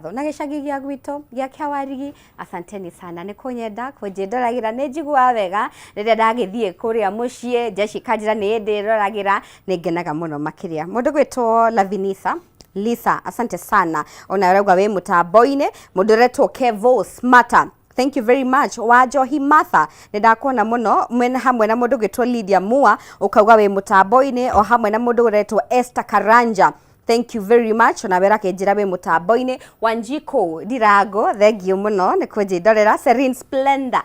Ngatho na gĩcagi gĩa gwitũ gĩa Kĩawarigi. Asanteni sana nĩ kũnyenda kũnjĩndoragĩra, nĩ njiguaga wega rĩrĩa ndagĩthiĩ kũrĩa mũciĩ jeshi kanjĩra nĩ ndĩroragĩra, nĩ ngenaga mũno makĩria. Mũndũ gwĩtwo Lavinisa Lisa, asante sana, ona ũrauga wĩ mũtambo-inĩ. Mũndũ ũretwo Kevo Smarter, thank you very much. Wa Njohi Martha, nĩ ndakuona mũno mwena hamwe na mũndũ gwĩtwo Lydia Mua, ũkauga wĩ mũtambo-inĩ, o hamwe na mũndũ ũretwo Esther Karanja, thank you very much, ona wera kĩnjĩra wĩ mũtambo-inĩ. Wanjiko Ndirango, thank you mũno nĩ kũnjĩndorera. Serene Splendor,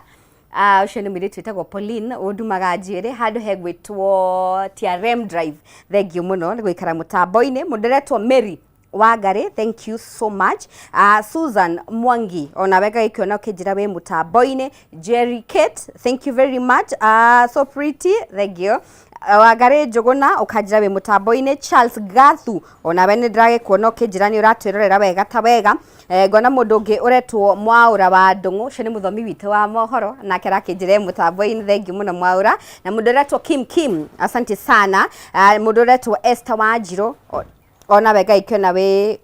ũcio nĩ mũirĩtu wĩtagwo Pauline ũndumaga njuĩrĩ handũ hegwĩtwo TRM Drive, thank you mũno nĩ gũikara mũtambo-inĩ. Mũndũ ũretwo Mary Wangari, thank you so much. Susan Mwangi, ona wega gĩkĩona ũkĩnjĩra wĩ mũtambo-inĩ. Jerry Kate, thank you very much. So pretty, thank you. Wangari Njũgũna, ũkanjĩra wĩ mũtambo-inĩ. Charles Gathu, onawe nĩ ndĩragĩkuona ũkĩnjĩra nĩ ũratwĩrorera wega ta wega. Ngona mũndũ ũngĩ ũretwo Mwaũra wa Ndũng'ũ, ũcio nĩ mũthomi witũ wa mohoro, nake arakĩnjĩra e mũtambo-inĩ, thank you mũno Mwaũra. Na mũndũ ũretwo Kim Kim, asante sana. Mũndũ ũretwo Esther Wanjirũ, ona wega ikĩona wĩ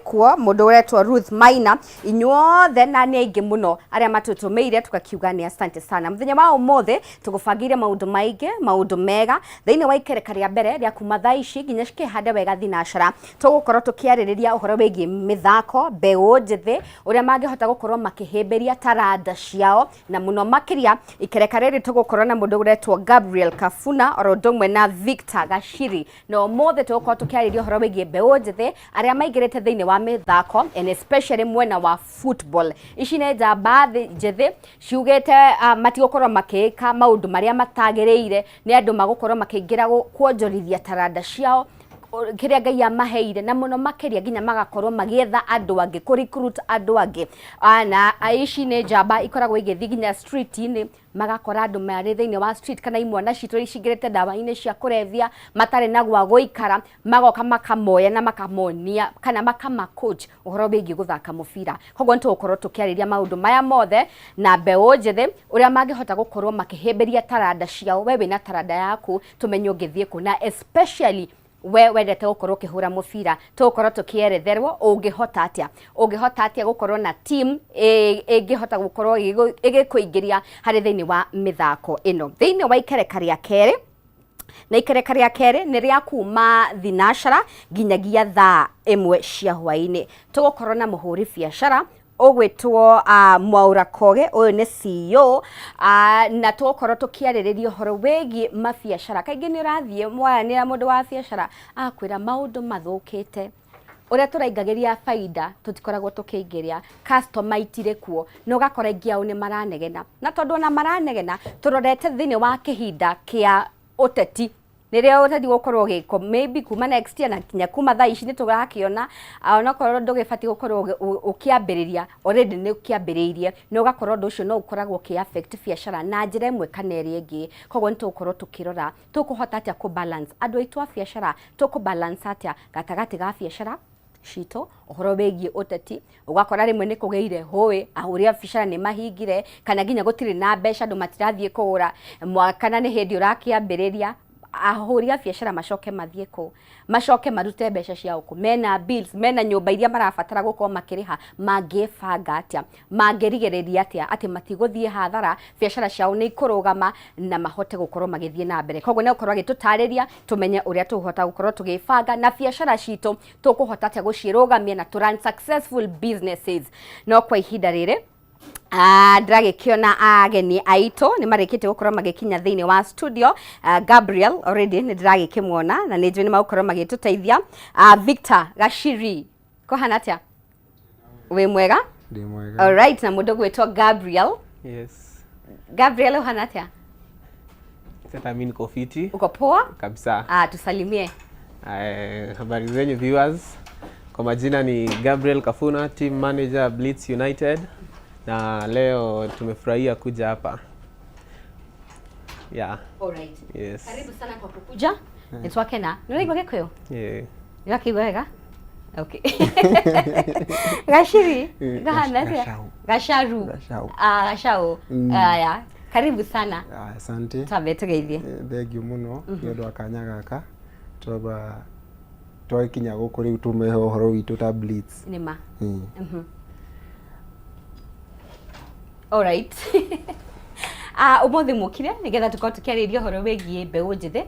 kuo. Mũndũ ũretwo Ruth Maina, inyuothe na nĩ aingĩ mũno arĩa matũtũmĩire, tũgakiuga nĩ asante sana. Mũthenya wa ũmũthĩ tũgũbangĩire maũndũ maingĩ, maũndũ mega thĩinĩ wa ikereka rĩa mbere rĩa kuma thaa ici nginya cikĩhande wega thinacara. Tũgũkorwo tũkĩarĩrĩria ũhoro wĩgiĩ mĩthako, mbeũ njĩthĩ ũrĩa mangĩhota gũkorwo makĩhĩmbĩria taranda ciao, na mũno makĩria ikereka rĩrĩ tũgũkorwo na mũndũ ũretwo Gabriel Kafuna oro ũndũ ũmwe na Victor Gachiri. Na ũmũthĩ tũgũkorwo tũkĩarĩria ũhoro wĩgiĩ mbeũ njĩthĩ arĩa maingĩrĩte thĩinĩ wa mĩthako and especially mwena wa football. Ici nĩ njamba njĩthĩ ciugĩte matigũkorwo makĩĩka maũndũ marĩa matagĩrĩire, nĩ andũ magũkorwo makĩingĩra kuonjorithia taranda ciao kĩrĩa Ngai amaheire, na mũno makĩria nginya magakorwo magĩetha andũ angĩ, kũ recruit andũ angĩ. Na ici nĩ njamba ikoragwo igĩthiĩ nginya street-inĩ, magakora andũ marĩ thĩinĩ wa street kana imwana citũ iria cingĩrĩte ndawa-inĩ cia kũrebia, matarĩ na gwa gũikara, magoka makamoya na makamonia kana makama coach ũhoro wĩgiĩ gũthaka mũbira. Koguo nĩ tũgũkorwo tũkĩarĩria maũndũ maya mothe na mbeũ njĩthĩ, ũrĩa mangĩhota gũkorwo makĩhĩmbĩria taranda ciao. We wĩna taranda yaku, tũmenye ũngĩthiĩ kũ, na especially we wendete gũkorwo ũkĩhũra mũbira, tũgũkorwo tũkĩeretherwo ũngĩhota atĩa, ũngĩhota atĩa gũkorwo na team ĩngĩhota gũkorwo ĩgĩkũingĩria harĩ thĩinĩ wa mĩthako ĩno. Thĩinĩ wa ikereka rĩa kerĩ, na ikereka rĩa kerĩ nĩ rĩa kuma thinacara nginyagia thaa 1 cia hwaĩ-inĩ, tũgũkorwo na mũhũri biacara ũgwĩtwo Mwaũra Koge, ũyũ nĩ CEO, na tũgũkorwo tũkĩarĩrĩria ũhoro wĩgiĩ mabiacara. Kaingĩ nĩ ũrathiĩ mwaranĩra mũndũ wa biacara, akwĩra maũndũ mathũkĩte, ũrĩa tũraingagĩria baida tũtikoragwo tũkĩingĩria, customer itirĩ kuo, na ũgakora aingĩ ao nĩ maranegena. Na tondũ ona maranegena, tũrorete thĩinĩ wa kĩhinda kĩa ũteti, nĩrĩo ũteti gũkorwo ũgĩkwo maybe kuma next year na nginya kuma thaa ici nĩ tũrakĩona onakorwo ndũgĩbatiĩ gũkorwo ũkĩambĩrĩria, already nĩ ũkĩambĩrĩirie, na ũgakorwo ũndũ ũcio no ũkoragwo ũkĩ affect biacara na njĩra ĩmwe kana ĩrĩa ĩngĩ. Koguo nĩ tũgũkorwo tũkĩrora tũkũhota atĩa kũ balance andũ aitũ a biacara, tũkũ balance atĩa gatagatĩ ga biacara citũ, ũhoro wĩgiĩ ũteti. Ũgakora rĩmwe nĩ kũgĩire hũĩ, ahũri a biacara nĩ mahingire kana nginya gũtirĩ na mbeca, andũ matirathiĩ kũgũra kana nĩ hĩndĩ ũrakĩambĩrĩria. Ahũri a biacara macoke mathiĩ kũ, macoke marute mbeca ciao kũ, mena bills, mena nyũmba iria marabatara gũkorwo makĩrĩha? Mangĩbanga atĩa, mangĩrigĩrĩria atĩa atĩ matigũthiĩ hathara, biacara ciao nĩ ikũrũgama na mahote gũkorwo magĩthiĩ na mbere? Koguo nĩ gũkorwo agĩtũtarĩria tũmenye ũrĩa tũkũhota gũkorwo tũgĩbanga na biacara citũ, tũkũhota atĩa gũcirũgamia na tũ run successful businesses. No kwa ihinda rĩrĩ ndĩragĩkĩona ageni aitũ nĩ marĩkĩtie gũkorwo magĩkinya thĩinĩ wa studio. Gabriel already nĩ ndĩragĩkĩmuona na nĩ njũĩ nĩ magũkorwo magĩtũteithia. Victor Gachiri, kũhana atĩa? Wĩ mwega? Ndĩ mwega. Alright, na mũndũ gwĩtwo Gabriel. Yes. Gabriel, ũhana atĩa? Sasa mimi niko fiti. Uko poa? Kabisa. Tusalimie. Habari zenyu viewers. Kwa majina ni Gabriel Kafuna, team manager Blitz United, na leo tumefurahia kuja hapa. Yeah. Alright. Yes. Karibu sana kwa kukuja. Nĩ twakena. Nĩ ũraigua Gĩkũyũ? Yeah. Nĩ wakĩigua wega? Okay. Gachiri, gahana atĩa? Gachau. Gacharu. Gachau. Ah, Gachau. Aya. Karibu sana. Ah, asante. Twambe tũgeithie. Thengiũ mũno nĩ ũndũ wa kanya gaka. Tũrauga Twakinya gũkũ rĩu tũmehe ũhoro witũ ta Blitz. Nĩ ma. Alright. Ah, ũmũthĩ mũkire nĩgetha tũkorwo tũkĩarĩria ũhoro wĩgiĩ mbeũ njĩthĩ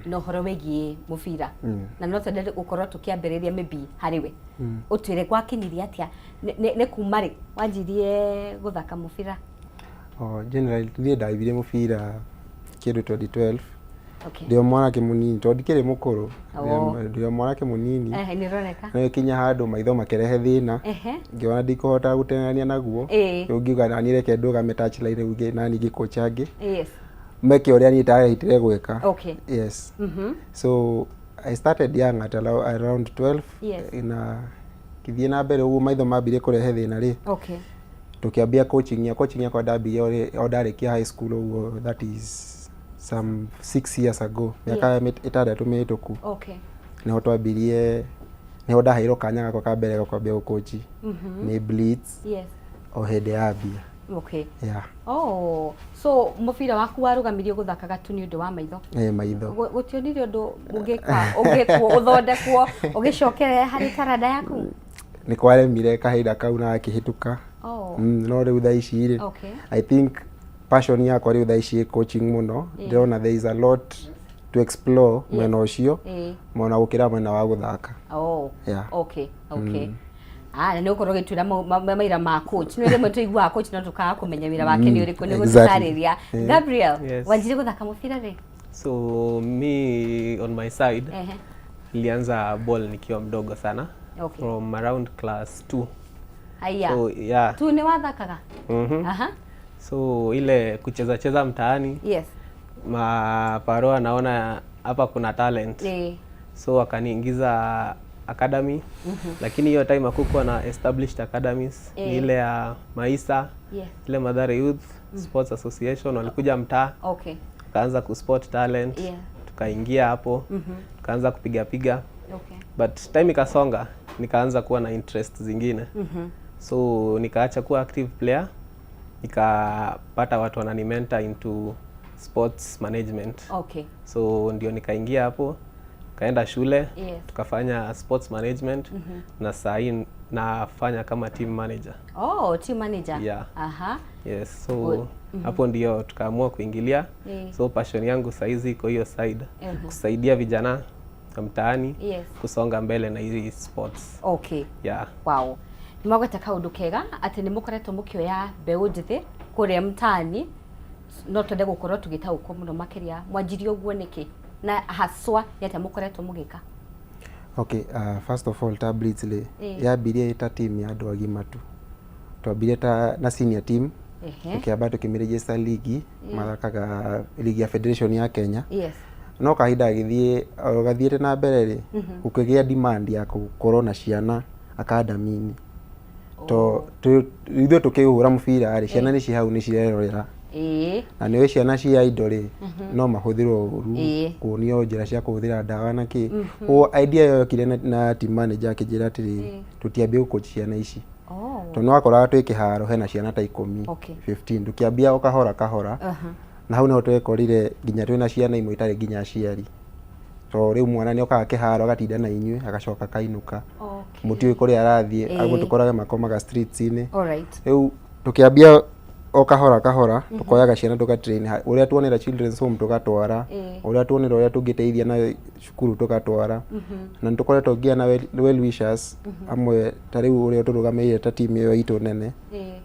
na ũhoro wĩgiĩ mũbira, na no twende gũkorwo tũkĩambĩrĩria maybe harĩ we, ũtwĩre gwakinyirie atĩa, nĩ kuma rĩ wanjirie gũthaka mũbira? Oh, generally niĩ ndambirie mũbira kĩndũ 2012. Ndĩ o mwanake mũnini tondũ ndikĩrĩ mũkũrũ. Ndĩ o mwanake mũnini. Ehe, nĩ ũroneka. No ĩkinya handũ maitho makĩrehe thĩna. Ngĩona ndikũhota gũteng'erania naguo. Rĩu ngiuga nani reke ndũgame touchline rĩu nani ngĩcoach angĩ meke ũrĩa niĩ itarahotire gwĩka. Yes. So I started young at around 12. Na ngĩthiĩ na mbere ũguo maitho mambirie kũrehe thĩna rĩ, tũkĩambia coaching ya coaching yakwa ndambirie o ndarĩkia high school ũguo, that is some 6 years ago, mĩaka 6 mĩhĩtũku. Nĩho twambirie, nĩho ndaheirwo kanya gakwa ka mbere ga kwambia gũcoach nĩ Blitz o hĩndĩ yambia. Yeah. Oh, so mũbira waku warũgamirio gũthakaga tu nĩ ũndũ wa maitho? Eh, maitho. Gũtionire ũndũ ũngĩka ũngĩkwo ũthondekwo ũgĩcokere harĩ taranda yaku? Nĩ kwaremire kahinda kau na gakĩhĩtũka. No rĩu thaa ici rĩ, I think passion yakwa rĩu thaa ici ĩ coaching mũno. Ndĩrona there is a lot to explore mwena ũcio mwena gũkĩra mwena wa gũthaka. Yeah. Okay. Ah, na nĩ ũkorwo ũgĩtuĩra mawĩra ma coach. Nĩ rĩmwe tũiguaga coach no tũkaga kũmenya wĩra wake nĩ ũrĩkũ, nĩ gũtũtarĩria. Gabriel, wanjirie gũthaka mũbira rĩ? So me on my side, nilianza ball nikiwa mdogo sana, from around class 2. Haya. So yeah. Tu nĩ wathakaga? Mhm. So ile kucheza cheza mtaani, maparo anaona hapa kuna talent, so akaniingiza academy, lakini hiyo time hakukuwa na established academies. Ni ile ya Maisa, ile Mathare Youth Sports Association walikuja mtaa, tukaanza kuspot talent, tukaingia hapo, tukaanza kupiga piga, but time ikasonga, nikaanza kuwa na interest zingine, so nikaacha kuwa active player, nikapata watu wananimentor into sports management. So ndio nikaingia hapo, kaenda shule, tukafanya sports management, na saa hii nafanya kama team manager. Oh, team manager. Yeah. Yes, so Good. hapo ndio tukaamua kuingilia. So passion yangu saizi iko hiyo side, kusaidia vijana wa mtaani kusonga mbele na hizi sports. Yeah. Wow. Nĩ mwagweta kaũndũ kega atĩ nĩ mũkoretwo mũkĩoya mbeũ njĩthĩ kũrĩa mtaani. No twende gũkorwo tũgĩtaũkwo mũno makĩria, mwanjirie ũguo nĩkĩ na haswa nĩ atĩa mũkoretwo mũgĩka? Okay, first of all, ta Blitz rĩ, yambirie ta team ya andũ agima tu. Twambirie ta na senior team, tũkĩamba tũkĩmĩregister ligi, mathakaga ligi ya Federation ya Kenya. No kahinda gagĩthiĩ o gathiĩte na mbere rĩ, gũkĩgĩa demand ya gũkorwo na ciana academy-inĩ, to ithuĩ tũkĩhũra mũbira rĩ, ciana nĩ ci hau nĩ cirerorera, na nĩũĩ ciana cia indo rĩ, no mahũthĩrwo ũru, kuonio njĩra cia kũhũthĩra ndawa na kĩ. Ũguo idea ĩyo yokire na team manager akĩnjĩra atĩrĩrĩ, tũtiambie gũcoach ciana ici, tondũ nĩwakoraga twĩ kĩharo hena ciana ta 10, 15. Tũkĩambia o kahora kahora, na hau nĩho twekorire nginya twĩna ciana imwe itarĩ nginya aciari, to rĩu mwana nĩ okaga kĩharo agatinda na inyuĩ agacoka akainũka, mũtiũĩ kũrĩa arathiĩ. Amwe tũkorage makomaga streets-inĩ. Rĩu tũkĩambia o kahora kahora, tũkoyaga ciana tũgatrain, ũrĩa tuonera children's home tũgatwara, ũrĩa tuonera ũrĩa tũngĩteithia na cukuru tũgatwara, na nĩ tũkoretwo nginya na well wishers amwe, ta rĩu ũrĩa tũrũgamĩrĩire ta team ĩyo itũ nene,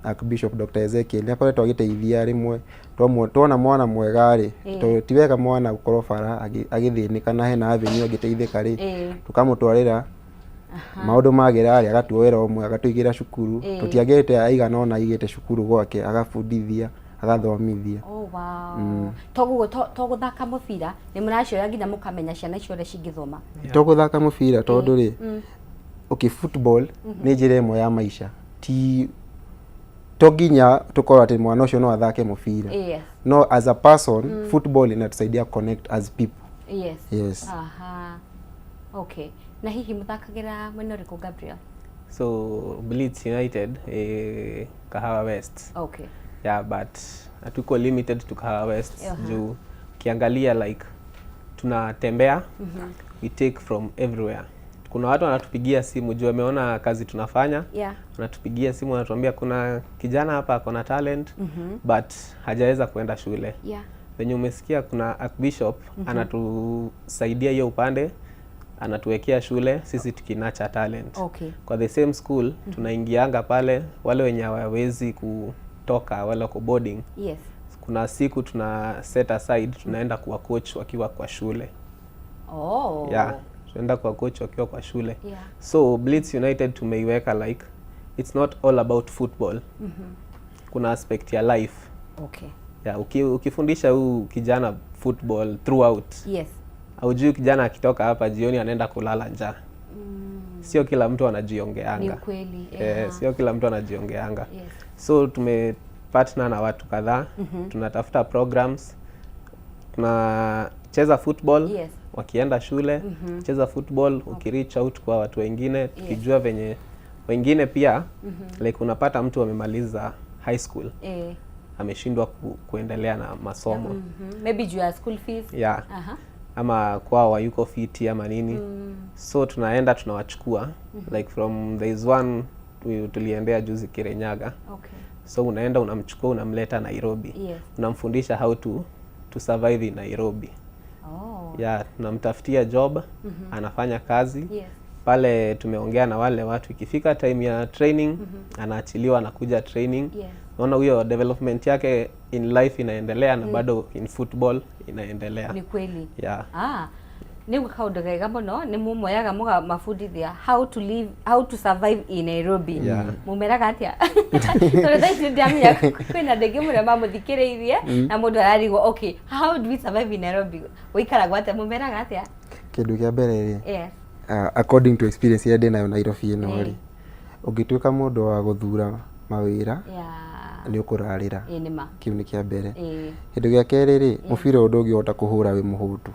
Archbishop Dr. Ezekiel nĩ akoretwo agĩteithia rĩmwe tuona mwana mwega rĩ, tondũ ti wega mwana gũkorwo bara agĩthĩnĩka na hena avenue angĩteithĩka rĩ, tũkamũtwarĩra maũndũ magĩra rĩ, agatuoera ũmwe agatũigĩra cukuru. Tũtiagĩte aigana ona aigĩte cukuru gwake, agabundithia, agathomithia. Oh, wow. Toguo to gũthaka mũbira, nĩ mũracioya nginya mũkamenya ciana icio ũrĩa cingĩthoma. To gũthaka mũbira, tondũ rĩ, okay, football nĩ njĩra ĩmwe ya maica. Ti to nginya tũkorwo atĩ mwana ũcio no athake mũbira, no as a person, football inatusaidia connect as people. Yes. Aha. Okay. Na hihi mũthakagĩra mwena ũrĩkũ, Gabriel? So Blitz United, Kahawa West. Yeah, but hatuko limited to Kahawa West, juu ukiangalia like tunatembea, we take from everywhere. Kuna watu wanatupigia simu juu wameona kazi tunafanya, wanatupigia simu, wanatuambia kuna kijana hapa ako na talent but hajaweza kuenda shule. Venye umesikia kuna Archbishop anatusaidia hiyo upande, anatuwekea shule sisi tukinurture talent. Kwa the same school tunaingianga pale, wale wenye hawawezi kutoka, wale wako boarding, kuna siku tuna set aside, tunaenda kuwa coach wakiwa kwa shule. Yeah, tunaenda kuwa coach wakiwa kwa shule. So Blitz United tumeiweka like it's not all about football. Kuna aspect ya life. Yeah, ukifundisha huu kijana football throughout, haujui kijana akitoka hapa jioni anaenda kulala njaa. Sio kila mtu Ni anajiongeanga. ukweli. Eh, sio kila mtu anajiongeanga. So tumepartner na watu kadhaa, tunatafuta programs, tunacheza football wakienda shule, cheza football, ukireach out kwa watu wengine, tukijua venye wengine pia, like unapata mtu amemaliza high school, ameshindwa kuendelea na masomo. Maybe juu ya school fees. Yeah. Ama kwao wayuko fiti ama nini, so tunaenda tunawachukua. Like from there is one tuliendea juzi Kirinyaga. So unaenda unamchukua, unamleta Nairobi, unamfundisha how to survive in Nairobi. Yeah, tunamtafutia job, anafanya kazi pale. Tumeongea na wale watu, ikifika time ya training anaachiliwa, anakuja training. Naona huyo development yake in life inaendelea na bado in football inaendelea. Ni kweli. Yeah. Ah, nĩ kaũndũ kega mũno nĩ mumoyaga mũgamabundithia how to live, how to survive in Nairobi. Mumeraga atĩa? Tondũ thaa ici nĩndĩramenya kwĩna andũ aingĩ mũno mamũthikĩrĩirie na mũndũ ararigwo, okay, how do we survive in Nairobi? Gũikaragwo atĩa? Mumeraga atĩa? Kĩndũ kĩa mbere rĩ, according to experience ĩrĩa ndĩnayo Nairobi ĩno rĩ, ũngĩtuĩka mũndũ wa gũthura mawĩra, nĩ ũkũrarĩra. Ĩ nĩ ma. Kĩu nĩ kĩa mbere. Kĩndũ gĩa kerĩ rĩ, mũbira ũyũ ndũngĩhota kũhũra wĩ mũhũtu.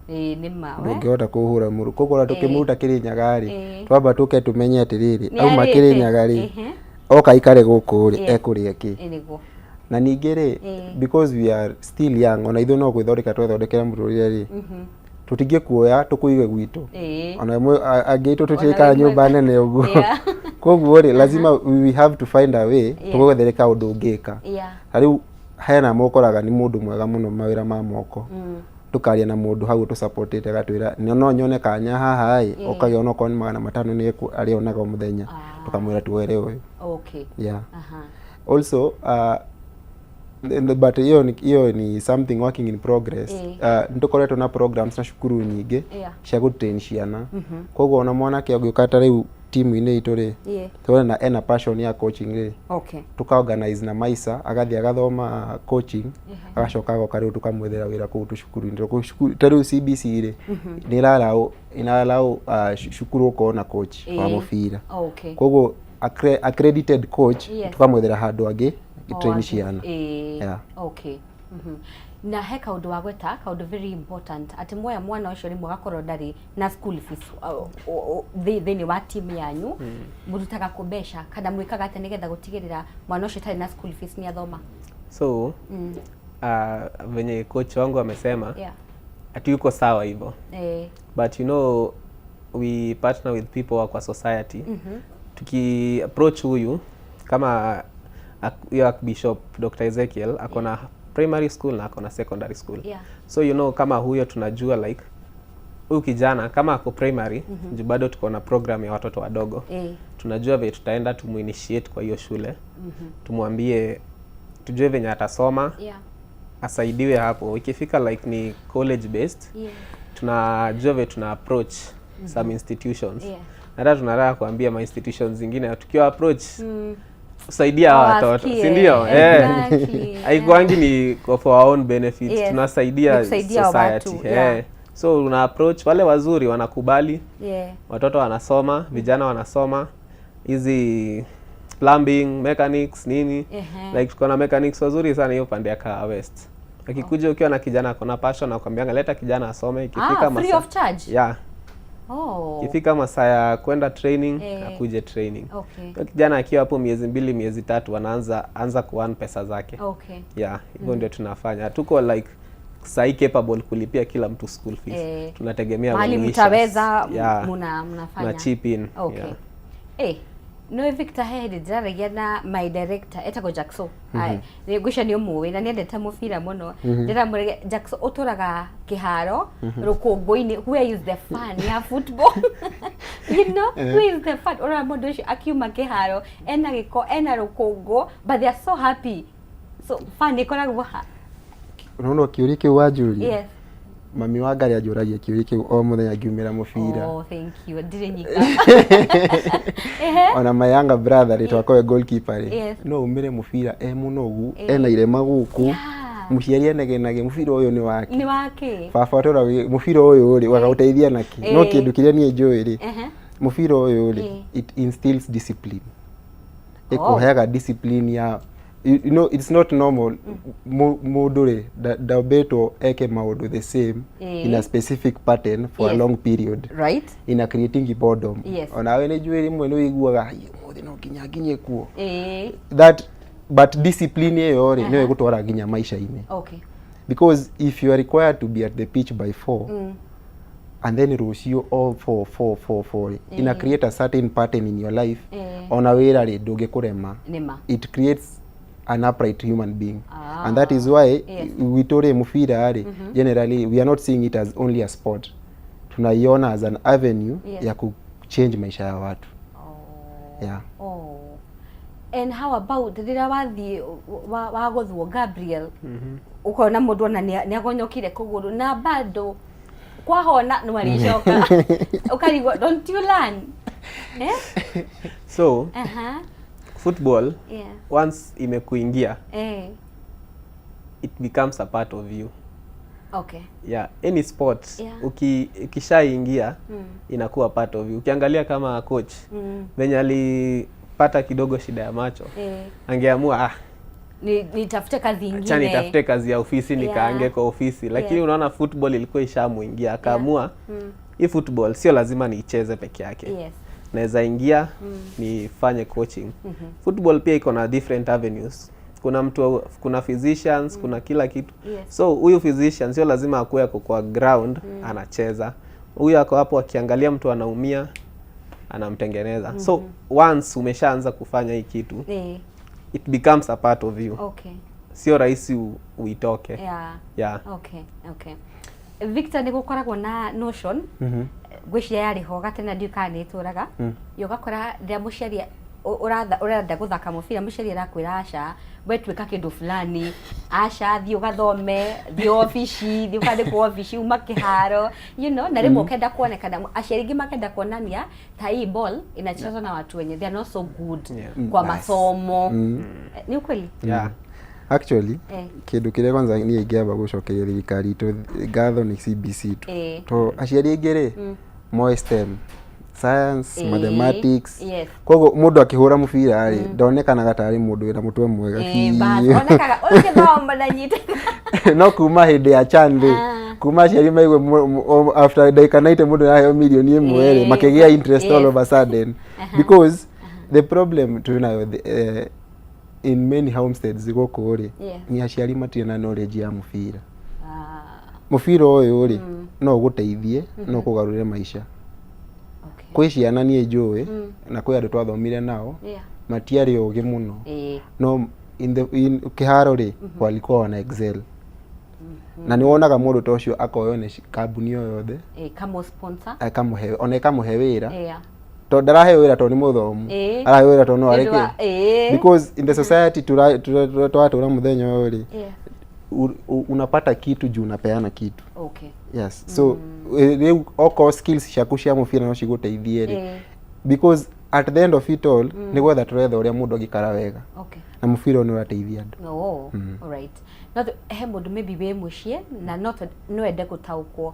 Ĩ nĩ ma we. Ndũngĩhota kũhũra mũru, koguo ona tũkĩmũruta Kĩrĩnyaga rĩ, twamba tũke tũmenye atĩrĩrĩ, Nĩ auma arĩte. Kĩrĩnyaga rĩ, oka aikare gũkũ rĩ, ekũrĩa kĩ? Ĩ nĩguo. Na ningĩ rĩ, because we are still young, ona ithuĩ no gwĩthondeka twethondekera mũtũrĩre rĩ, tũtingĩkuoya tũkũige gwitũ. Ona angĩ aitũ tũtiĩkaga wĩ nyũmba mwega. nene ũguo. Koguo rĩ, lazima we have to find a way tũgwethere kaũndũ ũngĩka. Ta rĩu hena mũkoraga nĩ mũndũ mwega mũno mawĩra ma moko, tũkaria na mũndũ hau tũsupportĩte, agatwĩra no nyone kanya haha ĩ, ũkagĩa onokorwo nĩ 500 nĩ arĩonaga o mũthenya. Tũkamwĩra tuoere ũyũ. Yeah. Also but hiyo ni something working in progress. Nĩtũkoretwo na programs na cukuru nyingĩ cia gũtrain ciana. Koguo ona mwanake ũngĩũka ta rĩu timu-inĩ itũ rĩ, tuone na ena passion ya coaching rĩ, tuka organize na maisa, agathiĩ agathoma coaching, agacoka agoka, rĩu tũkamwethera wĩra kũu tũcukuru-inĩ. Tondũ cukuru ta rĩu CBC rĩ, nĩ ĩrarau cukuru ũkorwo na coach wa mũbira. Koguo accredited coach, tukamwethera handũ angĩ train ciana. Yeah. Okay. Na he kaũndũ wagweta, kaũndũ very important, atĩ mwoya mwana ũcio rĩmwe agakorwo ndarĩ na school fees, thĩinĩ wa team yanyu mũrutaga kũ mbeca kana mwĩkaga atĩa nĩgetha gũtigĩrĩra mwana ũcio ũtarĩ na school fees nĩ athoma? So venye coach wangu amesema, ati yuko sawa hivyo, but you know we partner with people wa kwa society. Tuki approach huyu kama huyo Archbishop Dr. Ezekiel, ako na primary school na ako na secondary school. So you know kama huyo tunajua like huyu kijana kama ako primary, juu bado tuko na program ya watoto wadogo, tunajua vile tutaenda tumuinitiate kwa hiyo shule, tumwambie, tujue venye atasoma, asaidiwe hapo. Ikifika like ni college based, tunajua vile tuna approach some institutions. Hata tunataka kuambia ma institutions zingine, tukiwa approach, kusaidia hawa watoto, Wawasikie. si ndio? Eh. Haikuangi ni for our own benefit. Tunasaidia Ni kusaidia society. watu, Eh. So una approach wale wazuri, wanakubali, watoto wanasoma, vijana wanasoma hizi plumbing, mechanics, nini. Like tuko na mechanics wazuri sana hiyo pande ya Kahawa West. Akikuja ukiwa na kijana akona passion, nakwambianga leta kijana asome, ikifika Ah, free of charge? Yeah. Ikifika masaa ya kwenda training, akuje training. Huyo kijana akiwa hapo miezi 2, miezi 3, anaanza anza kuearn pesa zake. Yeah, hivyo ndio tunafanya. Tuko like sahi capable kulipia kila mtu school fees. Tunategemea Mahali well-wishers. mtaweza, Yeah. mnafanya. Na chip in. Okay. Yeah. No Victor, he hĩndĩ ndĩraragia na my director etagwo Jackson. Nĩ ngwĩciria nĩ ũmũĩ na nĩendete mũbira mũno. Ndĩramwĩra, Jackson, ũtũraga kĩharo rũkũngũ-inĩ, where is the fun ya football? Where is the fun? Ũrona mũndũ ũcio akiuma kĩharo ena gĩko, ena rũkũngũ, but they are so happy. So fun ĩkoragwo ha? Unaona kĩũria kĩu wanjũria? Yes. Mami wa Ngarĩ anjũragia kĩũria kĩu o mũthenya ngiumĩra mũbira. Oh, thank you. Ndirĩ nyika. Ehe. Ona my younger brother rĩ, twakowe goalkeeper rĩ, no umĩre mũbira e mũnogu, ena irema gũkũ, mũciari anegenage, mũbira ũyũ nĩ wake. Nĩ wake. Baba atũra mũbira ũyũ rĩ, wagaũteithia nakĩ? No kĩndũ kĩrĩa niĩ njũĩ rĩ, mũbira ũyũ rĩ, it instills discipline. Ĩkũheaga discipline ya it's not normal mũndũ rĩ ndambĩtwo eke maũndũ the same in a specific pattern for a long period, ina creating boredom. Onawe nĩ njũĩ rĩmwe nĩ ũiguaga, "Ai, ũmũthĩ no nginya nginye kuo." That but discipline ĩyo rĩ, nĩyo ĩgũtwara nginya maisha-inĩ, because if you are required to be at the pitch by 4 and then rũciũ all 4 4 4 4 rĩ, ina create a certain pattern in your life. Ona wĩra rĩ, ndũngĩkũrema. Nĩma. It creates an upright human being, and that is why gwitũ rĩ, mũbira rĩ, generally we are not seeing it as only a sport, tunaiona as an avenue ya ku change maisha ya watu. Yeah. Oh. And how about rĩrĩa wathiĩ wagũthwo, Gabriel, ũkona mũndũ ona nĩ agonyokire kũgũrũ na bado kwahona no arĩcoka, ũkarigwo, don't you learn, eh? So football, once imekuingia, it becomes a part of you. Yeah, any sport, ukishaingia inakuwa part of you. Ukiangalia kama coach venye alipata kidogo shida ya macho, angeamua, ah, Nitafute kazi ingine. Acha nitafute kazi ya ofisi, nikaange kwa ofisi, lakini unaona football ilikuwa ishamuingia, akaamua hii football sio lazima niicheze peke yake, naweza ingia nifanye coaching. Football pia iko na different avenues. Kuna mtu, kuna physicians, kuna kila kitu. So huyu physician sio lazima akuwe ako kwa ground anacheza. Huyu ako hapo akiangalia mtu anaumia, anamtengeneza. So once umeshaanza kufanya hii kitu, it becomes a part of you. Sio rahisi uitoke. Yeah. Okay. Victor, nĩ gũkoragwo na notion, ngwĩciria yarĩ ho gatene, ndiũĩ kana nĩ ĩtũraga, ũgakora rĩrĩa mũciari ũrenda gũthaka mũbira, mũciari arakwĩra, aca, we tuĩka kĩndũ fulani, aca, thiĩ ũgathome, thiĩ obici, thiĩ ũkandĩkwo obici, uma kĩharo, na rĩmwe ũkenda kuonekana, aciari aingĩ makenda kuonania ta hii ball inachezwa na watu wenye they are not so good kwa masomo. Nĩ ukweli? Yeah. Actually, kĩndũ kĩrĩa kwanza niĩ ingĩamba gũcokeria thirikari itũ ngatho nĩ CBC tu, to aciari aingĩ rĩ, moĩ STEM, science, mathematics. Koguo mũndũ akĩhũra mũbira rĩ, ndonekanaga tarĩ mũndũ wĩna mũtwe mwega Bas, biũ. onekaga ũgĩthoma na nyite. No kuma hĩndĩ ya CHAN rĩ, kuma aciari maigue after ndagĩka 90 mũndũ araheo mirioni 1 rĩ, makĩgĩa interest all of a sudden, because the problem twĩnayo in many homesteads gũkũ rĩ, ni aciari matirĩ na knowledge ya mũbira. Mũbira ũyũ rĩ, no ũgũteithie, no ũkũgarũrĩre maica. Kwĩ ciana niĩ njũĩ na kwĩ andũ twathomire nao matiarĩ ũgĩ mũno, no in kĩharo rĩ, walikuwa wana excel, na nĩ wonaga mũndũ ta ũcio akoywo nĩ kambuni o yothe. Kamo sponsor. Akamũhe, ona ĩkamũhe wĩra, tondũ ndaraheo wĩra tondũ nĩ mũthomu, araheo wĩra tondũ no Nĩ ũndũ wa- areke, because in the society twatũra mũthenya ũyũ rĩ, unapata kitu juu unapeana kitu. Yes, so rĩu okorwo skills ciaku cia mũbira no cigũteithie rĩ, because at the end of it all nĩ gwetha tũretha ũrĩa mũndũ angĩkara wega, na mũbira ũyũ nĩ ũrateithia andũ. Oh, alright. No he mũndũ maybe wĩ mũciĩ na no ende gũtaũkwo,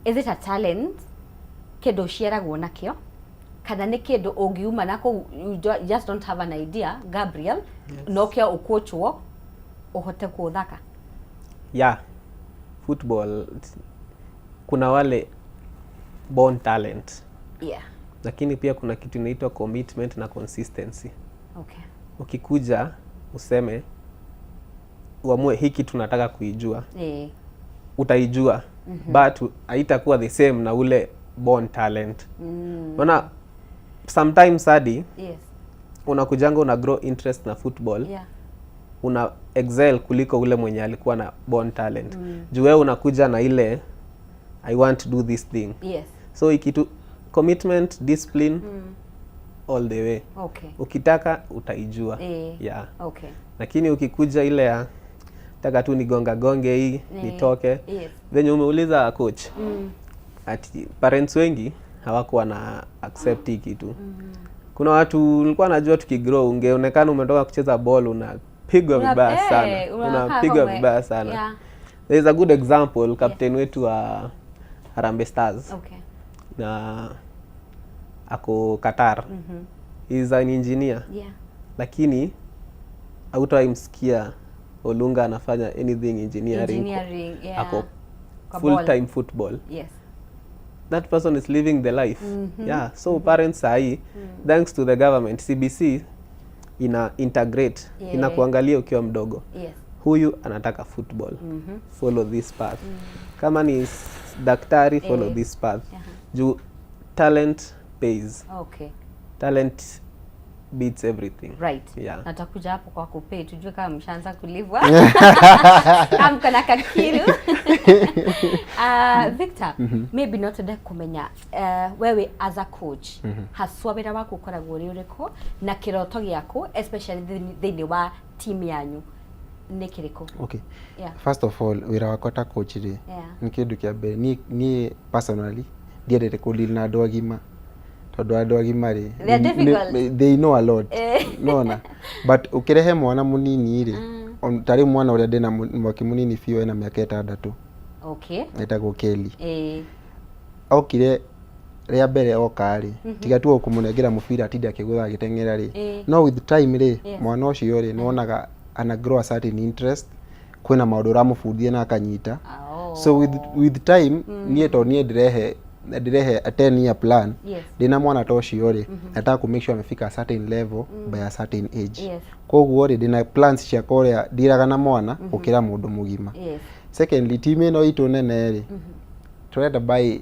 is it a talent, kĩndũ ũciaragwo nakĩo, kana nĩ kĩndũ ũngiuma na kũu, you just don't have an idea, Gabriel, no kĩo ũkũchwo ũhote kũthaka? Yeah, football, kuna wale born talent, lakini pia kuna kitu inaitwa commitment na consistency. Ukikuja useme uamue hiki tunataka kuijua, Utaijua, but haitakuwa the same na ule born talent. Maana sometimes hadi unakujanga una grow interest na football, una excel kuliko ule mwenye alikuwa na born talent, juu wewe unakuja na ile "I want to do this thing." So ikitu commitment, discipline all the way. Ukitaka utaijua. Yeah. Lakini ukikuja ile ya taka tu nigonga gonge hii nitoke, venye umeuliza coach, ati parents wengi hawakuwa na accept hii kitu. Kuna watu nilikuwa najua tukigrow, ungeonekana umetoka kucheza ball, unapigwa vibaya sana. Unakaa Unapigwa vibaya sana. There is a good example, captain wetu wa Harambee Stars na ako Qatar. He is an engineer, lakini hautaimsikia Olunga anafanya anything engineering. Engineering, yeah. Ako Kwa full ball. time football. That person is living the life. Yeah, so parents sahi, thanks to the government, CBC ina integrate, inakuangalia ukiwa mdogo, huyu anataka football, follow this path. Kama ni daktari, follow this path, juu talent pays. Talent beats everything. Yeah. Natakuja hapo kwa kupay tujue kama mshaanza kulipwa, kama mko na kakiru. Victor, maybe no twende kumenya wewe as a coach, haswa wĩra waku ũkoragwo ũrĩ ũrĩkũ na kĩroto gĩaku, especially thĩinĩ wa team yanyu, nĩ kĩrĩkũ? Okay. Yeah. First of all, wĩra wakwa ta coach rĩ, nĩ kĩndũ kĩa mbere, niĩ personally ndiendete kũdeal na andũ agima, tondũ andũ agima rĩ, They are difficult. They know a lot. Nona but ũkĩrehe mwana mũnini rĩ, ta rĩu mwana ũrĩa ndĩna mwaki mũnini biũ ena mĩaka 6, etagwo Kelly. Okire rĩa mbere, oka rĩ, tiga tu o kũmũnengera mũbira atinde akĩgũtha agĩteng'era rĩ, no with time rĩ, mwana ũcio rĩ, nĩwonaga ana grow a certain interest. Kwĩna maũndũ ũramũbundithia na akanyita. So with time, niĩ to niĩ ndĩrehe a 10 year plan. Ndĩna mwana ta ũcio rĩ, nataka ku make sure amefika a certain level by a certain age. Koguo rĩ, ndĩna plans ciakwa ũrĩa ndiraga na mwana gũkĩra mũndũ mũgima. Secondly, team ĩno itũ nene rĩ, turenda by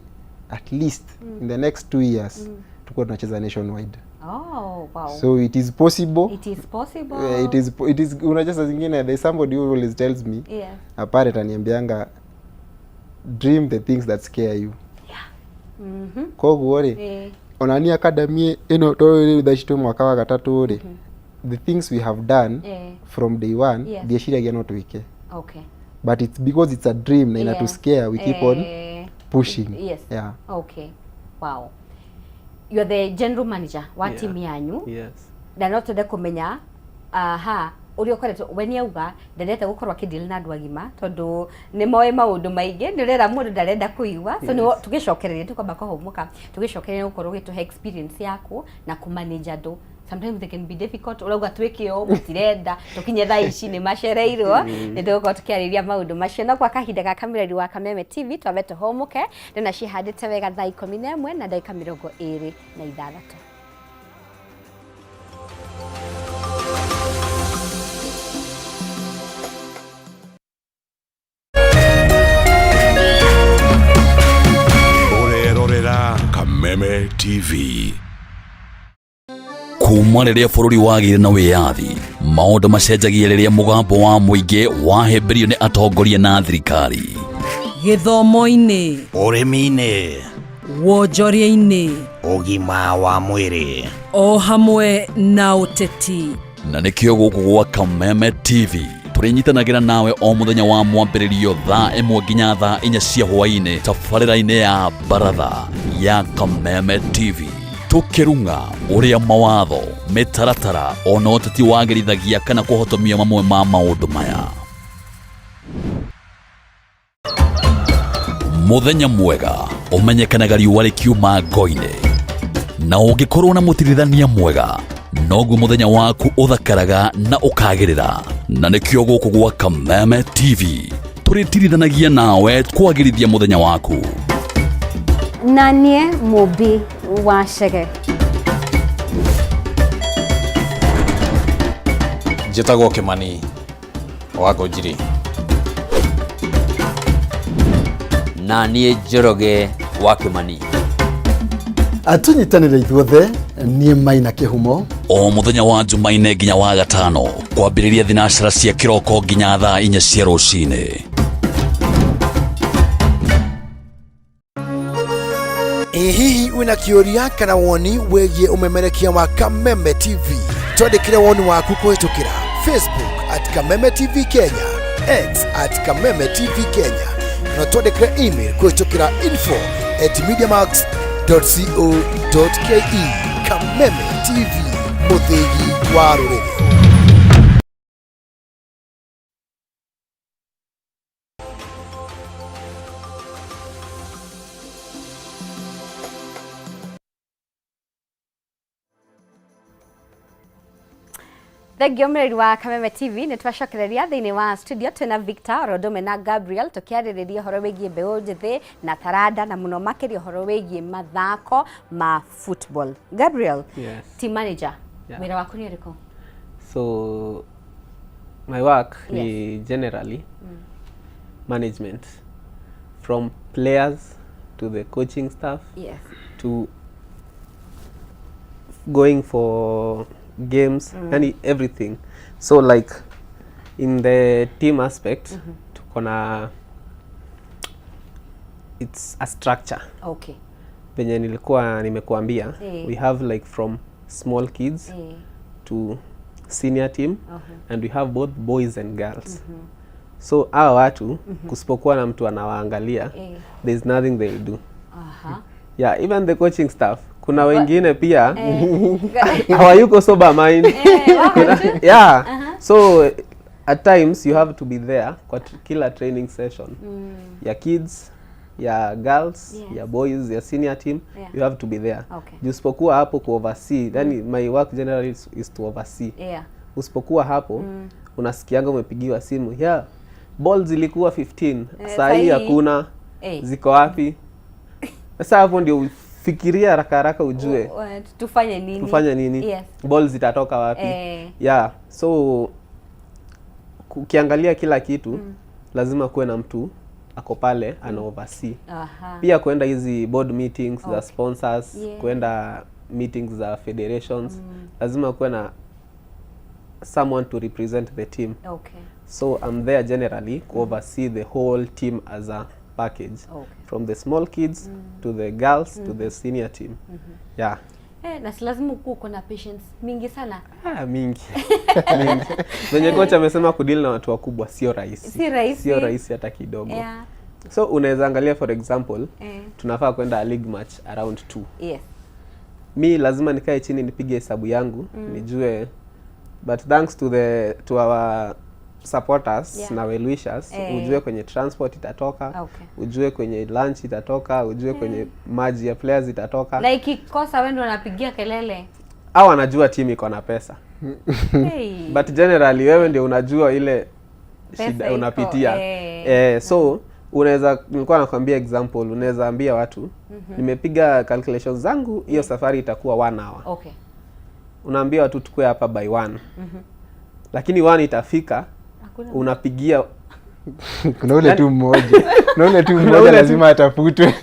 at least in the next 2 years tukuwa tunacheza nationwide. Oh, wow. So it is possible. It is possible. It is, unajua saa zingine there is somebody who always tells me, a parent aniambianga, "Dream the things that scare you." Koguo rĩ, ona ni academy ĩno tondũ rĩu thaa ici twĩ mwaka wa gatatũ rĩ, the things we have done from day one, ndieciragia no twĩke, but it's because it's a dream na inatu scare, we keep on pushing. Yeah. Okay. Wow. You're the general manager wa team yanyu. Yes. Na no twende kũmenya aha ũrĩa ũkoretwo we nĩ auga ndendete gũkorwo akĩdeal na andũ agima tondũ nĩ moĩ maũndũ maingĩ, nĩ ũrera mũndũ ndarenda kũigua. So nĩ tũgĩcokereria, tũkwamba kũhũmũka, tũgĩcokereria gũkorwo ũgĩtũhe experience yaku na kũmanage andũ. Sometimes they can be difficult. Ũrauga twĩke ũũ, mũtirenda, tũkinye thaa ici nĩ macereirwo. Nĩ tũgũkorwo tũkĩarĩria maũndũ macio, no kwa kahinda gaka, mĩrori wa Kameme TV, twambe tũhũmũke. Ndĩna cihandĩte wega thaa 11 na ndagĩka 26. Ũrerorera Kameme TV. Kuma rĩrĩa bũrũri wagĩire na wĩyathi, maũndũ macenjagia rĩrĩa mũgambo wa mũingĩ wahĩmbĩrio nĩ atongoria na thirikari. Gĩthomo-inĩ, ũrĩmi-inĩ, wonjoria-inĩ, ũgima wa mwĩrĩ, o hamwe na ũteti. Na nĩkĩo gũkũ gwa Kameme TV tũrĩnyitanagĩra nawe o mũthenya wa mwambĩrĩrio thaa 1 nginya thaa 4 cia hwaĩ-inĩ tabarĩra-inĩ ya Baratha ya Kameme TV, tũkĩrung'a ũrĩa mawatho, mĩtaratara ona ũteti wagĩrithagia kana kũhotomia mamwe ma maũndũ maya. Mũthenya mwega ũmenyekanaga riũa rĩkiuma ngo-inĩ, na ũngĩkorwo na mũtirithania mwega noguo mũthenya waku ũthakaraga na ũkagĩrĩra. Na nĩkĩo gũkũ gwa Kameme TV tũrĩtirithanagia nawe kwagĩrithia mũthenya waku. Na niĩ Mũmbi wa Chege. Njĩtagwo Kĩmani wa Ngũnjiri. Na niĩ Njoroge wa Kĩmani. Tũnyitanĩre ithuothe, niĩ Maina Kĩhumo. O mũthenya wa Jumaine nginya wa gatano kwambĩrĩria thinacara cia kĩroko nginya thaa 4 cia rũcinĩ. Ĩ hihi wĩna kĩũria kana woni wĩgiĩ ũmemerekia wa Kameme TV? Twandĩkĩre woni waku kũhĩtũkĩra Facebook at Kameme TV Kenya, X at Kameme TV Kenya, kana twandĩkĩre email kũhĩtũkĩra info at mediamax.co.ke. Kameme TV, mũthĩgi wa rũrĩrĩ. Thengio mũreri wa Kameme TV, nĩ twacokereria thĩinĩ wa studio twĩna Victor Rodome na Gabriel tũkĩarĩrĩria ũhoro wĩgiĩ mbeũ njĩthĩ na taranda na mũno makĩria ũhoro wĩgiĩ mathako ma football. Gabriel, Yes. team manager, Yeah. wĩra waku nĩ ũrĩkũ? So my work ni generally management from players to the coaching staff to going for games, yani everything. So like in the team aspect, tuko na, it's a structure. Venye nilikuwa nimekuambia, we have like from small kids to senior team, and we have both boys and girls. So hawa watu, kusipokuwa na mtu anawaangalia, there's nothing they'll do. Yeah, even the coaching staff, kuna wengine pia hawayuko sober mind. Wako tu. Yeah, so at times you have to be there kwa kila training session ya kids, ya girls, ya boys, ya senior team. You have to be there. Juu usipokuwa hapo ku oversee, yani my work generally is to oversee. Usipokuwa hapo, unasikianga umepigiwa simu, yeah, ball zilikuwa 15, saa hii sahii- hakuna, ziko wapi? Sasa hapo ndio ufikiria haraka haraka ujue Tufanye nini? Tufanye nini, ball zitatoka wapi. Yeah, so ukiangalia kila kitu, lazima kuwe na mtu ako pale ana oversee. Pia kwenda hizi board meetings za sponsors, kwenda meetings za federations, lazima kuwe na someone to represent the team. So I'm there generally to oversee the whole team as a package, from the small kids to the girls to the senior team. Yeah. Eh, na si lazima ukuwa uko na patience mingi sana? Ah, mingi mingi. Venye kocha amesema, kudeal na watu wakubwa sio rahisi. Si rahisi. Sio rahisi hata kidogo. So unaweza angalia, for example, tunafaa kwenda a league match around 2. Mi lazima nikae chini nipige hesabu yangu, nijue, but thanks to our supporters na well wishers, ujue kwenye transport itatoka, ujue kwenye lunch itatoka, ujue kwenye maji ya players itatoka. Na ikikosa, wewe ndio unapigia kelele. Au anajua team iko na pesa, but generally wewe ndio unajua ile Pesa shida iko, unapitia. Eh. Eh, so unaweza, nilikuwa nakwambia example, unaweza ambia watu, nimepiga calculations zangu, hiyo safari itakuwa one hour. Unaambia watu tukue hapa by 1, lakini 1 itafika, Hakuna. unapigia Kuna ule tu mmoja, kuna ule tu Kuna mmoja ule tu- lazima atafutwe.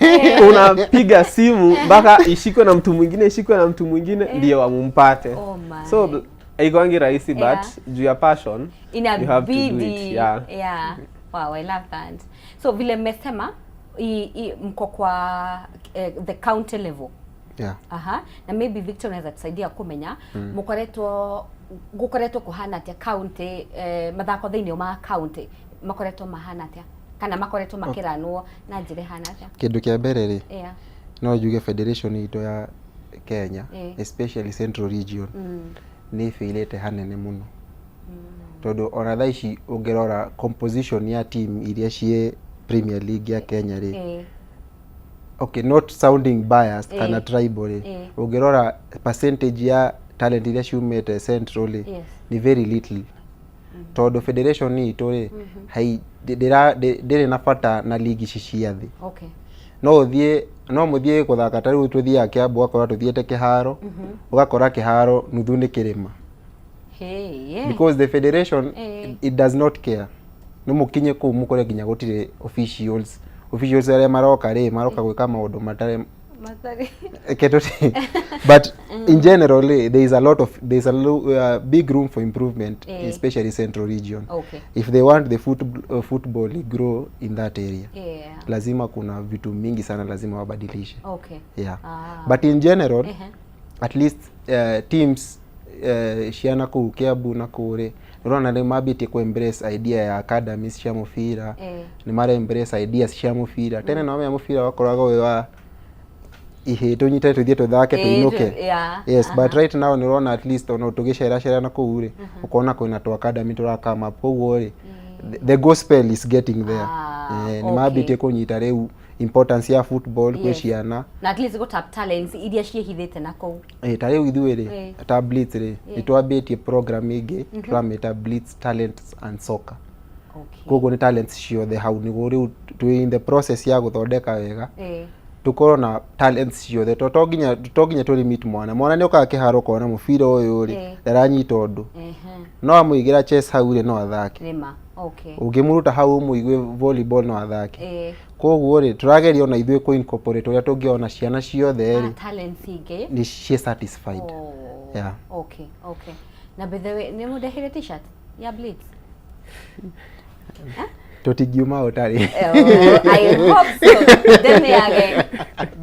Unapiga simu mpaka ishikwe na mtu mwingine, ishikwe na mtu mwingine ndio wamumpate. Oh my. So haikuangi rahisi, but juu ya passion you have to do it. Inabidi. Yeah. Yeah. Wow, I love that. So vile mmesema mko kwa the county level. Aha. Na maybe Victor unaweza tusaidia kumenya mukoretwo gukoretwo kuhana atia county, mathako thĩinĩ wa county makoretwo mahana atia kana makoretwo makiranwo na njĩra ĩhana atia? Kĩndũ kĩa mbere rĩ, no njuge federation itũ ya Kenya, especially Central Region, nĩ ĩbĩirĩte hanene mũno, tondũ ona thaa ici ũngĩrora composition ya team iria ciĩ Premier League ya Kenya rĩ, okay, not sounding biased kana tribal rĩ, ũngĩrora percentage ya talent iria ciumĩte Central rĩ, nĩ very little, tondũ federation itũ rĩ, ndĩrĩ na bata na league ici cia thĩ. No ũthiĩ, no mũthiĩ gũthaka, ta rĩu tũthiaga Kiambu, ũgakora tũthiĩte kĩharo, ũgakora kĩharo nuthu nĩ kĩrĩma, because the federation, it does not care. No mũkinye kũu mũkore nginya gũtirĩ officials. Officials arĩa maroka rĩ, maroka gwĩka maũndũ matarĩ Matarĩ. Reke but in general there is a lot of there is a big room for improvement, especially central region. If they want the football grow in that area, lazima kuna vitu mingi sana lazima wabadilishe. Yeah. But in general, at least teams ciana kũu Kiambu na kũrĩ ũrona nĩ mambĩtie ku embrace idea ya academies cia mũbira. Nĩ mara embrace ideas cia mũbira. Tene no menya mũbira wakoragwo wĩ wa ihĩ, tũnyite tũthiĩ tũthake, tũinũke. Yes, but right now nĩ ũrona at least ona tũgĩceracera na kũu rĩ, ũkona kwĩna tũ academy tũrakama up. Koguo rĩ, the gospel is getting there. Nĩ mambĩtie kũnyita rĩu importance ya football kwĩ ciana. Na at least go tap talents iria ciĩhithĩte na kũu. Ta rĩu ithuĩ rĩ, ta Blitz rĩ, nĩ twambĩtie program ĩngĩ tũramĩta Blitz Talents and Soccer. Koguo nĩ talents ciothe hau, nĩguo rĩu twĩ in the process ya gũthondeka wega, tũkorwo na talents ciothe, to to nginya tũ limit mwana. Mwana nĩ okaga kĩharo ũkona mũbira ũyũ rĩ, ndaranyita ũndũ, no amũigĩra chess hau rĩ, no athake. Nĩma. Okay. Ũngĩmũruta hau ũmũigue volleyball, no athake. Koguo rĩ, tũrageria ona ithuĩ kũ incorporate ũrĩa tũngĩona ciana ciothe rĩ Talents ingĩ nĩ ciĩ satisfied. Yeah. Okay. Na by the way, nĩ mũndehire T-shirt ya Blitz? Tũtingiuma ũtarĩ. Oh, I hope so. Ndĩmĩage.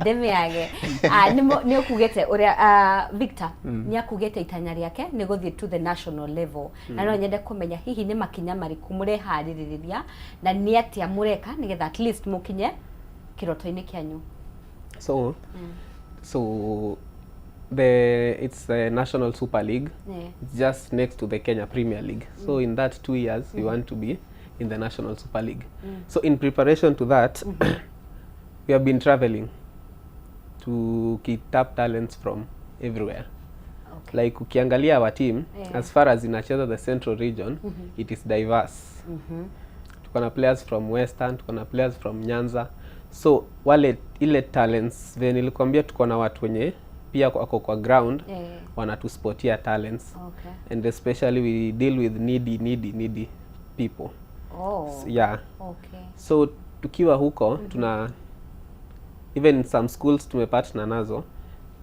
Ndĩmĩage. Ah, nĩ ũkugĩte ũrĩa Victor nĩ akugĩte itanya rĩake nĩ gũthiĩ to the national level. Na no nyende kũmenya hihi nĩ makinya marĩkũ mũreharĩrĩria na nĩ atĩa mũreka nĩgetha at least mũkinye kĩroto-inĩ kĩanyu. So the it's the National Super League. It's just next to the Kenya Premier League. So in that 2 years, we want to be in the National Super League. So in preparation to that, we have been traveling to tap talents from everywhere. Like ukiangalia our team, as far as inacheza the central region, it is diverse. Tuko na players from Western, tuko na players from Nyanza. So wale ile talents vile nilikwambia, tuko na watu wenye pia wako kwa ground, wanatuspotia talents, and especially we deal with needy, needy, needy people. Yeah. So tukiwa huko, tuna even some schools tumepartner nazo,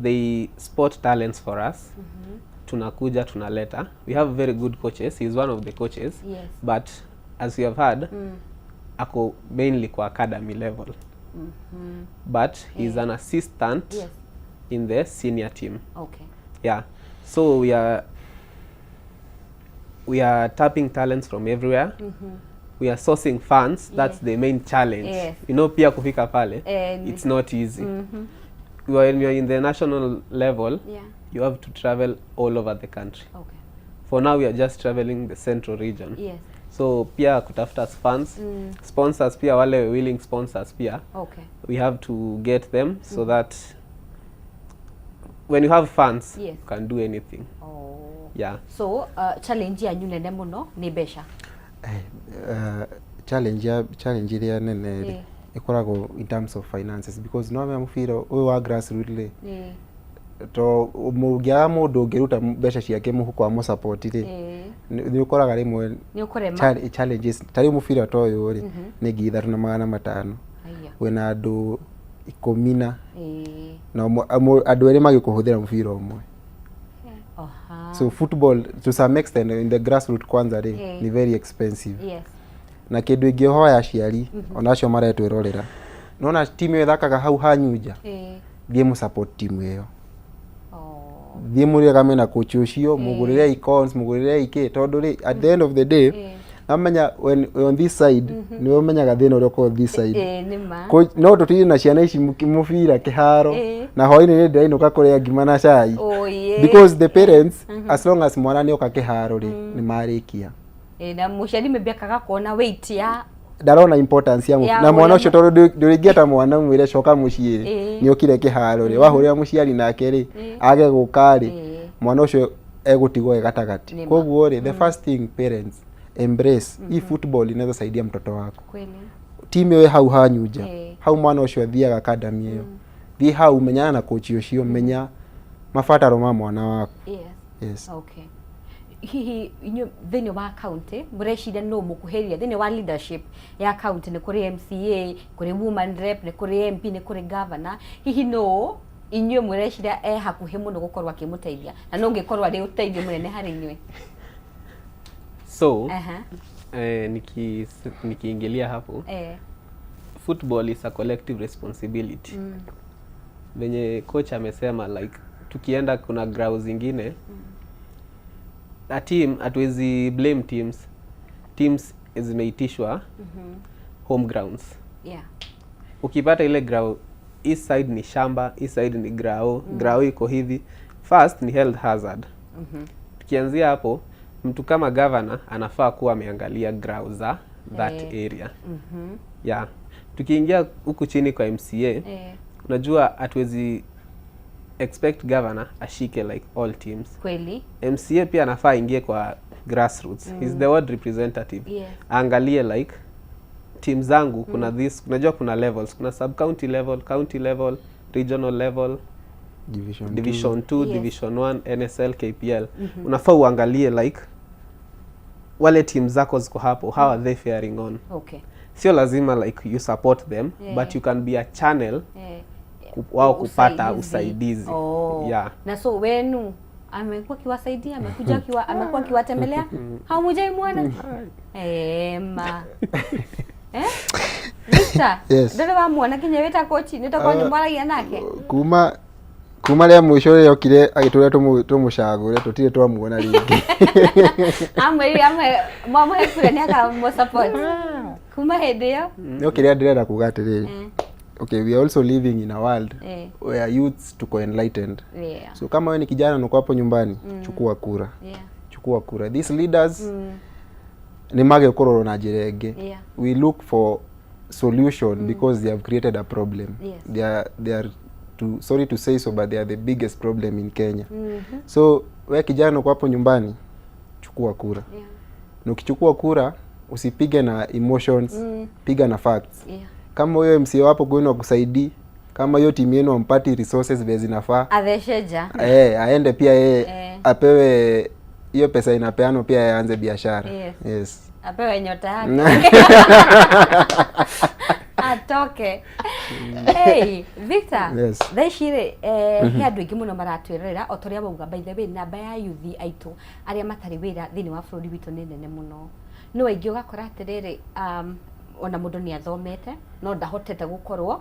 they spot talents for us, tunakuja tunaleta. We have very good coaches. He's one of the coaches, but as we have heard, ako mainly kwa academy level, but he's an assistant in the senior team. Yeah, so we are tapping talents from everywhere. We are sourcing funds. That's the main challenge. Pia kufika pale, it's not easy. When you're in the national level, you have to travel all over the country. For now we are just traveling the central region. So pia kutafuta funds, sponsors, pia wale willing sponsors pia, we have to get them so that when you have funds, you can do anything. Yeah. So challenge yanyu nene muno nĩ mbeca? Challenge ĩrĩa nene rĩ, ĩkoragwo in terms of finances, because no amenya mũbira ũyũ wa grassroot rĩ, to mũngĩaga mũndũ ũngĩruta mbeca ciake mũhuko wa mũsupport rĩ, nĩ ũkoraga rĩmwe Nĩ ũkũrema. Challenges. Ta rĩu mũbira ta ũyũ rĩ, nĩ 3500. Aya. Wĩna andũ 10 na na andũ erĩ magĩkũhũthĩra mũbira ũmwe. So football to some extent in the grassroot kwanza rĩ, ni very expensive. Na kĩndũ ingĩhoya aciari ona acio maretwĩrorera, nona timu ĩyo ĩthakaga hau hanyu nja, thiĩ mũsupport timu ĩyo. Thiĩ mũrĩgame na coach ũcio, mũgũrĩre icons, mũgũrĩre ikĩ, tondũ rĩ, at the end of the day, namenya when on this side nĩ ũmenyaga thĩna ũrĩa ũkoragwo this side. Nĩ ma. No tũtinde na ciana ici mũbira kĩharo, na hwainĩ nĩ ndĩrainũka kũrĩa ngima na cai, Oye. because the parents, as long as mwana nĩ oka kĩharo rĩ, nĩ marĩkia. Na mũciari maybe akaga kuona weight ya Ndarona importance ya Ya na mwana ũrĩa ũcio, tondũ ndũrĩngĩeta mwana mwĩre coka mũciĩ rĩ, nĩ okire kĩharo rĩ, wahũrĩra mũciari nake rĩ, age gũka rĩ, mwana ũcio egũtigwo e gatagatĩ. Nĩ ma. Koguo rĩ, the first thing, parents, embrace hii football, inaweza saidia mtoto wako. Timu ĩyo ĩ hau hanyu nja, hau mwana ũcio athiaga academy ĩyo, thiĩ hau, menyana na coach ũcio, menya mabataro ma mwana waku. Yes. Okay. Hihi inyuĩ thĩinĩ wa county mũreciria nũ mũkuhĩrĩria thĩinĩ wa leadership ya county? Nĩ kũrĩ MCA, kũrĩ woman rep, nĩ kũrĩ MP, nĩ kũrĩ governor. Hihi nũ inyuĩ mũreciria e hakuhĩ mũno gũkorwo akĩmũteithia na nũ ũngĩkorwo arĩ ũteithio mũnene harĩ inyuĩ? So nikiingilia hapo, football is a collective responsibility. Venye coach amesema, like tukienda kuna grau zingine, a team hatuwezi blame teams. Teams zimeitishwa home grounds. Ukipata ile grau, east side ni shamba, east side ni grao, grao iko hivi, first ni health hazard. Tukianzia hapo, mtu kama governor anafaa kuwa ameangalia grau za that area. Yeah, tukiingia huku chini kwa MCA, unajua hatuwezi expect governor ashike like all teams. MCA pia anafaa aingie kwa grassroots. He's the ward representative. Aangalie like team zangu kuna this, unajua kuna levels, kuna sub county level, county level, regional level, Division. Division 2, Division 1, NSL, KPL. Unafaa uangalie like wale team zako ziko hapo, how are they faring on? Sio lazima like you support them, but you can be a channel wao kupata usaidizi. Oh. Yeah. Na so wenu amekuwa akiwasaidia, amekuja akiwa, amekuwa akiwatembelea, hamujai muona ema, eh? Victor, Yes. ndũrĩ wamuona kinya wĩta coach nĩ tokorwo nĩ mwaragia nake? Kuma rĩa mũico rĩrĩa okire agĩtũria tũmũcagũre, tũtirĩ twamuona rĩngĩ. Amwĩrire amwe mwamũhe kura nĩ akamũ support kuma hĩndĩ ĩyo. No kĩrĩa ndĩrenda kuga atĩrĩrĩ, okay, we are also living in a world where youths tuko enlightened. So kama wewe ni kijana na uko hapo nyumbani, chukua kura. Chukua kura. These leaders nĩ mage kũrorwo na njĩra ĩngĩ. We look for solution because they have created a problem. They are to, sorry to say so, but they are the biggest problem in Kenya. So we kijana uko hapo nyumbani, chukua kura. Na ukichukua kura, usipige na emotions, piga na facts. Kama huyo MCA wapo kwenu akusaidii, kama hiyo timu yenu ampati resources vile zinafaa, Atheceja. eh, aende pia yeye apewe hiyo pesa inapeanwa, pia yeye aanze biashara. Yes. Apewe nyota yake atoke. Hey, Victor. Yes. Thaa ici rĩ, he andũ aingĩ mũno maratwĩrorera o ta ũrĩa wauga. By the way, namba ya yuthi aitũ arĩa matarĩ wĩra thĩinĩ wa bũrũri witũ nĩ nene mũno. No aingĩ ũgakora atĩrĩrĩ, ona mũndũ nĩ athomete no ndahotete gũkorwo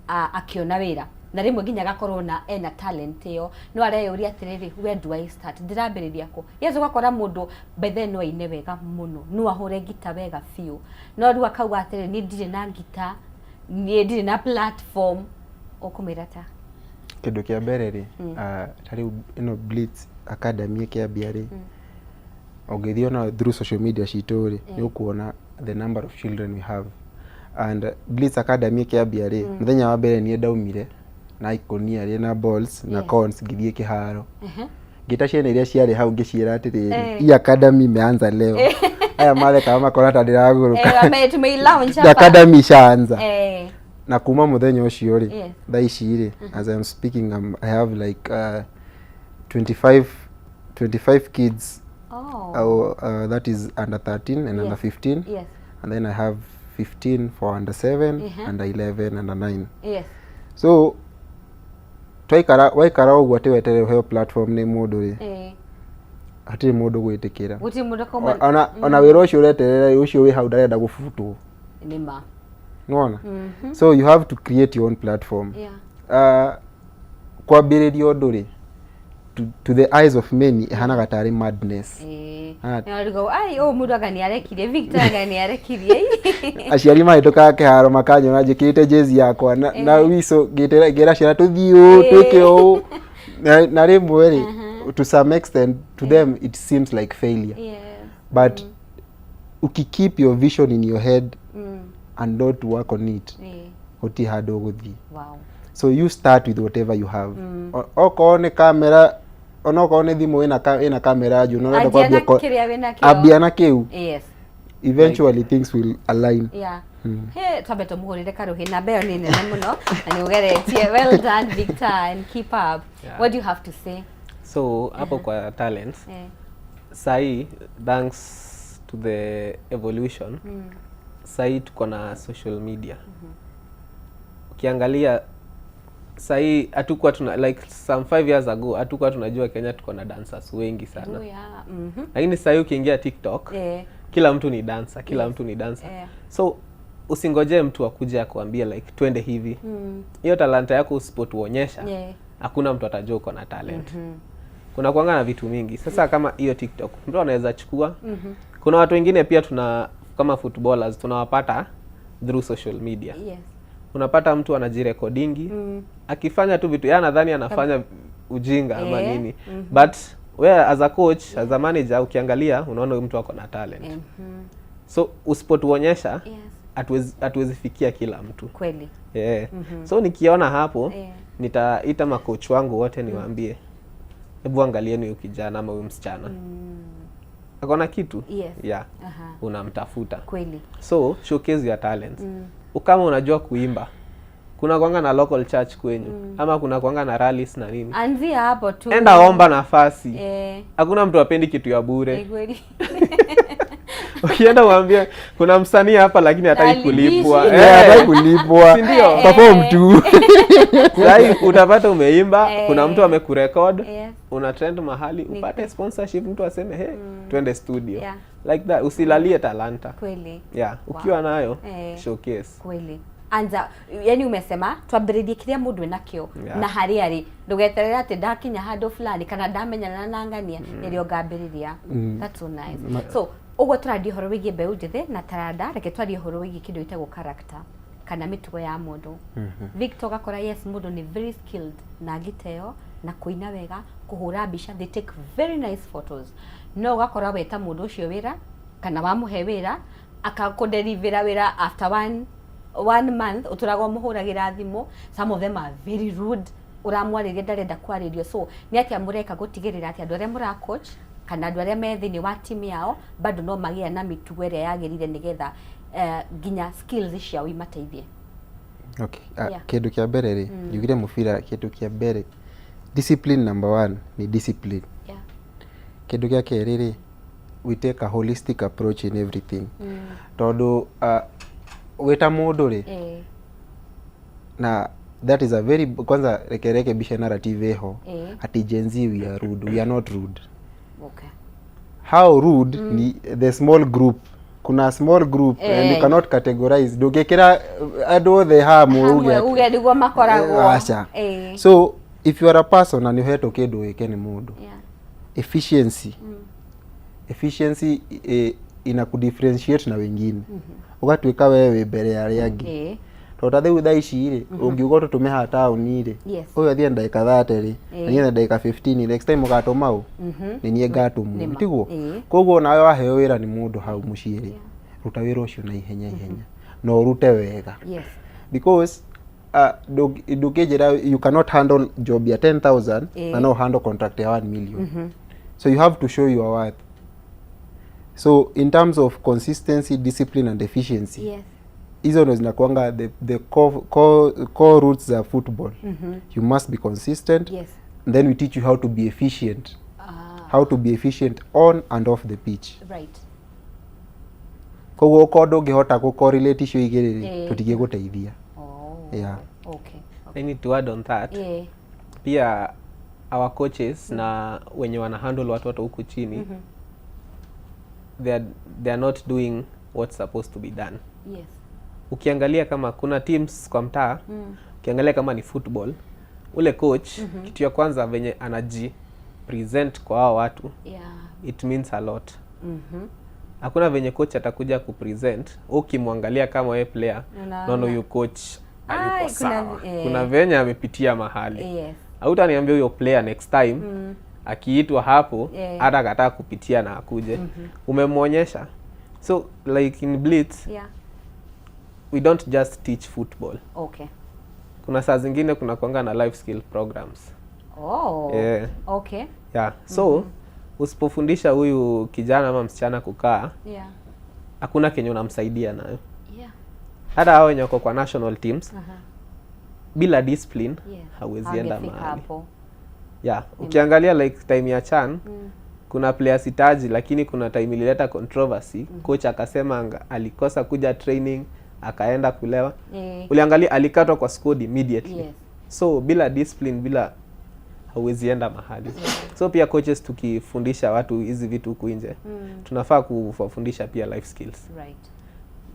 akĩona wĩra, na rĩmwe nginya agakorwo na ena talent ĩyo, no areyũria atĩrĩrĩ, "Where do I start? Ndĩrambĩrĩria kũ?" Yes, ũgakora mũndũ by then no aine wega mũno, no ahũre ngita wega biũ, no rĩu akauga atĩrĩrĩ, "Niĩ ndirĩ na ngita, niĩ ndirĩ na platform." Ũkũmĩra ta? Kĩndũ kĩa mbere rĩ, ta rĩu ĩno Blitz Academy ĩkĩambia rĩ, ũngĩthiĩ ona through social media citũ rĩ, nĩ ũkuona the number of children we have. And Blitz Academy ĩkĩambia rĩ, mũthenya wa mbere niĩ ndaumire na ikũnia rĩna balls na cones, ngĩthiĩ kĩharo, ngĩta ciana iria ciarĩ hau, ngĩciĩra atĩrĩrĩ, "Hii academy imeanza leo." Aya mathekaga makona ta ndĩragũrũka. Tumeilaunch The hapa. academy ishaanza. Na kuma muthenya ũcio rĩ, thaa ici rĩ, as I'm speaking, I have like 25 kids. That is under 13 and under 15, and then I have 15 for under 7, under 11, under 9. So twaikara, waikara ũguo atĩ weterere ũheo platform nĩ mũndũ rĩ, hatirĩ mũndũ gwĩtĩkĩra. Gũtirĩ mũndũ kauma. Ona wĩra ũcio ũreterera, ũcio wĩ hau ndarenda gũbutwo. Nĩ ma. Nĩwona? So you have to create your own platform. Kwambĩrĩria ũndũ rĩ, to the eyes of many ĩhanaga tarĩ madness. Ah. Nĩwarigwo, ai, ũyũ mũndũ anga nĩ arekirie, Victor anga nĩ arekirie. Aciari mahĩtũkaga kĩharo makanyona njĩkĩrĩte jezi yakwa na wico, ngĩra ciana tũthiĩ ũũ, twĩke ũũ, na rĩmwe rĩ, to some extent to them it seems like failure, but ukikeep your vision in your head and not work on it, gũtirĩ handũ ũgũthiĩ. So you start with whatever you have. Okorwo nĩ kamera, onokorwo nĩ thimũ ĩna kamera njũ, na ũrenda Anjia kwambia na kĩrĩa wĩnakĩo. Ambia na kĩu. Eventually things will align. Yeah. He, twambe tũmũhũrĩre karũhĩ, namba ĩyo nĩ nene mũno na nĩ ũgeretie. Well done, Victor, and keep up. What do you have to say? So hapo kwa talents, Sahii, thanks to the evolution, sahii tuko na social media. Ukiangalia sahii, hatukuwa tuna, like some 5 years ago, hatukuwa tunajua Kenya tuko na dancers wengi sana. Oh, yeah. Lakini sahii ukiingia TikTok, kila mtu ni dancer, kila mtu ni dancer. So usingojee mtu akuje akuambie like twende hivi. Hiyo talanta yako usipotuonyesha, hakuna mtu atajua uko na talent. Kuna kuanga na vitu mingi sasa kama hiyo TikTok mtu anaweza chukua. Kuna watu wengine pia tuna, kama footballers, tunawapata through social media. Unapata mtu anajirekodingi akifanya tu vitu, yeye anadhani anafanya ujinga ama nini, but we as a coach, as a manager, ukiangalia unaona huyu mtu ako na talent. So usipotuonyesha, hatuwezi fikia kila mtu. Yeah. So nikiona hapo, nitaita makoch wangu wote niwaambie, "Hebu angalieni huyu kijana ama huyu msichana, akona kitu." Yeah. Unamtafuta. So showcase your talents. Kama unajua kuimba, kuna kwanga na local church kwenyu ama kuna kwanga na rallies na nini, Anzia hapo tu. Enda omba nafasi. Hakuna mtu apendi kitu ya bure. Ukienda uambie kuna msanii hapa lakini hataki Halipishi. kulipwa. Yeah, hataki kulipwa. Si ndio? Perform tu. Sahii utapata umeimba, kuna mtu amekurecord, una trend mahali, upate sponsorship, mtu aseme, "Hey, twende studio." Like that. Usilalie talanta. Yeah, ukiwa nayo, showcase. Kweli, anza, yani umesema twambĩrĩrie kĩrĩa mũndũ enakĩo na harĩa arĩ, ndũgeterere atĩ ndakinya handũ fulani kana ndamenyana na ng'ania nĩrĩo ngambĩrĩria. That's so nice. So ũguo tũraria ũhoro wĩgiĩ mbeũ njĩthĩ na taranda, reke twarie ũhoro wĩgiĩ kĩndũ gĩtagwo character kana mĩtugo ya mũndũ. Victor, ũgakora yes, mũndũ nĩ very skilled na ngita ĩyo na kũina wega, kũhũra mbica, they take very nice photos, no ũgakora weta mũndũ ũcio wĩra kana wamũhe wĩra, akakũderivĩra wĩra after one month, ũtũraga ũmũhũragĩra thimũ. Some of them are very rude, ũramwarĩria ndarenda kwarĩrio. So nĩ atĩa mũreka gũtigĩrĩra atĩ andũ arĩa mũra coach kana andũ arĩa me thĩinĩ wa timu yao bado no magĩa na mĩtugo ĩrĩa yagĩrĩire, nĩgetha nginya skills ciao imateithie? Okay. Kĩndũ kĩa mbere rĩ, njugire mũbira, kĩndũ kĩa mbere, discipline. Number one ni discipline. Kĩndũ gĩa kerĩ rĩ, we take a holistic approach in everything, tondũ wĩ ta mũndũ rĩ, na that is a very, kwanza reke rekebishe narrative ĩho ati Gen Z we are rude. We are not rude. How rude ni the small group. Kuna small group and you cannot categorize, ndũngĩkĩra andũ othe hamwe uge hamwe uge nĩguo makoragwo. Aca. So if you are a person na nĩ ũhetwo kĩndũ wĩke nĩ mũndũ, efficiency, efficiency ina kudifferentiate na wengine, ũgatuĩka we wĩ mbere ya arĩa angĩ. Tondũ ta rĩu thaa ici rĩ, ũngiuga ũtũtũme haha taũni rĩ, ũyũ athiĩ na ndagĩka 30 rĩ, na niĩ na ndagĩka 15, next time ũgatũma ũ? Nĩ niĩ ngatũmwo. Nĩma. Tiguo? Koguo nawe waheo wĩra nĩ mũndũ hau mũciĩ rĩ, ruta wĩra ũcio na ihenya ihenya na ũrute wega, because ndũngĩnjĩra you cannot handle job ya 10,000 na no handle contract ya 1 million. So you have to show your worth. So in terms of consistency, discipline and efficiency, hizo ndo zinakuanga the core roots za football. You must be consistent. Then we teach you how to be efficient, how to be efficient on and off the pitch. Koguo okorwo ndũngĩhota gũ-correlate icio igĩrĩ rĩ, tũtingĩgũteithia. Yeah. I need to add on that. Pia our coaches na wenye wana handle watoto huku chini, they are not doing what's supposed to be done. Ukiangalia kama kuna teams kwa mtaa, ukiangalia kama ni football, ule coach, kitu ya kwanza venye anaji present kwa hao watu, it means a lot. Hakuna venye coach atakuja kupresent, ukimwangalia kama we player, Unaona. naona huyu coach Ai, hayuko sawa, kuna venye amepitia mahali. Hautaniambia huyo player next time akiitwa hapo hata kataa kupitia na akuje. Umemwonyesha. So like in Blitz, we don't just teach football. Kuna saa zingine kuna kuanga na life skill programs. Yeah. Yeah. So usipofundisha huyu kijana ama msichana kukaa, hakuna kenye unamsaidia nayo. Hata hao wenye wako kwa national teams, bila discipline hauwezi enda Hawangefika mahali. hapo. Yeah, ukiangalia like time ya CHAN. Kuna player sitaji, lakini kuna time ilileta controversy. Coach akasema alikosa kuja training, akaenda kulewa. Uliangalia alikatwa kwa squad immediately. So bila discipline, bila, hauwezi enda mahali. So pia coaches, tukifundisha watu hizi vitu huku nje, tunafaa kuwafundisha pia life skills. Right,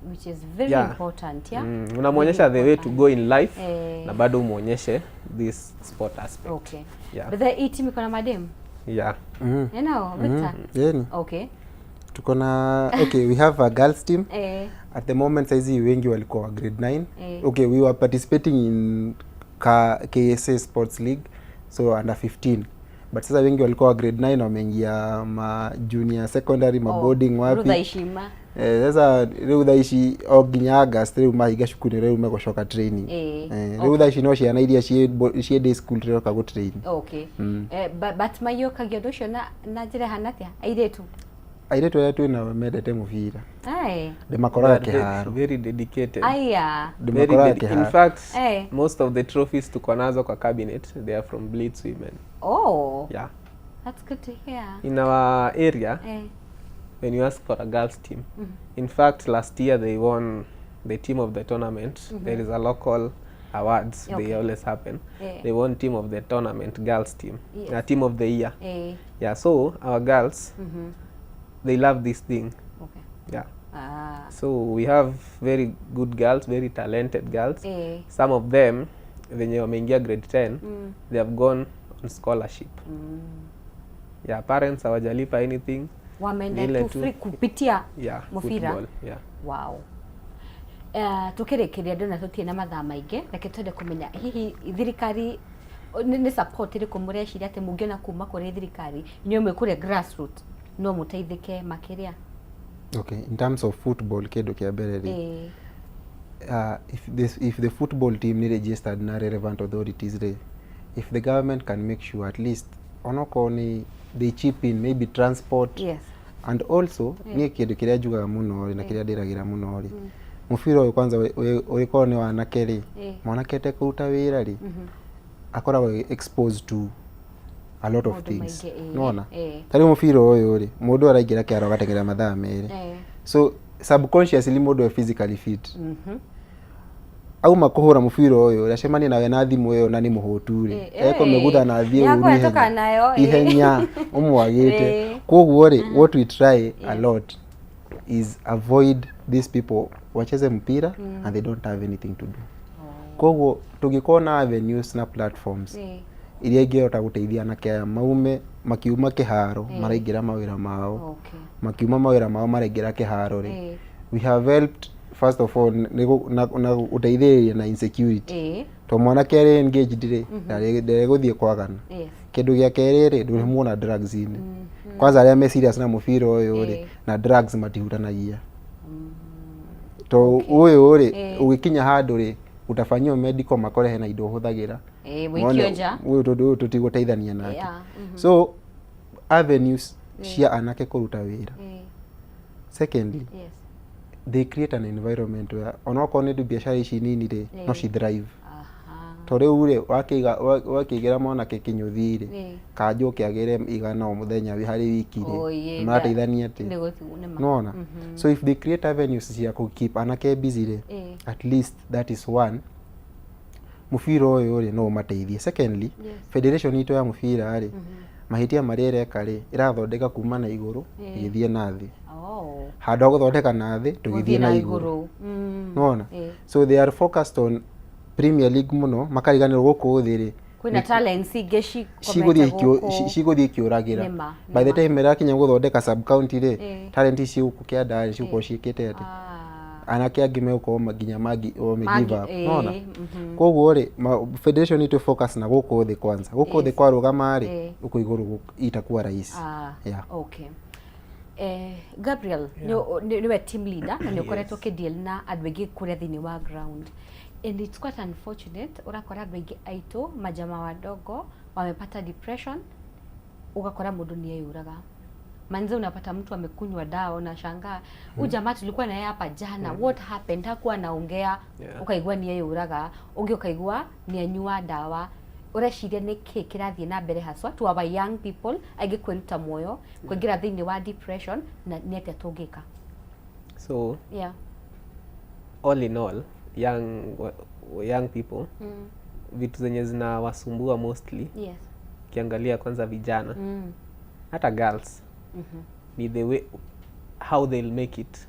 which is very important, yeah. Unamwonyesha the way to go in life na bado umwonyeshe this sport aspect. Yeah. But the hii team iko na madem? Yeah. You know, Victor? Yani tuko na, okay, we have a girls team. At the moment saizi wengi walikuwa wa grade 9. Okay, we were participating in KSA Sports League, so under 15, but sasa wengi walikuwa wa grade 9 wameingia ma junior secondary, ma boarding, wapi. Rutha ishima. Eh, sasa riu thaa ici o nginya August riu mahinga cukuru riu megũcoka training. Eh, riu thaa ici no ciana iria ciĩ day school tũroka gũ train. Okay. Eh, but maiyũkagia ũndũ ũcio na njĩra ĩhana atĩa airĩtu? Airĩtu arĩa twĩ nao mendete mũbira. Ndĩmakoraga They are kĩharo. very dedicated. Aya. Very Ndĩmakoraga in kĩharo. fact, most of the trophies tuko nazo kwa cabinet, they are from Blitz Women. Oh. Yeah. That's good to hear. In our area, when you ask for a girls team, in fact last year they won the team of the tournament. There is a local awards, they always happen. They won team of the tournament, girls team, team of the year. Yeah, so our girls, they love this thing. Yeah. So we have very good girls, very talented girls. Some of them venye wameingia grade 10, they have gone on scholarship. Yeah, parents hawajalipa anything. Wameenda Ni ile tu tu. free kupitia Yeah, mũbira. football, yeah. Wow. Tukĩrĩkĩria, ndona tũtirĩ na mathaa maingĩ, reke twende kũmenya hihi thirikari nĩ support ĩrĩkũ mũreciria atĩ mũngĩona kuma kũrĩ thirikari, inyuĩ mwĩ kũrĩa grassroot no mũteithĩke makĩria? Okay, in terms of football, kĩndũ kĩa mbere rĩ, if the football team nĩ registered na relevant authorities rĩ, if the government can make sure at least onokorwo nĩ they chip in maybe transport, and also niĩ kĩndũ kĩrĩa njugaga mũno rĩ, na kĩrĩa ndĩragĩra mũno rĩ, mũbira ũyũ kwanza ũrĩkorwo nĩ wanake rĩ, mwanake atekũruta wĩra rĩ, akoragwo exposed to a lot of Maũndũ things. maingĩ, Nĩwona ta rĩu mũbira ũyũ rĩ, mũndũ araingĩra kĩharo agateng'era mathaa 2. So subconsciously mũndũ e physically fit, auma kũhũra mũbira ũyũ, acemanie nawe na thimũ ĩyo na nĩ mũhũtu rĩ, ekũmĩgutha na athiĩ ũru Nĩakũhetũka ihenya nayo, ihenya ũmwagĩte. Koguo rĩ, what we try a lot is avoid these people wacheze mpira and they don't have anything to do. Koguo tũngĩkorwo na avenues na platforms iria ingĩhota gũteithia anake aya maume, makiuma kĩharo maraingĩra mawĩra mao, makiuma mawĩra mao maraingĩra kĩharo rĩ, we have helped first of all nĩ na gũteithĩrĩria na insecurity, to mwanake arĩ engaged rĩ, ndarĩ kwagana. Kĩndũ gĩa kerĩ rĩ, ndũrĩmuona drugs-inĩ. Kwanza arĩa me serious na mũbira ũyũ rĩ, na drugs matihutanagia, to ũyũ rĩ, ũgĩkinya handũ rĩ, utafanyiwa medical, makore hena indo ũhũthagĩra. Wĩikio Mone, nja. ũyũ tondũ ũyũ tũtigũteithania nake. So avenues cia anake kũruta wĩra. Secondly, they create an environment where onokorwo nĩ biacara ici nini rĩ, no ci thrive. To rĩu rĩ, wakĩigĩra mwanake kĩnyũthi rĩ, kanjũ kĩagĩre 100 o mũthenya harĩ wiki rĩ, Oye, marateithania atĩ nĩma. Nona so if they create avenues cia kũ keep anake busy rĩ, at least that is one, mũbira ũyũ rĩ, no ũmateithie. Secondly, federation itũ ya mũbira rĩ, mahĩtia marĩa ĩreka rĩ, ĩrathondeka kuma na igũrũ ĩgĩthiĩ na thĩ, handũ ha gũthondeka na thĩ tũgĩthiĩ Gũthiĩ na igũrũ. Nona so they are focused on Premier League mũno, makariganĩrwo gũkũ thĩ rĩ, Kwĩna talents ingĩ cikomete cigũthiĩ gũkũ. cigũthiĩ ikĩũragĩra. By the time ĩrakinya gũthondeka sub county rĩ, talent ici gũkũ kĩanda rĩ, cigũkorwo ciĩkĩte atĩ anake angĩ megũkorwo nginya magi wame give up. Nona koguo rĩ, federation itu focus na gũkũ thĩ kwanza, gũkũ thĩ kwarũgama rĩ, gũkũ igũrũ itakuwa rahisi. Ah, okay. Gabriel, nĩwe team leader na nĩ ũkoretwo ũkĩdeal na andũ aingĩ kũrĩa thĩinĩ wa ground, and it's quite unfortunate ũrakora andũ aingĩ aitũ, majamaa wadogo, wamepata depression, ũgakora mũndũ nĩ eyũraga. Manze, unapata mtu amekunywa dawa, unashangaa huyu jamaa tulikuwa naye hapa jana, what happened? Hakuwa anaongea. Ukaigua ni eyũraga, ũngĩ ũkaigua ni anyua dawa. Ũreciria nĩ kĩ kĩrathiĩ na mbere haswa to our young people aingĩ kwĩruta muoyo, kũingĩra thĩinĩ wa depression, na nĩ atĩa tũngĩka? So all in all, young people, vitu zenye zinawasumbua mostly, ukiangalia kwanza vijana, hata girls, ni the way how they'll make it.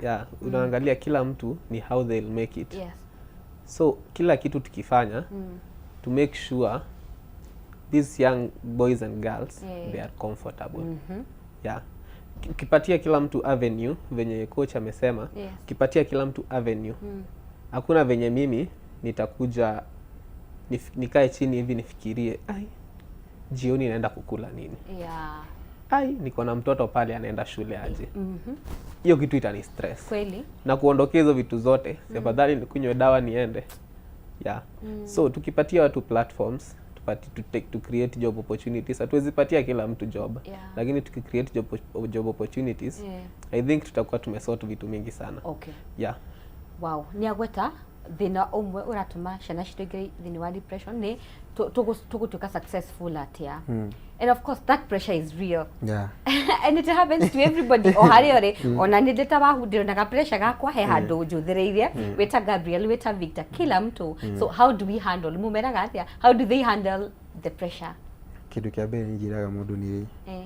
Yeah, unaangalia kila mtu ni how they'll make it. So kila kitu tukifanya to make sure these young boys and girls, they are comfortable. Yeah, ukipatia kila mtu avenue, venye coach amesema, ukipatia kila mtu avenue, hakuna venye mimi nitakuja nikae chini hivi nifikirie, "Ai, jioni naenda kukula nini? Ai, niko na mtoto pale anaenda shule aje?" Hiyo kitu itani stress na kuondokea hizo vitu zote, si afadhali nikunywe dawa niende? Yeah. So tukipatia watu platforms, to create job opportunities, hatuwezi patia kila mtu job, lakini tukicreate job opportunities, I think tutakuwa tumesort vitu mingi sana. Yeah. Wow, nĩ agweta thĩna ũmwe ũratũma ciana citũ ingĩre thĩinĩ wa depression nĩ tũgũtuĩka successful atĩa, and of course that pressure is real and it happens to everybody o harĩa ũrĩ. Ona nĩ ndĩ ta wahu, ndĩronaga pressure gakwa he handũ njũthĩrĩirie, wĩta Gabriel, wĩta Victor, kila mtu. So how do we handle, mumeraga atĩa, how do they handle the pressure? Kĩndũ kĩa mbere njĩraga mũndũ nĩ rĩ,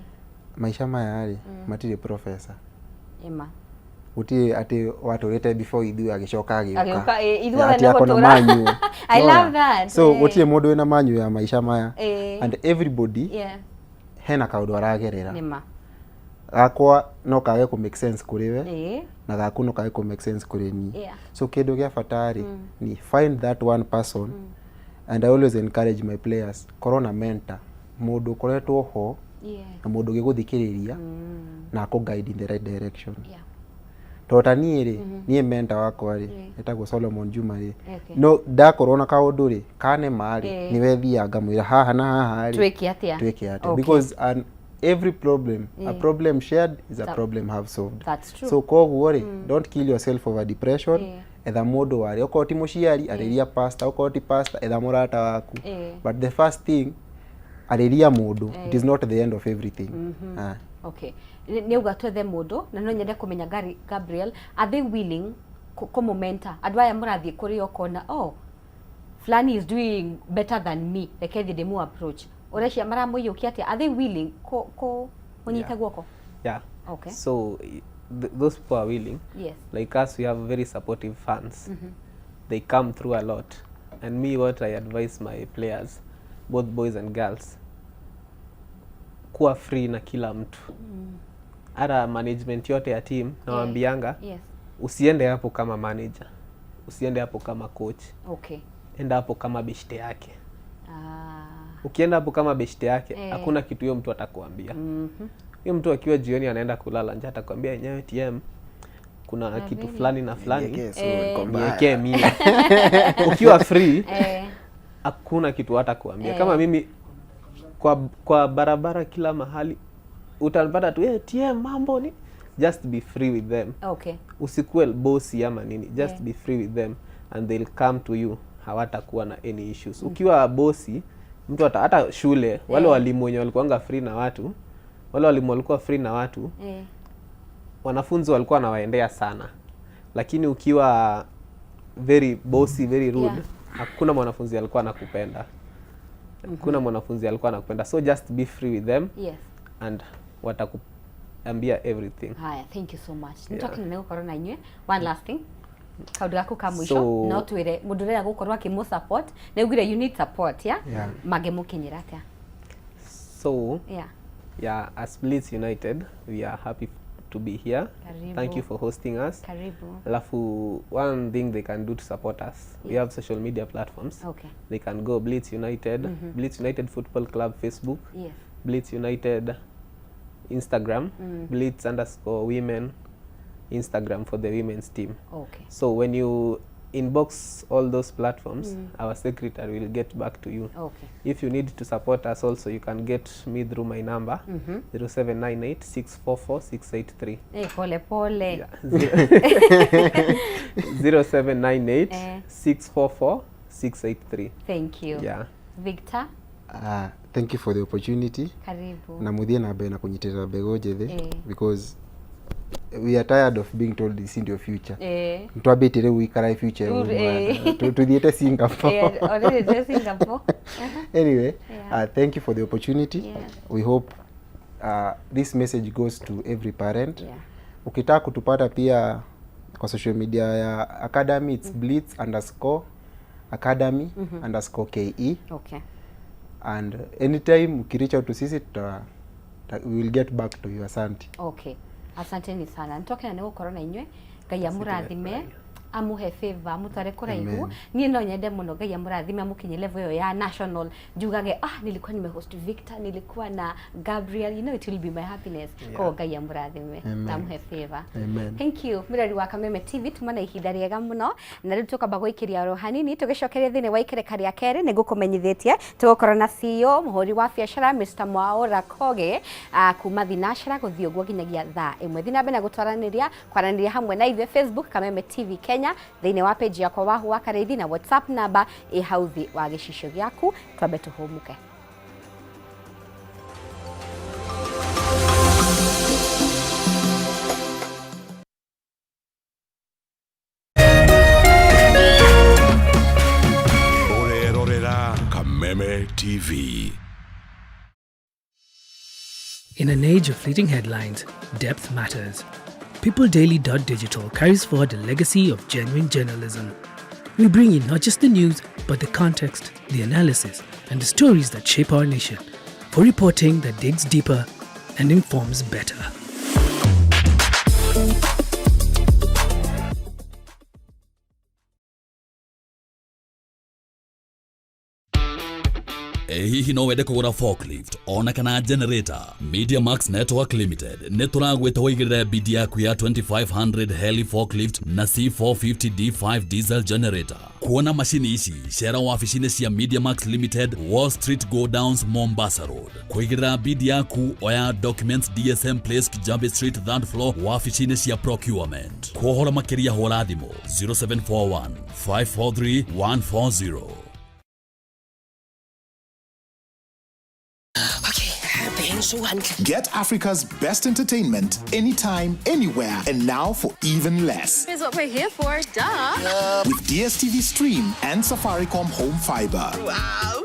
maica maya rĩ, matirĩ professor. Ĩma. Gũtirĩ atĩ watũrĩte before ithuĩ agĩcoka agĩũka. Agĩũka, ithuothe Atĩ nĩ ako na gũtũra. manual. I Nĩwona? love that. So gũtirĩ mũndũ wĩna manual ya maica maya, and everybody hena kaũndũ aragerera. Nĩma. Gakwa no kage kũ make sense kũrĩ we, na gaku no kage kũ make sense kũrĩ niĩ. So kĩndũ gĩa bata rĩ, ni find that one person, and I always encourage my players, korwo na mentor, mũndũ ũkoretwo ho na mũndũ ũgĩgũthikĩrĩria na akũ guide in the right direction. Tondũ ta niĩ rĩ, niĩ mentor wakwa rĩ, etagwo Solomon Juma rĩ. No ndakorwo na kaũndũ rĩ kanema rĩ, nĩwe thiaga ngamwĩra haha na haha rĩ, Twĩke atĩa? Twĩke atĩa? Because an every problem, a problem shared is a problem half solved. That's true. So koguo rĩ, don't kill yourself over depression. Etha mũndũ warĩ, okorwo ti mũciari, arĩria pastor, okorwo ti pastor, etha mũrata waku. But the first thing, arĩria mũndũ. It is not the end of everything. Ah. Okay, nĩ auga twethe mũndũ, na no nyende kũmenya, Gabriel, are they willing kũmũmenta andũ aya mũrathiĩ kũrĩ ũkona, "Oh, fulani is doing better than me, reke thiĩ ndĩmũ approach"? Ũrecia maramũiyũkia atĩa? Are they willing kũ mũnyite guoko? Yeah. So those people are willing. Like us, we have very supportive fans. They come through a lot. And me, what I advise my players, both boys and girls, kuwa free na kila mtu, hata management yote ya team nawaambianga, usiende hapo kama manager, usiende hapo kama coach, enda hapo kama beshte yake. Ukienda hapo kama beshte yake, hakuna kitu hiyo mtu atakuambia. Hiyo mtu akiwa jioni anaenda kulala nje atakwambia, "Yenyewe TM, kuna kitu fulani na fulani, Niwekee so, niko mbaya. Niekee 100." Ukiwa free, hakuna kitu hata kuambia. Kama mimi kwa barabara, kila mahali utanipata tu, "Hey, TM, mambo ni?" Just be free with them. Usikuwe bossy ama nini, just be free with them and they'll come to you, hawatakuwa na any issues. Ukiwa bossy, mtu hata shule, wale walimu wenye walikuanga free na watu, wale walimu walikuwa free na watu, wanafunzi walikuwa wanawaendea sana. Lakini ukiwa very bossy, very rude, hakuna mwanafunzi alikuwa anakupenda, hakuna mwanafunzi alikuwa anakupenda. So just be free with them and watakuambia everything. Haya, thank you so much. Nĩ twakena nĩ gũkorwo na inyuĩ. One last thing, kaũndũ gaku ka mũico. No twĩre mũndũ ũrenda gũkorwo akĩmũ support, nĩ ugire you need support, yeah? Yeah. Mangĩmũkinyĩra atĩa? So yeah, as Blitz United, we are happy to be here. Karibu. Thank you for hosting us. Karibu. Alafu one thing they can do to support us, we have social media platforms. They can go Blitz United, Blitz United Football Club Facebook, Blitz United Instagram, Blitz_women Instagram for the women's team. So when you inbox all those platforms, our secretary will get back to you. If you need to support us also, you can get me through my number, 0798 644 683. Eh, pole pole. Yeah. 0798 644. 683. Thank you. Yeah. Victor, Thank you for the opportunity. Karibu. Na muthie na mbere na kunyitirira mbegu njithi, because we are tired of being told this is your future. Twambĩtie rĩu ikara future ĩmwe, tuthiĩte Singapore. Eh, already to Singapore. Anyway, thank you for the opportunity. We hope this message goes to every parent. Ukitaka kutupata pia kwa social media ya academy, it's blitz_academy_ke. And anytime ukireach out to sisi, we will get back to you. Asante. Okay, asanteni sana, nitokena nĩ gũkorwo na inyuĩ. Ngai amũrathime, amuhe favor, amũtware kũraihu. Niĩ no nyende mũno Ngai amũrathime, amũkinyie level ĩyo ya national, njugage, "Ah, nilikuwa nimehost Victor, nilikuwa na Gabriel." It will be my happiness. Koguo Ngai amũrathime na amuhe favor. Amen. Thank you. Mwĩrori wa Kameme TV, tuma na ihinda rĩega mũno, na rĩu tũkamba gũikĩria oro hanini, tũgĩcokeria thĩinĩ wa ikereka rĩa kerĩ. Nĩ ngũkũmenyithĩtie tũgũkorwo na CEO, mũhũri wa biacara, Mr. Mwaura Koge, kuma Thinacera gũthiĩ ũguo nginyagia thaa 1. Thiĩ na mbere na gũtwaranĩria kwaranĩria hamwe na ithuĩ Facebook, Kameme TV Kenya, thĩinĩ wa page yakwa Wahu wa Karĩithi, na WhatsApp namba ĩ hau thĩ wa gĩcicio gĩaku. Twambe tũhũmũke. Ũrerorera Kameme TV. In an age of fleeting headlines, depth matters. PeopleDaily.digital carries forward the legacy of genuine journalism. We bring you not just the news, but the context, the analysis, and the stories that shape our nation, for reporting that digs deeper and informs better. Ĩ hihi no wende kũgũra forklift ona kana generator? Media Max Network Limited nĩ tũragwĩta ũigĩrĩre bid yaku ya 2500 heli forklift na C450 D5 diesel generator. Kuona macini ici, cera wabici-inĩ cia Media Max Limited, Wall Street, Go Downs, Mombasa Road. Kũigĩrĩra bid yaku, oya documents DSM Place, Kijabe Street, third floor, wabici-inĩ cia procurement. Kũhoro makĩria hũra thimũ 0741 543 140. Get Africa's best entertainment anytime, anywhere, and now for even less. Here's what we're here for, duh. With DSTV Stream and Safaricom Home Fiber. Wow.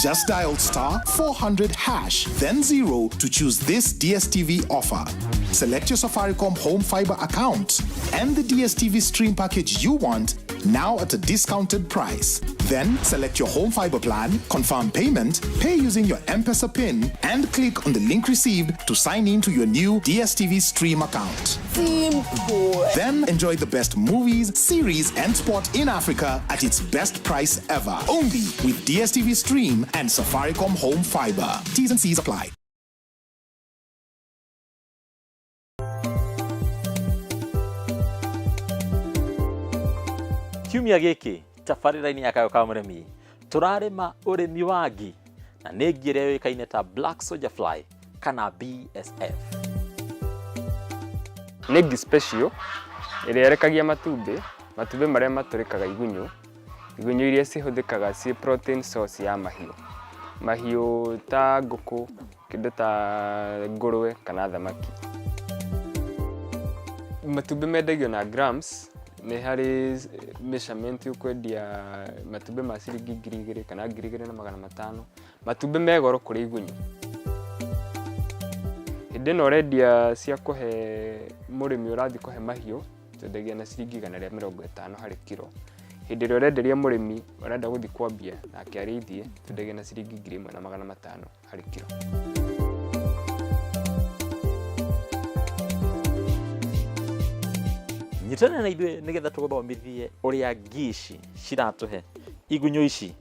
Just dial *400#, then 0 to choose this DSTV offer. Select your Safaricom Home Fiber account and the DSTV Stream package you want, now at a discounted price. Then select your Home Fiber plan, confirm payment, pay using your M-Pesa PIN, and click on the link received to sign in to your new DSTV Stream account. Simple. Then enjoy the best movies, series, and sport in Africa at its best price ever. Only with DSTV Stream and Safaricom Home Fiber. T's and C's apply. Kiumia gĩkĩ tabarĩra-inĩ ya Kayũ ka Mũrĩmi, tũrarĩma ũrĩmi wa ngi, na nĩ ngi ĩrĩa yũĩkaine ta Black Soldier Fly kana BSF. Nĩ ngi special ĩrĩa ĩrekagia matumbĩ, matumbĩ marĩa matũrĩkaga igunyũ, igunyũ iria cihũthĩkaga ciĩ protein source ya mahiũ. Mahiũ ta ngũkũ, kĩndũ ta ngũrwe kana thamaki. Matumbĩ mendagio na grams, nĩ harĩ measurement ũkwendia matumbĩ ma ciringi 2,000 kana 2,500. Matumbĩ me goro kũrĩ igunyũ. Hĩndĩ ĩno ũrendia cia kũhe mũrĩmi ũrathiĩ kũhe mahiũ, twendagia na ciringi 150 harĩ kiro. Hĩndĩ ĩrĩa ũrenderia mũrĩmi ũrenda gũthiĩ kwambia nake arĩithie, twendagia na ciringi 1,500 harĩ kiro. Nyitanĩra na ithuĩ nĩgetha tũgũthomithie ũrĩa ngi ici ciratũhe igunyũ ici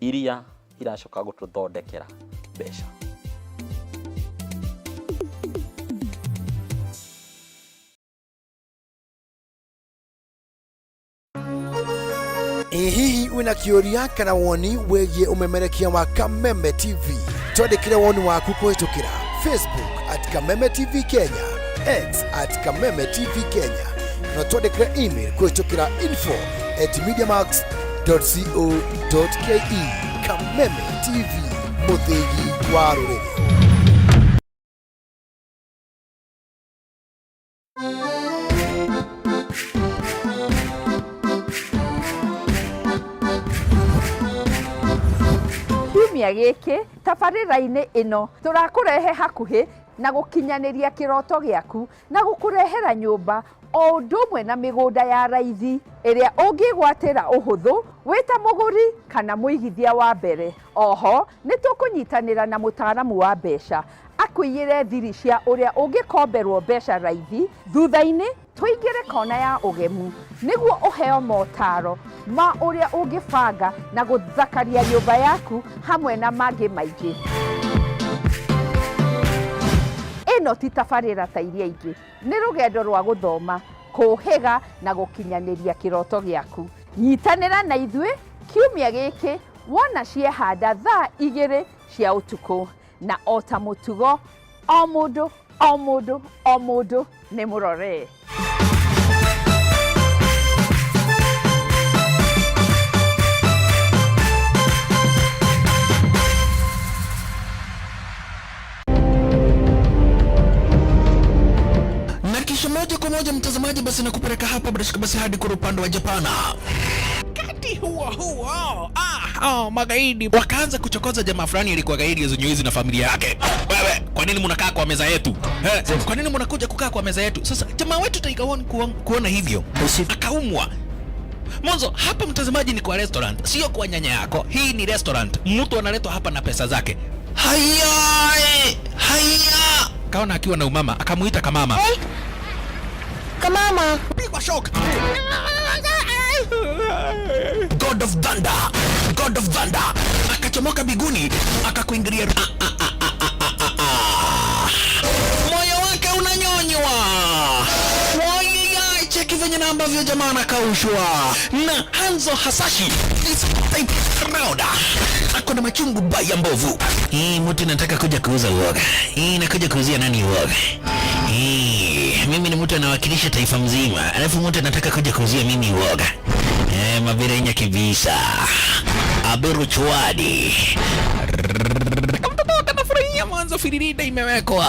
iria iracoka gũtũthondekera mbeca. Ĩ hihi wĩna kĩũria kana woni wĩgiĩ ũmemerekia wa Kameme TV? Twandĩkĩre woni waku kũhĩtũkĩra Facebook @KamemeTV Kenya, X @KamemeTV Kenya, na twandĩkĩre email kũhĩtũkĩra info@mediamax kameme.co.ke. Kameme TV, mũthĩgi wa rũrĩrĩ. Kiumia gĩkĩ tabarĩra-inĩ ĩno tũrakũrehe hakuhĩ na gũkinyanĩria kĩroto gĩaku na gũkũrehera nyũmba o ũndũ ũmwe na mĩgũnda ya raithi ĩrĩa ũngĩgwatĩra ũhũthũ wĩ ta mũgũri kana mũigithia wa mbere. Oho nĩ tũkũnyitanĩra na mũtaaramu wa mbeca akũiyĩre thiri cia ũrĩa ũngĩkomberwo mbeca raithi thutha-inĩ tũingĩre kona ya ũgemu nĩguo ũheo motaro ma ũrĩa ũngĩbanga na gũthakaria nyũmba yaku hamwe na mangĩ maingĩ. Ĩno ti tabarĩra ta iria ingĩ, nĩ rũgendo rwa gũthoma, kũũhĩga na gũkinyanĩria kĩroto gĩaku. Nyitanĩra na ithuĩ kiumia gĩkĩ wona ciehanda thaa 2 cia ũtukũ. Na o ta mũtugo, o mũndũ o mũndũ o mũndũ nĩ mũrore. Na kisha moja kwa moja mtazamaji, basi nakupeleka hapa bila shaka basi hadi kwa upande wa Japana. Wakati huo huo, magaidi wakaanza kuchokoza jamaa fulani alikuwa gaidi ya na familia yake. Wewe, kwa nini mnakaa kwa meza yetu? Kwa nini mnakuja kukaa kwa meza yetu? Sasa jamaa wetu Tiger One kuona hivyo akaumwa. Mwanzo hapa mtazamaji, ni kwa restaurant, sio kwa nyanya yako. Hii ni restaurant, mtu analetwa hapa na pesa zake. Haya, haya, kaona akiwa na umama akamuita kamama. Hey. Kamama, pigwa shock. God of Thunder, God of Thunder akachomoka biguni akakuingilia. Moyo wake unanyonywa. Cheki venye na ambavyo jamaa anakaushwa na Hanzo Hasashi this type round ako na machungu baya mbovu. Hii mtu nataka kuja kuuza uoga. Hii nakuja kuuzia nani uoga? Hii mimi ni mtu anawakilisha taifa mzima, alafu mtu anataka kuja kuuzia mimi uoga. Mabirenya kibisa. Aberu chwadi. Kamtoto kanafurahia mwanzo firirida imewekwa.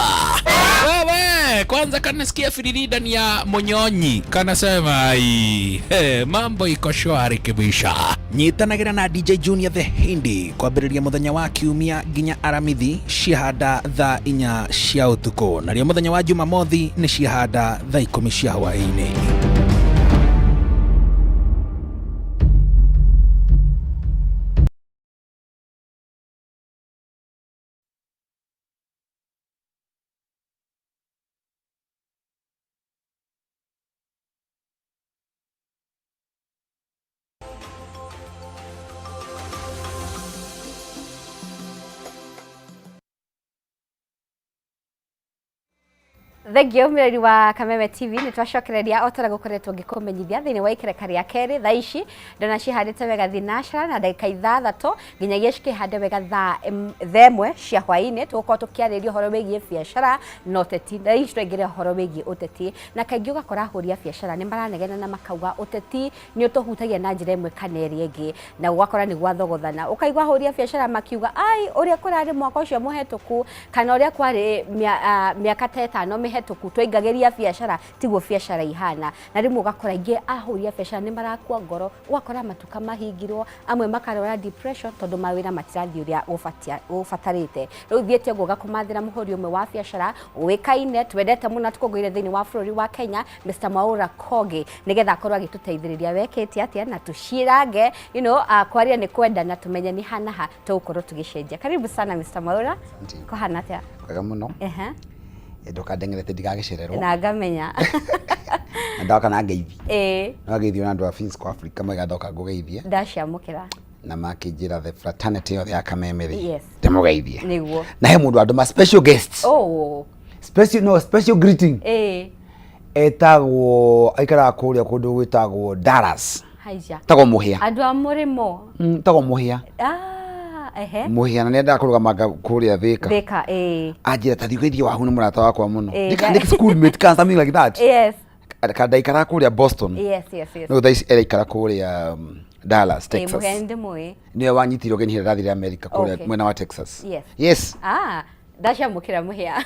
Wewe, kwanza kanasikia firirida ni ya monyonyi. Kanasema ai, mambo iko shwari kibisha. Nyitanagira na DJ Junior the Hindi kwambĩrĩria mũthenya wa kiumia nginya aramithi ciahanda thaa 4 cia ũtukũ, narĩo mũthenya wa Jumamothi nĩ ciahanda thaa 10 cia hwaĩ-inĩ. Thengiũ mwĩrori wa Kameme TV, nĩ twacokereria o ta ũrĩa gũkoretwo ngĩkũmenyithia thĩinĩ wa ikereka rĩa kerĩ. Thaa ici ndona cihandĩte wega thinashara na ndagĩka 6 nginyagia cikĩhande wega thaa 1 cia hwaĩ-inĩ. Tũgũkorwo tũkĩarĩrĩria ũhoro wĩgiĩ biacara na ũteti. Thaa ici twaingĩra ũhoro wĩgiĩ ũteti, na kaingĩ ũgakora ahũri a biacara nĩ maranegena na makauga ũteti nĩ ũtũhutagia na njĩra ĩmwe kana ĩrĩa ĩngĩ, na ũgakora nĩ gwathogothana. Ũkaigua ahũri a biacara makiuga ai ũrĩa kũrarĩ mwaka ũcio mũhetũku kana ũrĩa kwarĩ mĩaka ta 5 mĩhetũku twaingagĩria biacara tiguo biacara ihana. Na rĩmwe ũgakora aingĩ ahũri a biacara nĩ marakua ngoro, ũgakora matuka mahingirwo, amwe makarwara depression tondũ mawĩra matirathiĩ ũrĩa gũbatarĩte. Rĩu thiĩte ũguo ngakũmathĩra mũhũri ũmwe wa biacara ũĩkaine twendete mũno tũkũngũĩire thĩinĩ wa bũrũri wa Kenya, Mr. Mwaura Kogi, nĩgetha akorwo agĩtũteithĩrĩria wekĩte atĩa na tũcirange, kwaria nĩ kwenda na tumenye nĩ hana ha tũgũkorwo tũgĩcenjia. Karibu sana Mr. Mwaura. Kũhana atĩa? Kwega mũno. Ndũkandengerete ndigagĩcererwo. Na ngamenya. Na ndoka na ngeithi. No ngeithio na andũ a Finsco Africa maiga ndoka ngũgeithie. Ndaciamũkĩra. Na makĩnjĩra the fraternity yothe ya Kameme rĩ. Yes. Ndĩmũgeithie. Nĩguo. Na he mũndũ andũma special guest. Oh. Special, no, special greeting. Etagwo, aikaraga kũrĩa kũndũ gwĩtagwo Dallas. Haija. Tagwo Mũhĩa. Andũ a mũrĩmo. Tagwo Mũhĩa. Ehe. Mũhĩa na nĩendaga kũrũgama kũrĩa Thĩka. Thĩka, Anjĩra ta thiĩ ũgeithie Wahu nĩ mũrata wakwa mũno. Ndĩ schoolmate kana something like that. Yes. Kana ndaikaraga kũrĩa Boston. Yes, yes, yes. No thaa ici araikara kũrĩa Dallas, Texas. Mũhĩa ndĩmũĩ. Nĩwe wanyitire ũgeni hĩrĩa ndathire America kũrĩa mwena wa Texas. Yes. Yes. Ah, ndacamũkĩra mũhĩa.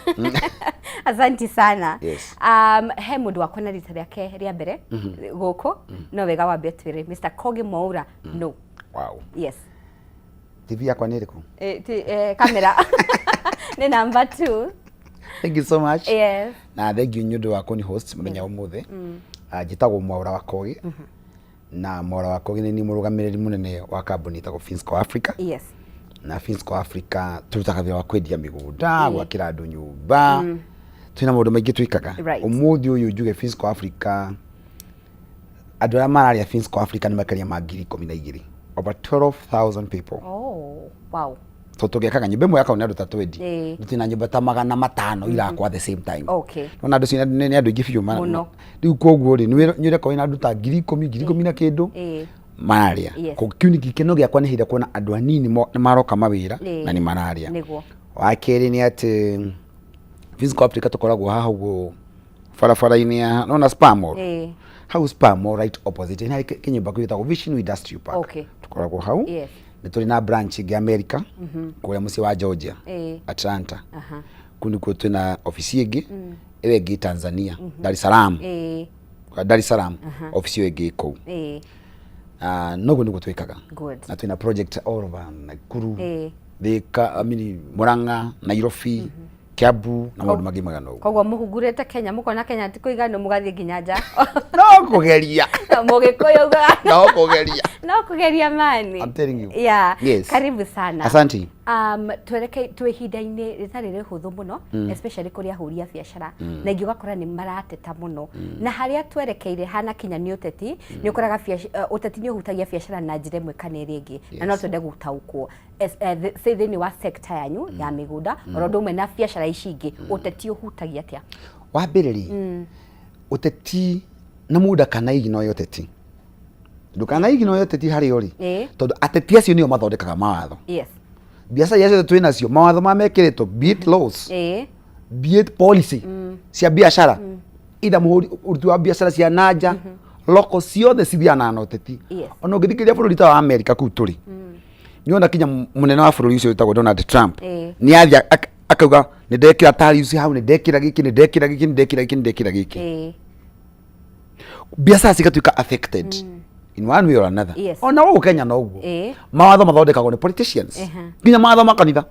Asanti sana. Yes. He mũndũ wakona rita rĩake rĩa mbere gũkũ, no wega wambe twĩre Mr. Kogi Mwaura no. Wow. Yes. TV yakwa nĩ ĩrĩkũ? Kamera nĩ number 2. Thank you so much. Yes. Na thank you nĩ ũndũ wa kũni host mũthenya wa ũmũthĩ. Ah, njĩtagwo Mwaura wa Kogi. Na Mwaura wa Kogi nĩ niĩ mũrũgamĩrĩri mũnene wa kambuni ĩtagwo Finsco Africa. Yes. Na Finsco Africa tũrutaga wĩra wa kwendia mĩgũnda, gwakĩra andũ nyũmba. Twĩna maũndũ maingĩ twĩkaga. Ũmũthĩ ũyũ njuge Finsco Africa andũ arĩa mararĩa Finsco Africa nĩ makĩria ma 12,000. Over 12,000 people. Oh, wow. Tondũ tũgĩakaga nyũmba ĩmwe yakagwo nĩ andũ ta 20. Twĩna nyũmba ta 500 irakwo at the same time. Nona andũ acio nĩ andũ aingĩ biũ Mũno. Rĩu koguo rĩ, nĩ ũreka wĩna andũ ta 10,000, 10,000 na kĩndũ mararĩa. Koguo kĩu nĩ gĩkeno gĩakwa nĩ hĩndĩ ĩrĩa kuona andũ anini nĩ maroka mawĩra na nĩ mararĩa. Wa kerĩ nĩ atĩ Finsco Africa tũkoragwo haha ũguo barabara-inĩ ya nona Spar Mall. Hau Spar Mall right opposite nĩ harĩ kĩnyũmba kĩu gĩtagwo Vision Industrial Park. Tũkoragwo hau. Nĩ tũrĩ na branch ĩngĩ America kũrĩa mũciĩ wa Georgia, Atlanta. Kũu nĩkuo twĩna obici ĩngĩ, ĩyo ĩngĩ Tanzania, Dar es Salaam. Dar es Salaam obici ĩyo ĩngĩ ĩ kũu. Ah, noguo nĩguo twĩkaga. Na twĩna project all over Nakuru, Thika, I mean, Murang'a, Nairobi, Kiambu na maũndũ mangĩ maigana ũguo. Koguo mũhungurĩte Kenya, mũkona Kenya ti kũiganu mũgathiĩ nginya nja. No kũgeria. Mũgĩkũyũ ugaga. No kũgeria. No kũgeria mani. I'm telling you. Yeah. Yes. Karibu sana. Asante. Twereke twĩ ihinda-inĩ rĩtarĩ rĩhũthũ mũno, especially kũrĩ ahũri a biacara, na ingĩ ũgakora nĩ marateta mũno, na harĩa twerekeire hana kinya nĩ ũteti, nĩ ũkoraga ũteti nĩ ũhutagia biacara na njĩra ĩmwe kana ĩrĩa ĩngĩ, na no twende gũtaũkwo say thĩinĩ wa sector yanyu ya mĩgũnda oro ũndũ ũmwe na biacara ici ingĩ, ũteti ũhutagia atĩa? Wa mbere rĩ, ũteti na mũndũ ndakanaiginoe ũteti, ndũkanaiginoe ũteti harĩa ũrĩ, tondũ ateti acio nĩo mathondekaga mawatho. Biacara iria ciothe twĩ nacio, mawatho ma mekĩrĩtwo, be it laws, be it policy cia biacara, either mũhũri ũruti wa biacara cia nanja, local, ciothe cithianaga na ũteti. Ona ũngĩthikĩrĩria bũrũri ta wa America kũu tũrĩ, nĩwona kinya mũnene wa bũrũri ũcio wĩtagwo Donald Trump nĩ athiĩ akauga nĩ ndekĩra tariffs hau, nĩ ndekĩra gĩkĩ, nĩ ndekĩra gĩkĩ, nĩ ndekĩra gĩkĩ, nĩ ndekĩra gĩkĩ, biacara cigatuĩka affected in one way or another. Ona gũkũ Kenya noguo, mawatho mathondekagwo nĩ politicians, nginya mawatho ma kanitha.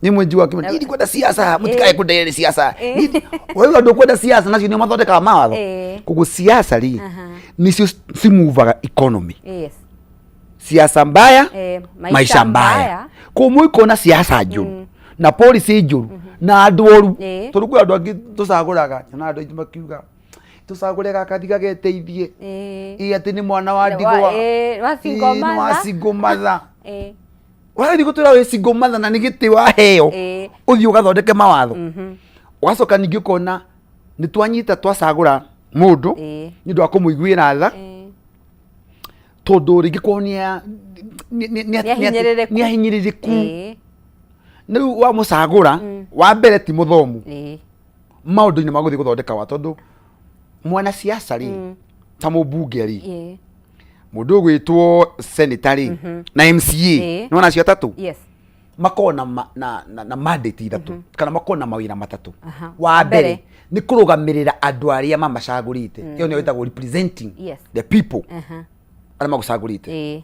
Nĩ mwenji wa kĩmwe, niĩ ndikwenda siasa, mũtikae kũndeere siasa. Wewe ndũkwenda siasa, nacio nĩo mathondekaga mawatho. Koguo siasa rĩ, nĩcio cimuvaga economy. Siasa mbaya, maisha mbaya. Koguo mũikona siasa njũru na policy njũru na andũ oru, tondũ kwĩ andũ angĩ tũcagũraga, nyonaga andũ aingĩ makiuga tũcagũre gaka ndigageteithie, ĩ atĩ nĩ mwana wa ndigwa, wa single Ĩ, nĩ wa mother. single mother. Ũrathiĩ gũtwĩra wĩ single mother na nĩ gĩtĩ waheo ũthiĩ ũgathondeke mawatho. Ũgacoka ningĩ ũkona nĩ twanyita twacagũra mũndũ nĩ ũndũ wa kũmũiguĩra tha, tondũ rĩngĩ kwao Nĩ ahinyĩrĩrĩku. nĩ ahinyĩrĩrĩku. Rĩu wamũcagũra, wa mbere ti mũthomu maũndũ-inĩ ma gũthiĩ gũthondeka wa, tondũ mwanasiasa rĩ, ta mũmbunge rĩ, mũndũ ũgwĩtwo senator rĩ, na MCA, nĩwona acio atatũ makoragwo na mandate ithatũ, kana makoragwo na mawĩra matatũ. Wa mbere nĩ kũrũgamĩrĩra andũ arĩa mamacagũrĩte, ĩyo nĩyo ĩtagwo representing the people arĩa magũcagũrĩte.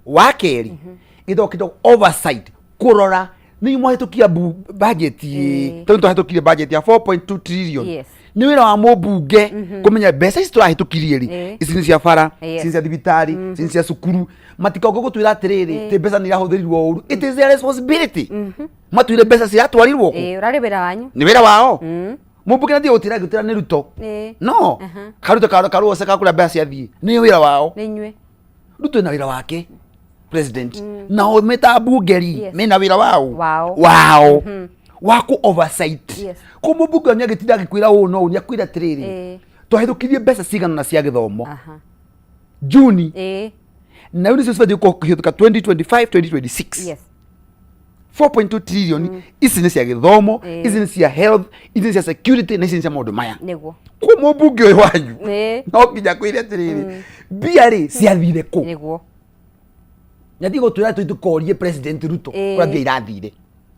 Wa kerĩ gĩtagwo kĩndũ oversight, kũrora nĩ mwahĩtũkia budget, tondũ twahĩtũkirie budget ya 4.2 trillion. Nĩ wĩra wa mũmbunge kũmenya mbeca ici tũrahĩtũkirie rĩ, ici nĩ cia bara, ici nĩ cia thibitarĩ, ici nĩ cia cukuru. Matikoke gũtwĩra atĩrĩrĩ tĩ mbeca nĩ irahũthĩrirwo ũru. It is their responsibility matwĩre mbeca ciratwarirwo kũ. Ũrarĩ wĩra wanyu. Nĩ wĩra wao. Mũmbunge nathiĩ gũtĩra gũtĩra nĩ Ruto, no karuto karuoce ka kũrĩa mbeca ciathiĩ nĩ wĩra wao. Nĩ inyuĩ. Ruto ena wĩra wake president, nao meta mbunge rĩ, mena wĩra wao Wao. Wao wa kũ oversight. Kũ mũmbunge nĩ agĩtinda agĩkwĩra ũũ no ũũ, nĩ akwĩra atĩrĩrĩ, twahĩtũkirie mbeca cigana na cia gĩthomo Juni, na rĩu nĩcio cibatiĩ gũkorwo kũhĩtũka 2025 2026. 4.2 trillion ici nĩ cia gĩthomo, ici nĩ cia health, ici nĩ cia security, na ici nĩ cia maũndũ maya. Kũ mũmbunge ũyũ wanyu no nginya kwĩre atĩrĩrĩ, mbia rĩ ciathire kũ? Nĩguo. Nĩ athiĩ gũtwĩra tũi tũkorie President Ruto Ĩĩ. kũrĩa mbia irathire.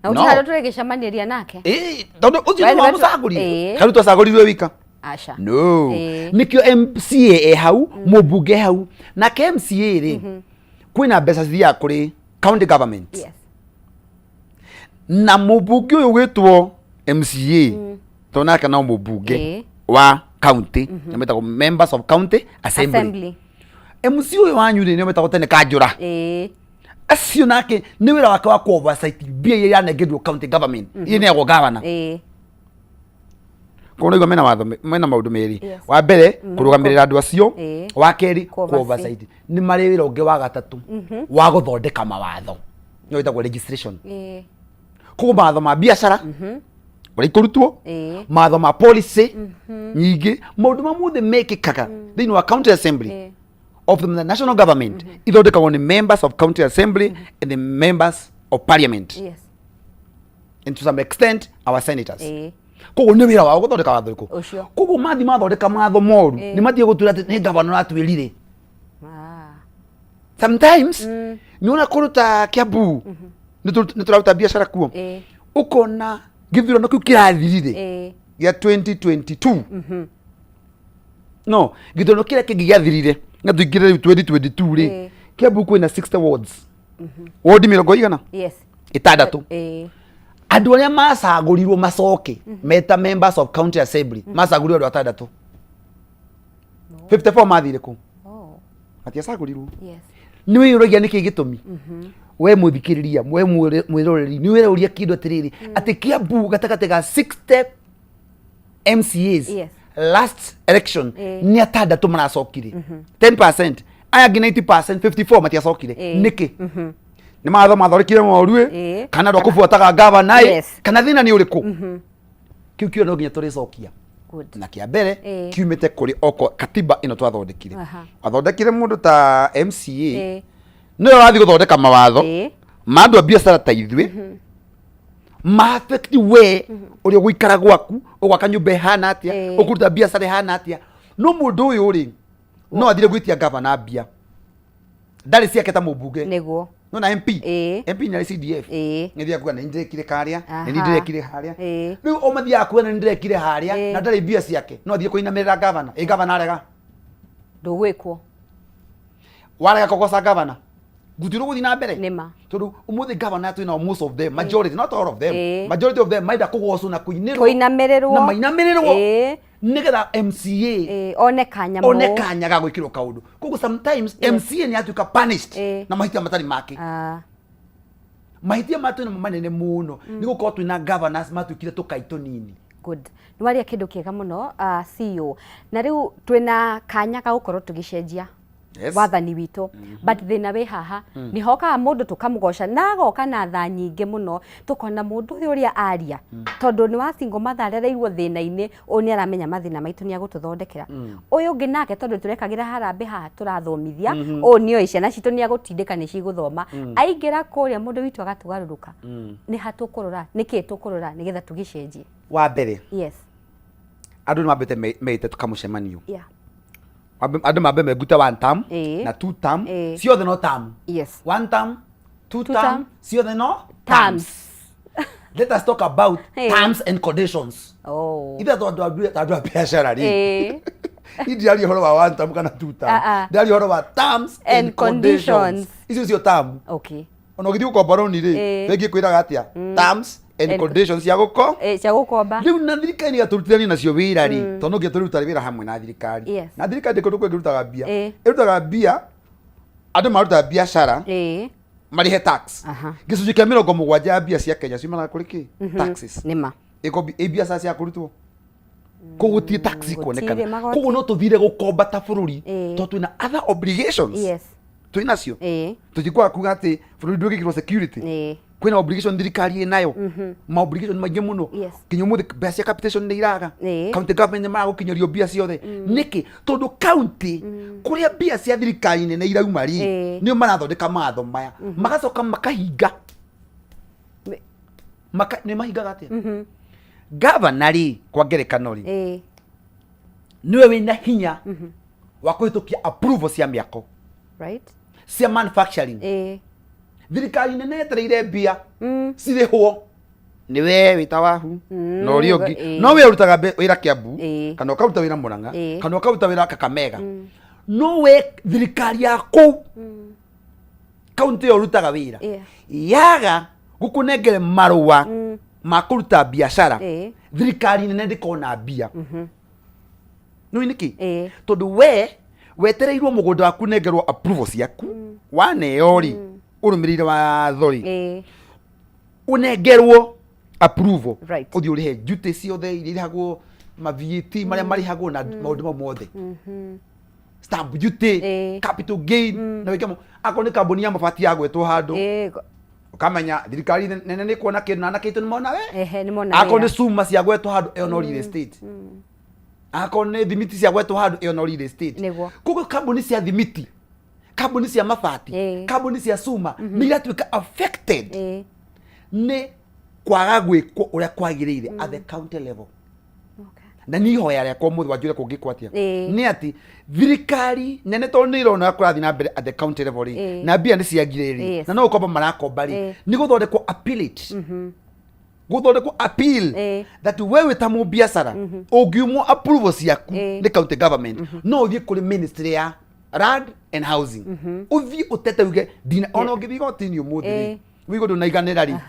Na No. gũtirĩ handũ tũrĩgĩcemanĩria nake. Ĩĩ, tondũ ũcio We nĩ nĩwe wamũcagũrire. Ĩĩ. Kana Ruto acagũrirwe wika? Aca. No. Ĩĩ. Nĩkĩo MCA e hau, mũmbunge e hau. Nake MCA rĩ, kwĩna mbeca cithiaga kũrĩ county government. Yes. Na mũmbunge ũyũ gwĩtwo MCA, tondũ nake no mũmbunge Ĩĩ. wa county, na metagwo members of county assembly. Assembly. MC ũyũ wanyu rĩ, nĩo metagwo tene kanjũra. Ĩĩ. Acio nake nĩ wĩra wake wa ku oversight mbia iria iranengerwo county government, iria ineagwo governor. Koguo nĩguo mena watho mena maũndũ merĩ. Wa mbere kũrũgamĩrĩra andũ acio, wa kerĩ Ku ku oversight. Nĩ marĩ wĩra ũngĩ wa gatatũ wa gũthondeka mawatho, nĩyo ĩtagwo legislation. Koguo mawatho ma biacara ũrĩa ikũrutwo, mawatho ma policy nyingĩ, maũndũ ma mothe mekĩkaga thĩinĩ wa county assembly of the national government ithondekagwo nĩ members of county assembly and the members of parliament, and to some extent our senators. Koguo nĩ wĩra wao gũthondeka watho ũrĩkũ. Ũcio. Koguo mathi mathondeka mawatho moru, nĩ mathiĩ gũtwĩra atĩ nĩ gavana ũratwĩrire. Sometimes nĩ ona kũndũ ta Kiambu nĩ tũraruta biacara kuo, ũkona gĩthurano kĩu kĩrathirire gĩa 2022, no gĩthurano kĩrĩa kĩngĩ gĩathirire na tũingĩre rĩu 2022 rĩ, Kiambu kwĩna 60 wards, wodi mĩrongo igana ĩtandatũ. Andũ arĩa macagũrirwo macoke meta members of county assembly macagũrirwo andũ atandatũ, 54 mathire kũ? Oh. Matiacagũrirwo. Yes. Nĩ wĩyũragia nĩkĩ gĩtũmi. We mũthikĩrĩria, we mwĩroreri, nĩ wĩrauria kĩndũ atĩrĩrĩ, atĩ Kiambu gatagatĩ ga 60 MCAs last election nĩ atandatũ maracokire, 10%. Aya angĩ 90%, 54 matiacokire. Nĩkĩ? Nĩ mawatho mathondekire moru ĩ, kana andũ a kũbuataga gavana ĩ, kana thĩna nĩ ũrĩkũ? Kĩu kĩo no nginya tũrĩcokia. Good. Na kĩa mbere kiumĩte kũrĩ oko katiba ĩno twathondekire. Athondekire mũndũ ta MCA nĩwe ũrathiĩ gũthondeka mawatho ma andũ a biacara ta ithuĩ, ma affect we ũrĩa ũgũikara gwaku, ũgwaka nyũmba ĩhana atĩa, ũkũruta biacara ĩhana atĩa. No mũndũ ũyũ rĩ, no athire gwĩtia gavana mbia ndarĩ ciake ta mũmbunge. Nĩguo. No na MP, MP nĩ arĩ CDF, nĩ thiaga kuga nĩ ndĩrekire karĩa, nĩ ndĩrekire harĩa. Rĩu o mathiaga kuga nĩ ndĩrekire harĩa na ndarĩ mbia ciake, no athiĩ kũinamĩrĩra gavana. Ĩ gavana arega? Ndũgwĩkwo. Warega kũgoca gavana, gũtirĩ gũthiĩ na mbere. Nĩma. Tondũ ũmũthĩ gavana twĩ nao, most of them, majority, not all of them, majority of them maenda kũgocwo na kũinĩrwo Kũinamĩrĩrwo. na mainamĩrĩrwo nĩgetha MCA One kanyamũ. One kanya ga gwĩkĩrwo kaũndũ. Koguo sometimes MCA nĩ atuĩka punished na mahĩtia matarĩ make. Mahĩtia ma twĩnamo manene mũno nĩ gũkorwo twĩna governors matuĩkire tũkai tũnini. Good. Nĩ waria kĩndũ kĩega mũno, CEO. Na rĩu twĩna kanya ga gũkorwo tũgĩcenjia wathani witũ, but thĩna wĩ haha, nĩ hokaga mũndũ tũkamũgoca na agoka na tha nyingĩ mũno, tũkona mũndũ ũyũ ũrĩa aria, tondũ nĩ wa single mother arereirwo thĩna-inĩ ũyũ, nĩ aramenya mathĩna maitũ, nĩ agũtũthondekera. Ũyũ ũngĩ nake, tondũ tũrekagĩra harambĩ haha tũrathomithia, ũyũ nĩoĩ ciana citũ nĩ agũtindĩka nĩ cigũthoma. Aingĩra kũrĩa, mũndũ witũ agatũgarũrũka. Nĩ ha tũkũrora? Nĩ kĩ tũkũrora nĩgetha tũgĩcenjie? Wa mbere, andũ nĩ mambĩte meite kamũcemanio. Andũ mambe megute one term na two term, ciothe no term. One term, two Two term, term. ciothe no terms. Let us talk about terms and conditions. Oh. Ithe tondũ andũ a biacara rĩ, niĩ ndiraria ũhoro wa one term kana two term. Ah, ah. Ndiraria ũhoro wa terms and and conditions. Conditions. Icio cio term. Ona ũgĩthiĩ gũkomba rũni rĩ, bengi ĩkwĩraga atĩa? Terms and conditions cia gũko Cia gũkomba. Rĩu na thirikari nĩgatũrutithania nacio wĩra rĩ, tondũ no nginya tũrute wĩra hamwe na thirikari. Na thirikari ndĩ kũndũ kũngĩ ĩrutaga mbia. Ĩrutaga mbia andũ maruta biacara marĩhe tax. Gĩcunjĩ kĩa 70 ya mbia cia Kenya ciumanaga kũrĩ kĩ? Taxes. Nĩma. Ĩkombi ĩ biacara cia kũrutwo koguo gũtirĩ tax ikuonekana. Gũtirĩ magoti. Koguo no tũthire gũkomba ta bũrũri, tondũ twĩna other obligations twĩ nacio. Tũtikwaga kuga atĩ bũrũri ndũgĩkĩrwo security. Kwĩna obligation thirikari ĩnayo, ma obligation maingĩ mũno. Nginya ũmũthĩ mbeca cia capitation nĩ iraga. County government nĩ maraga gũkinyĩrio mbia ciothe. Nĩkĩ? Tondũ county kũrĩa mbia cia thirikari nene irauma rĩ, nĩo marathondeka mawatho maya, magacoka makahinga. Maka, nĩ mahingaga atĩa? Gavana rĩ, kwa ngerekano rĩ, nĩwe wĩna hinya wa kũhĩtũkia approval cia mĩako, cia manufacturing. Thirikari nene yetereire mbia cirĩhwo nĩ we wĩ ta wahu na ũrĩa ũngĩ. No we ũrutaga wĩra Kiambu kana ũkaruta wĩra Murang'a kana ũkaruta wĩra Kakamega, no we thirikari ya kũu kaunti ĩyo ũrutaga wĩra yaga gũkũnengere marũa ma kũruta biacara, thirikari nene ndĩkona mbia. Nĩ nĩkĩ? Tondũ we wetereirwo mũgũnda waku nengerwo approval ciaku, waneo rĩ, ũrũmĩrĩire watho rĩ, ũnengerwo approval, ũthiĩ ũrĩhe duty ciothe iria irĩhagwo, ma VAT marĩa marĩhagwo na maũndũ mau mothe, stamp duty, capital gain, na wĩke akorwo nĩ kambuni ya mabati yagwetwo handũ, ũkamenya thirikari nene nĩ kuona kĩndũ na anake aitũ nĩ mona we. Ehe, nĩ mona Akorwo wĩra. nĩ cuma ciagwetwo handũ, ĩyo no real estate. Akorwo nĩ thimiti ciagwetwo handũ, ĩyo no real estate. Koguo kambuni cia thimiti, kambuni cia mabati, kambuni cia cuma nĩ iratuĩka affected nĩ kwaga gwĩkwo ũrĩa kwagĩrĩire at the county level. Na niĩ ihoya rĩakwa ũmũthĩ, wanjũria kũngĩkwo atĩa, nĩ atĩ thirikari nene, tondũ nĩ ĩrona ũrĩa kũrathiĩ na mbere at the county level rĩ, na mbia nĩ ciagire rĩ, na no gũkomba marakomba rĩ, nĩ gũthondekwo appellate, gũthondekwo appeal that we wĩ ta mũbiacara ũngiumwo approval ciaku nĩ county government, no ũthiĩ kũrĩ ministry ya land and housing, ũthiĩ ũtete uge ndina. Ona ũngĩthiĩ igoti-inĩ ũmũthĩ rĩ, wĩigua ndũnaiganĩra rĩ,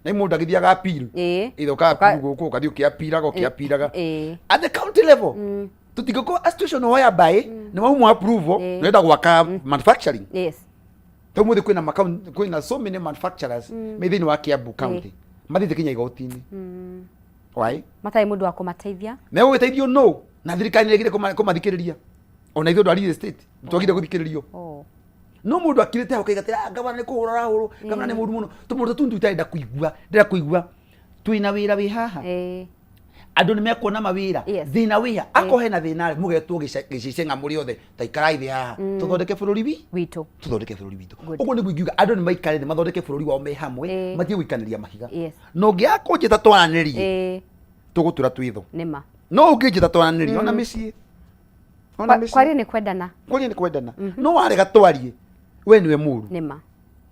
na mũndũ agĩthiaga appeal, either ũka appeal gũkũ, ũkathiĩ ũkĩapiraga ũkĩapiraga at the county level. Tũtingĩkorwo a situation whereby nĩ waumwo approval, nĩũrenda gwaka manufacturing. Ta ũmũthĩ kwĩna kwĩna so many manufacturers me thĩinĩ wa Kiambu county mathiĩte kinya igoti-inĩ. Why? Matarĩ mũndũ wa kũmateithia. Megũgĩteithio no na thirikari nĩ ĩregire kũmathikĩrĩria. Ona ithuĩ andũ a real estate twagire gũthikĩrĩrio. No mũndũ akirĩte hau akaiga atĩrĩ, "Ah, gavana nĩ kũhũra arahũrwo, gavana nĩ mũru mũno." Tũmũndũ tũu tũtarenda kũigua, ndĩrenda kũigua twĩna wĩra wĩ haha, andũ nĩ mekuona mawĩra. Thĩna wĩha? Akorwo hena thĩna rĩ, mũgetwo gĩciceng'a mũrĩ othe, ta ikarai thĩ haha, tũthondeke bũrũri witũ. Tũthondeke bũrũri witũ. Ũguo nĩguo ingiuga andũ nĩ maikare thĩ mathondeke bũrũri wao me hamwe, matige gũikanĩria mahiga. Na ũngĩaga kũnjĩta twaranĩrie, tũgũtura twĩ thũ. Nĩma. No ũngĩnjĩta twaranĩrie, ona mĩciĩ, ona mĩciĩ. Kwaria nĩ kwendana. Kwaria nĩ kwendana. No warega twarie, we nĩwe mũru. Nĩma.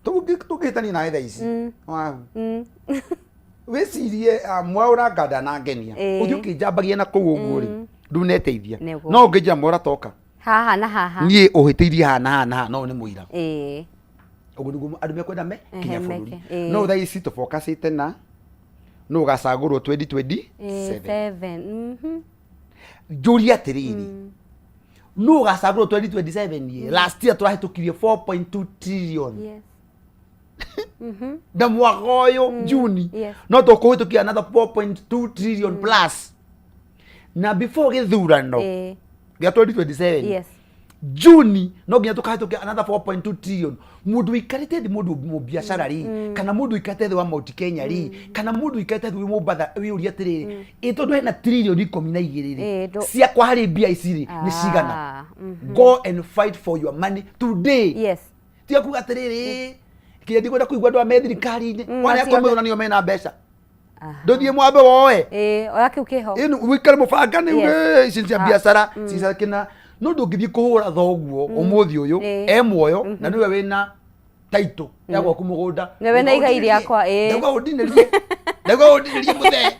Tũngĩhĩtania nawe thaa ici, wahu wĩcirie, ah, mwaũra nganda na ngenia, ũthiĩ ũkĩnjambagia na kũu ũguo rĩ, ndũneteithia. No ũngĩnjĩra mwaũra toka haha na haha, niĩ ũhĩtĩirie haha na haha na haha, no nĩ mũira. Ũguo nĩguo andũ mekwenda me kinya bũrũri. Meke. No thaa ici tũbokacĩte na nũ ũgacagũrwo 2027. Seven. Njũrie atĩrĩrĩ, nũ ũgacagũrwo 2027 ĩ? Last year tũrahĩtũkirie 4.2 trillion. Na mwaka ũyũ Juni no tũkũhĩtũkia another 4.2 trillion plus, na before gĩthurano gĩa 2027 Juni no nginya tũkahĩtũkia another 4.2 trillion. Mũndũ ũikarĩte thĩ, mũndũ mũbiacara rĩ, kana mũndũ ũikarĩte thĩ wa Mount Kenya rĩ, kana mũndũ ũikarĩte thĩ wĩ Mombatha, wĩyũria atĩrĩrĩ, ĩ tondũ hena 12 trillion rĩ, ciakwa harĩ mbia ici rĩ nĩ cigana? Go and fight for your money today. Tiga kuga atĩrĩrĩ, kĩrĩa ndikwenda kũigua, andũ a me thirikari-inĩ warĩa kũmĩgũra nĩo mena mbeca, ndũthiĩ mwambe woe. Ĩĩ, oya kĩu kĩho. Ĩno wĩikare mũbangane, uge ici nĩ cia biacara cica kĩna, no ndũngĩthiĩ kũhũra thoguo ũmũthĩ ũyũ e muoyo na nĩwe wĩna taito ya gwaku mũgũnda. Nĩwe wĩna igai rĩakwa, ĩĩ. Ndauga ũndinĩrie, ndauga ũndinĩrie mũthee.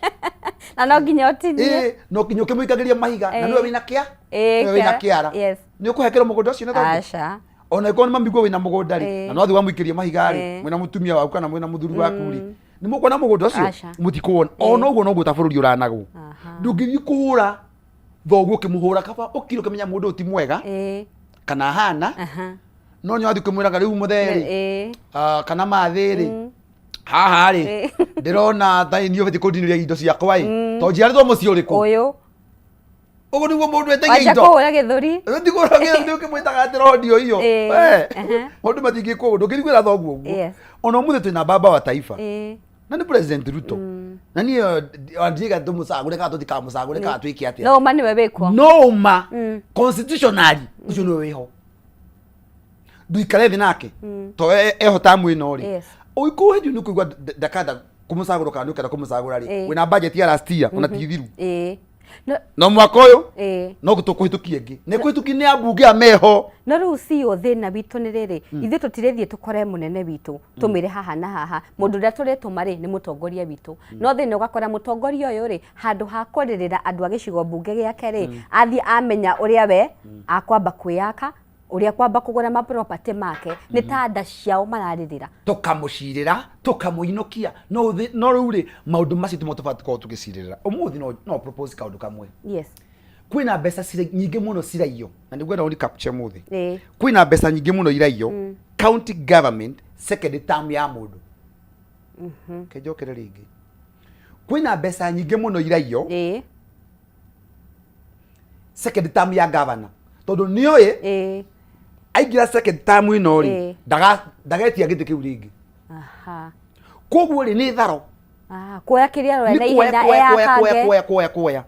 Na no nginya ũtinie. Ĩĩ, no nginya ũkĩmũikagĩria mahiga na nĩwe wĩna kĩa nĩwe wĩna kĩara. Kĩara. Nĩ ũkũhekera mũgũnda ũcio na thoguo? Aca. Ona ĩkorwo nĩ mamiguo wĩna mũgũnda rĩ, na no athiĩ wamũikĩria mahiga rĩ, mwĩna mũtumia waku kana mwĩna mũthuri waku rĩ, nĩ mũkuona mũgũnda ũcio? Aca. Mũtikuona. Ona ũguo noguo ta bũrũri ũranagwo. Ndũngĩthiĩ kũhũra thoguo ũkĩmũhũra, kaba ũkire ũkĩmenya mũndũ ũyũ ti mwega kana hana, no nĩ wathiĩ ũkĩmwĩraga rĩu mũthee rĩ, ah, kana mathĩ rĩ, haha rĩ, ndĩrona ta niĩ ũbatiĩ kũndinĩria indo ciakwa ĩ, to njiarĩtwo mũciĩ ũrĩkũ. Ũyũ. Ũguo nĩguo mũndũ etagia Wacha indo. kũhũra gĩthũri. Ndigũra gĩthũri ũkĩmwĩtaga atĩ rodio iyo. Maũndũ matingĩkwo ũguo, ndũngĩthiĩ kwĩra thoguo ũguo. Ona ũmũthĩ twĩna baba wa taifa na nĩ President Ruto, na niĩ ndiga tũmũcagũre kana tũtikamũcagũre kana twĩke atĩa, No ũma nĩwe wĩkuo. No ũma constitutionally ũcio nĩwe wĩho, ndũikare thĩ nake to eho tamu ĩno rĩ, ũikũ hĩndĩ nĩ kũigua ndakanda kũmũcagũra kana nĩ ũkenda kũmũcagũra rĩ, wĩna budget ya last year ona ti thiru. No- No mwaka ũyũ no tũkũhĩtũkia ĩngĩ, nĩ kũhĩtũkia nĩ ambunge a meho. No rĩu CEO thĩna witũ nĩ rĩrĩ, ithuĩ tũtirĩthiĩ tũkore mũnene witũ tũmĩre haha na haha, mũndũ ũrĩa tũrĩtũma rĩ nĩ mũtongoria witũ. No thĩna ũgakora mũtongoria ũyũ rĩ, handũ ha kũrĩrĩra andũ a gĩcigo mbunge gĩake rĩ, athiĩ amenya ũrĩa we akwamba kwĩyaka, ũrĩa kwamba kũgũra ma property make, nĩ ta nda ciao mararĩrĩra. Tũkamũcirĩra, tũkamũinũkia, no no rĩu rĩ, maũndũ macio timo tũbatiĩ gũkorwo tũgĩcirĩrĩra ũmũthĩ. No propose kaũndũ kamwe. Kwĩna mbeca nyingĩ mũno ciraiyo, na nĩngwenda ũni capture ũmũthĩ. Kwĩna mbeca nyingĩ mũno iraiyo county government second term ya mũndũ. Kenjokere rĩngĩ, kwĩna mbeca nyingĩ mũno iraiyo second term ya governor, tondũ nĩoĩ aingĩra second term ĩno rĩ, ndagetia gĩtĩ kĩu rĩngĩ. Koguo rĩ, nĩ tharo. Ah, kuoya kĩrĩa aroya nĩ na kuoya, ihenya kuoya, kuoya, kuoya, eyakange. Kuoya, kuoya, kuoya.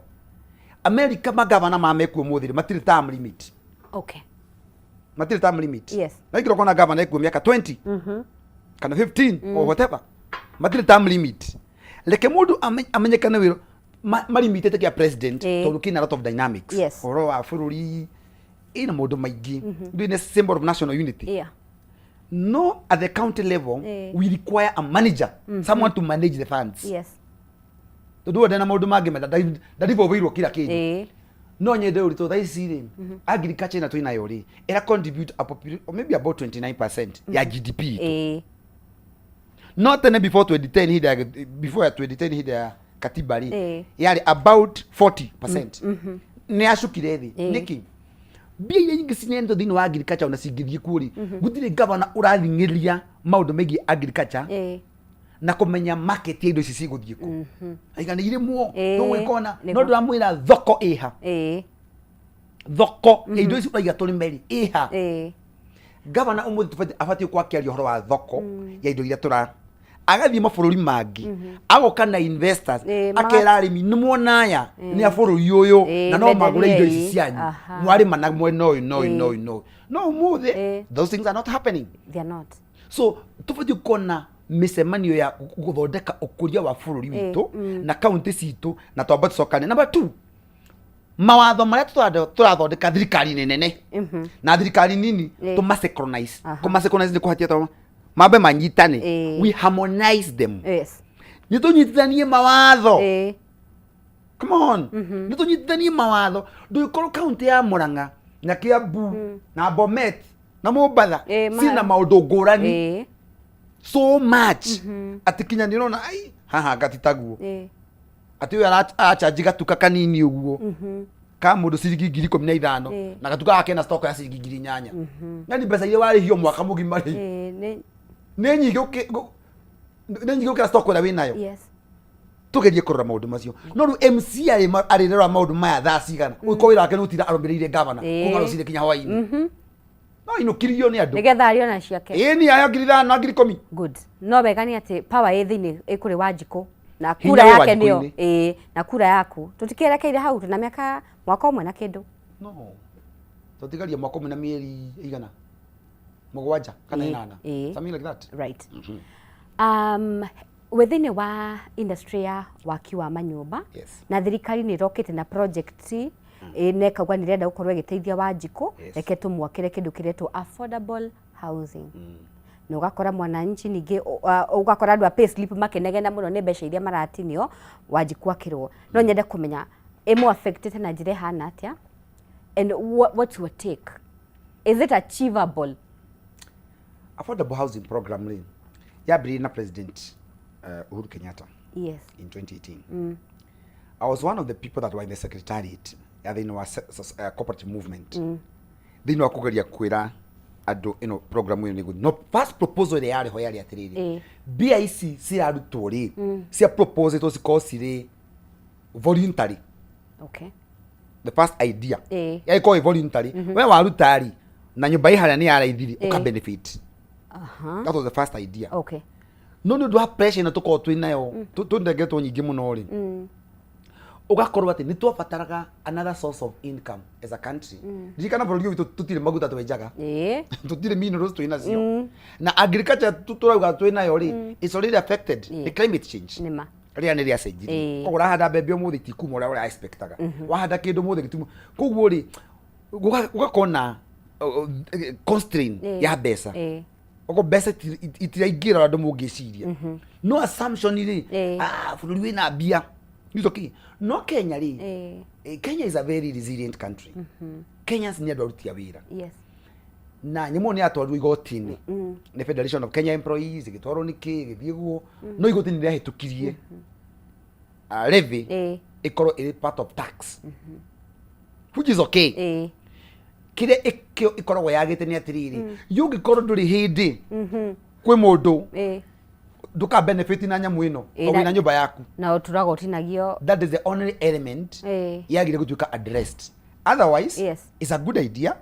America magavana mamekuo mũthĩ rĩ, matirĩ term limit. Matirĩ term limit. Na ingĩra ũkona gavana ekuo mĩaka 20 kana 15 or whatever, matirĩ term limit. Reke mũndũ amenyekane wĩra marimitĩte kĩa president, tondũ kĩna lot of dynamics. Ũhoro wa bũrũri ĩna maũndũ maingĩ. Ndũĩ nĩ symbol of national unity. No at the county level, we require a manager, someone to manage the funds, tondũ we ndena maũndũ mangĩ menda ndarivoveirwo kila kĩndũ. No nyende ũritũ thaa ici rĩ, agriculture ĩno twĩnayo rĩ, ĩra contribute a or maybe about 29% ya GDP itũ. No tene before 2010, hĩndĩ ya before ya 2010, hĩndĩ ya katiba rĩ, yarĩ about 40%. Nĩ yacukire thĩ. Nĩkĩ mbia iria nyingĩ cineanĩtwo thĩinĩ wa agriculture ona cingĩthiĩ kuo rĩ, gũtirĩ gavana ũrathing'ĩrĩria maũndũ megiĩ agriculture na kũmenya market ya indo ici cigũthiĩ kũ. Aiga nĩ irĩmwo, tũgwĩkona no ndũramwĩra thoko ĩha, thoko ya indo ici ũraiga tũrĩme rĩ ĩha. Gavana ũmũthĩ tũbatiĩ abatiĩ gũkorwo akĩaria ũhoro wa thoko ya indo iria tũra, agathiĩ mabũrũri mangĩ, agoka na investors, akera arĩmi nĩ mwona aya nĩ a bũrũri ũyũ na no magũre indo ici cianyu mwarĩma na mwena ũyũ na ũyũ na ũyũ na ũyũ. No ũmũthĩ those things are not happening. They are not. So tũbatiĩ kuona mĩcemanio ya gũthondeka ũkũria wa bũrũri witũ na kaunti citũ, na twamba tũcokane. Number two, mawatho marĩa tũrathondeka thirikari-inĩ nene na thirikari nini, tũma-synchronize. Kũma-synchronize nĩ kũhatia tondũ mambe manyitane. We harmonize them. Nĩ tũnyitithanie mawatho. Come on, nĩ tũnyitithanie mawatho. Ndũgĩkorwo kaunti ya Murang'a na Kiambu na Bomet na Mombatha ciĩna maũndũ ngũrani so much atĩ kinya nĩ ũrona ai haha ngatitaguo, atĩ ũyũ arachanji gatuka kanini ũguo ka mũndũ ciringi 15,000 na gatuka gake na stock ya ciringi 8,000. Yani mbeca iria warĩhio mwaka mũgima rĩ, nĩ nyingĩ nĩ nyingĩ gũkĩra stock ĩrĩa wĩnayo. Tũgerie kũrora maũndũ macio. No rĩu MC arĩrora maũndũ maya thaa cigana, ũgĩkorwo wĩra wake nĩ gũtinda arũmĩrĩire gavana kuma rũcinĩ kinya hwainĩ, no inũkiririo nĩ andũ nĩgetha ario na ciake. Ĩĩ, ni ayo 5,000 na 10,000. Good. No wega nĩ atĩ power ĩ thĩinĩ, ĩ kũrĩ Wanjikũ na Hinya kura wĩ yake nĩyo. Wanjikũ-inĩ. Ĩĩ, na kura yaku tũtikĩerekeire hau, tũna mĩaka mwaka ũmwe na kĩndũ. No tũtigaria mwaka ũmwe na mĩeri igana 7 kana 8, something like that. Right. Wĩ thĩinĩ wa industry ya waki wa manyũmba, na thirikari nĩ ĩrokĩte na project na ĩkauga nĩ ĩrenda gũkorwo ĩgĩteithia Wanjikũ, reke tũmwakĩre kĩndũ kĩretwo affordable housing. Na ũgakora mwananchi ningĩ ũgakora andũ a payslip makĩnegena mũno nĩ mbeca iria maratinio Wanjikũ akĩrwo. No nyende kũmenya ĩmũ affectĩte na njĩra ĩhana atĩa, and what's your take, is it achievable? Affordable housing program rĩ, yambĩrĩirie na President Uhuru Kenyatta in 2018. I was one of the people that were in the secretariat ya thĩinĩ wa cooperative movement, thĩinĩ wa kũgeria kwĩra andũ ĩno program ĩyo nĩ good. No first proposal ĩrĩa yarĩ ho yarĩ atĩrĩrĩ, mbia ici cirarutwo rĩ, cia proposetwo cikorwo cirĩ voluntary. The first idea yagĩkorwo ĩ voluntary, we waruta rĩ, na nyũmba ĩ harĩa nĩ ya raithi rĩ, ũka benefit. That was the first idea. No nĩ ũndũ wa pressure ĩno tũkoragwo twĩ nayo, tũnengetwo nyingĩ mũno rĩ, ũgakorwo atĩ nĩ twabataraga another source of income as a country. Ririkana bũrũri ũyũ witũ tũtirĩ maguta twenjaga, tũtirĩ minerals twĩ nacio, na agriculture tũrauga twĩ nayo rĩ, it's already affected nĩ climate change. Nĩma. Rĩera nĩ rĩacenjirie. Koguo ũrahanda mbembe ũmũthĩ itikuma ũrĩa ũra expectaga. Wahanda kĩndũ ũmũthĩ gĩtiuma. Koguo rĩ, gũgakorwo na constraint ya mbeca. Koguo mbeca itiraingĩra ũrĩa andũ mũngĩciria. No assumption rĩ, ah, bũrũri wĩna mbia. It's okay. No Kenya rĩ, Kenya is a very resilient country. Kenyans nĩ andũ aruti a wĩra. Na nyamũ ĩyo nĩ yatwarirwo igoti-inĩ nĩ Federation of Kenya Employees, ĩgĩtwarwo nĩ kĩ, ĩgĩthiĩ guo, no igoti nĩ rĩahĩtũkirie levy ĩkorwo ĩrĩ part of tax, which is okay. Kĩrĩa ĩkĩo ĩkoragwo yagĩte nĩ atĩrĩrĩ, yũngĩkorwo ndũrĩ hĩndĩ kwĩ mũndũ ndũka benefit na nyamũ ĩno tondũ wĩna nyũmba yaku na ũturaga ũtinagio. That is the only element yagire gũtuĩka addressed. Otherwise, it's a good idea,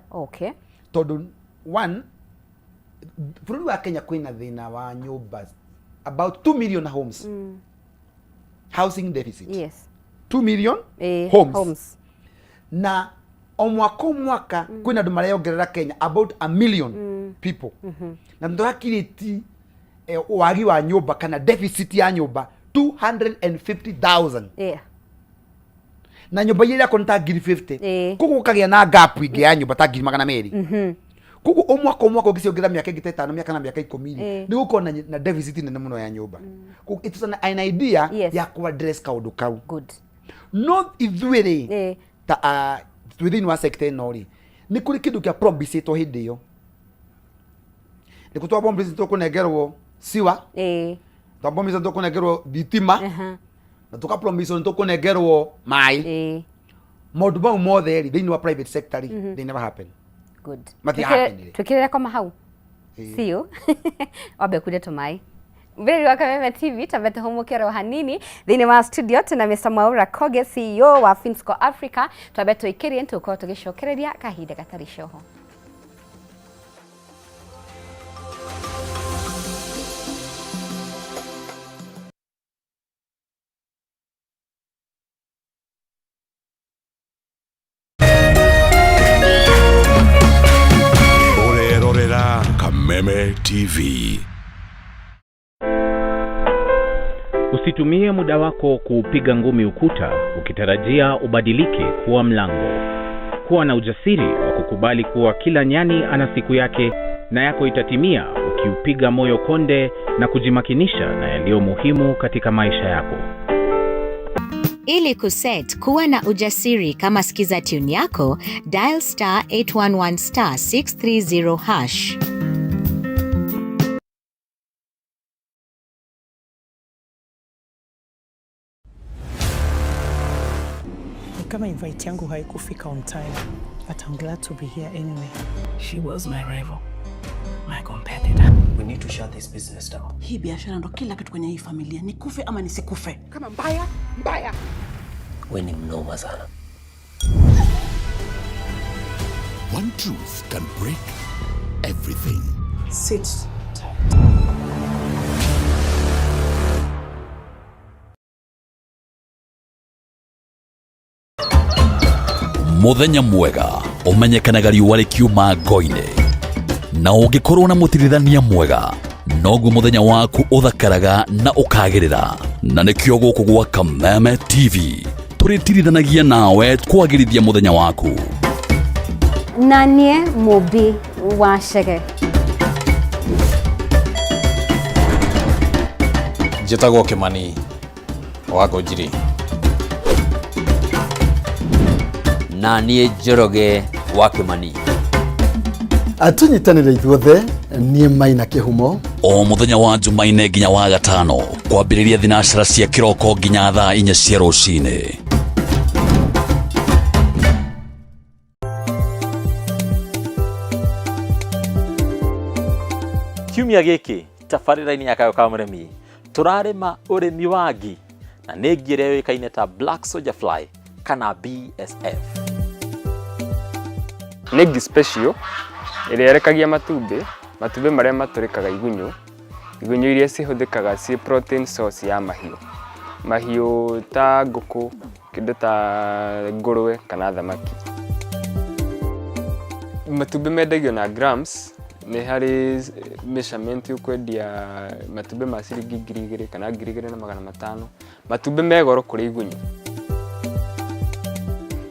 tondũ one, bũrũri wa Kenya kwĩna thĩna wa nyũmba, about 2 million homes, housing deficit, 2 million homes. Homes. Na o mwaka o mwaka kwĩna andũ mareyongerera Kenya, about a million people, na nĩtũrakirĩti wagi wa nyũmba kana deficit ya nyũmba 250,000, na nyũmba iria irakwo nĩ ta 50,000. Koguo gũkagĩa na gap ingĩ ya nyũmba ta 200,000. Koguo o mwaka o mwaka ũngĩciongerera mĩaka ĩngĩ ta 5, mĩaka na mĩaka 10 rĩ, nĩ gũkorwo na deficit nene mũno ya nyũmba. Koguo it's an idea ya ku address kaũndũ kau. Good. No ithuĩ rĩ, ta twĩ thĩinĩ wa sector ĩno rĩ, nĩ kũrĩ kĩndũ kĩa promisĩtwo hĩndĩ ĩyo, nĩ kũ twapromisĩtwo kũnengerwo siwa, twapromisĩtwo kũnengerwo thitima, na tũkapromiswo nĩ tũkũnengerwo maĩ. Maũndũ mau mothe rĩ, thĩinĩ wa private sector rĩ, they never happen. Good. Matihapenire. Twĩkĩrĩre koma hau. See you. Wambe kuria tũmaĩ. Mbere wa Kameme TV, tambe tuhumuke ro hanini. Thĩinĩ wa studio tuna Mr. Mwaura Koge, CEO wa Finsco Africa. Twambe tũikĩrie, tũkorwo tũgĩcokereria kahinda gatarĩ coho. Ũrerorera Kameme TV. Usitumie muda wako kuupiga ngumi ukuta ukitarajia ubadilike kuwa mlango. Kuwa na ujasiri wa kukubali kuwa kila nyani ana siku yake na yako itatimia ukiupiga moyo konde na kujimakinisha na yaliyo muhimu katika maisha yako. Ili kuset kuwa na ujasiri kama skiza tune yako, dial star 811 star 630 hash. Ni kama invite yangu haikufika on time, but I'm glad to be here anyway. She was my rival, my competitor. We need to shut this business down. Hii biashara ndo kila kitu kwenye hii familia, nikufe ama nisikufe. Kama mbaya mbaya. We ni mnoma sana. One truth can break everything. Sit tight. Muthenya mwega ũmenyekanaga riũa rĩkiuma ngo-inĩ, na ũngĩkorwo na mũtirithania mwega noguo mũthenya waku ũthakaraga na ũkagĩrĩra. Na nĩkĩo gũkũ gwa Kameme TV tũrĩtirithanagia nawe kwagĩrithia mũthenya waku. Na niĩ Mũmbi wa Chege. Njĩtagwo Kĩmani wa Ngũnjiri. Na niĩ Njoroge wa Kĩmani. Tũnyitanĩre ithuothe, niĩ Maina Kĩhumo. O mũthenya wa Jumaine nginya wa gatano, kwambĩrĩria thinacara cia kĩroko nginya thaa 4 cia rũcinĩ. Kiumia gĩkĩ tabarĩra-inĩ ya Kayũ ka Mũrĩmi, tũrarĩma ũrĩmi wa ngi, na nĩ ngi ĩrĩa yũĩkaine ta Black Soldier Fly kana BSF. Nĩ ngi special ĩrĩa ĩrekagia matumbĩ, matumbĩ marĩa matũrĩkaga igunyũ, igunyũ iria cihũthĩkaga ciĩ protein source ya mahiũ. Mahiũ ta ngũkũ, kĩndũ ta ngũrwe kana thamaki. Matumbĩ mendagio na grams, Nĩ harĩ measurement ũkwendia matumbĩ ma ciringi 2000 kana 2500. Matumbĩ me goro kũrĩ igunyũ.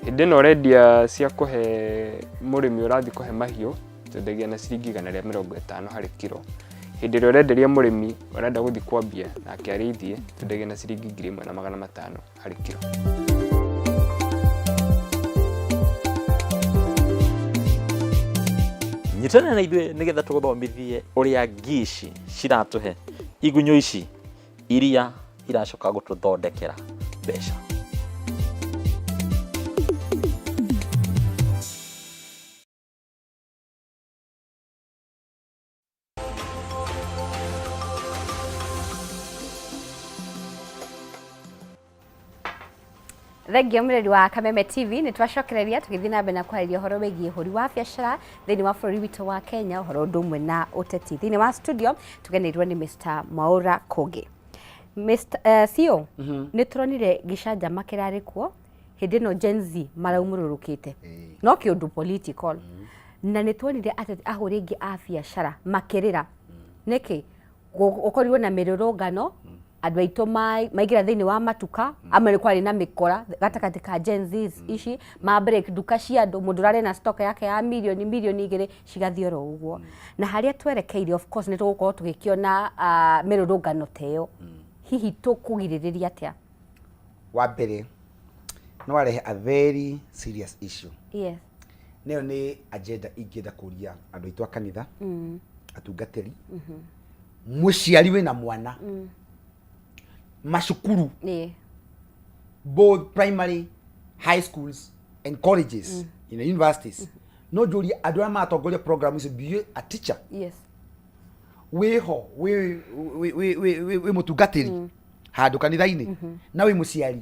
Hĩndĩ ĩno ũrendia cia kũhe mũrĩmi ũrathiĩ kũhe mahiũ, twendagia na ciringi 150 harĩ kiro. Hĩndĩ ĩrĩa ũrenderia mũrĩmi ũrenda gũthiĩ kwambia nake arĩithie, twendagia na ciringi 1500 harĩ kiro. Nyitanĩra na ithuĩ nĩgetha tũgũthomithie ũrĩa ngi ici ciratũhe igunyũ ici iria iracoka gũtũthondekera mbeca. Thengiũ mũreri wa Kameme TV nĩ twacokereria tũgĩthiĩ na mbere na kwarĩria ũhoro wĩgiĩ ũhũri wa biacara thĩinĩ wa bũrũri witũ wa Kenya, ũhoro ũndũ ũmwe na ũteti. Thĩinĩ wa studio tũgeneirwo nĩ Mr. Mwaũra Kũngĩ. Mr. CEO, nĩ tũronire gĩcanjama kĩrarĩ kuo hĩndĩ ĩno Gen Z maraumũrũrũkĩte no kĩũndũ political na nĩ tuonire ateti ahũri aingĩ a biacara makĩrĩra nĩkĩ gũkorirwo na mĩrũrũngano andũ aitũ maingĩra thĩinĩ wa matuka amwe nĩ kwarĩ na mĩkora gatagatĩ ka Gen Zs ici ma break nduka cia andũ mũndũ ũrarĩ na stock yake ya mirioni mirioni igĩrĩ cigathiĩ oro ũguo na harĩa twerekeire of course nĩ tũgũkorwo tũgĩkĩona mĩrũrũngano ta ĩyo hihi tũkũgirĩrĩria atĩa Wa mbere nĩ warehe a very serious issue. Yes. Nayo nĩ agenda ingĩenda kũria andũ aitũ a kanitha, atungatĩri, mũciari wĩna mwana, macukuru, both primary, high schools and colleges, in the universities. No njũrie andũ arĩa maratongoria program icio, be you a teacher, Yes. wĩho wĩ wĩ wĩ wĩ wĩ mũtungatĩri handũ kanitha-inĩ na wĩ mũciari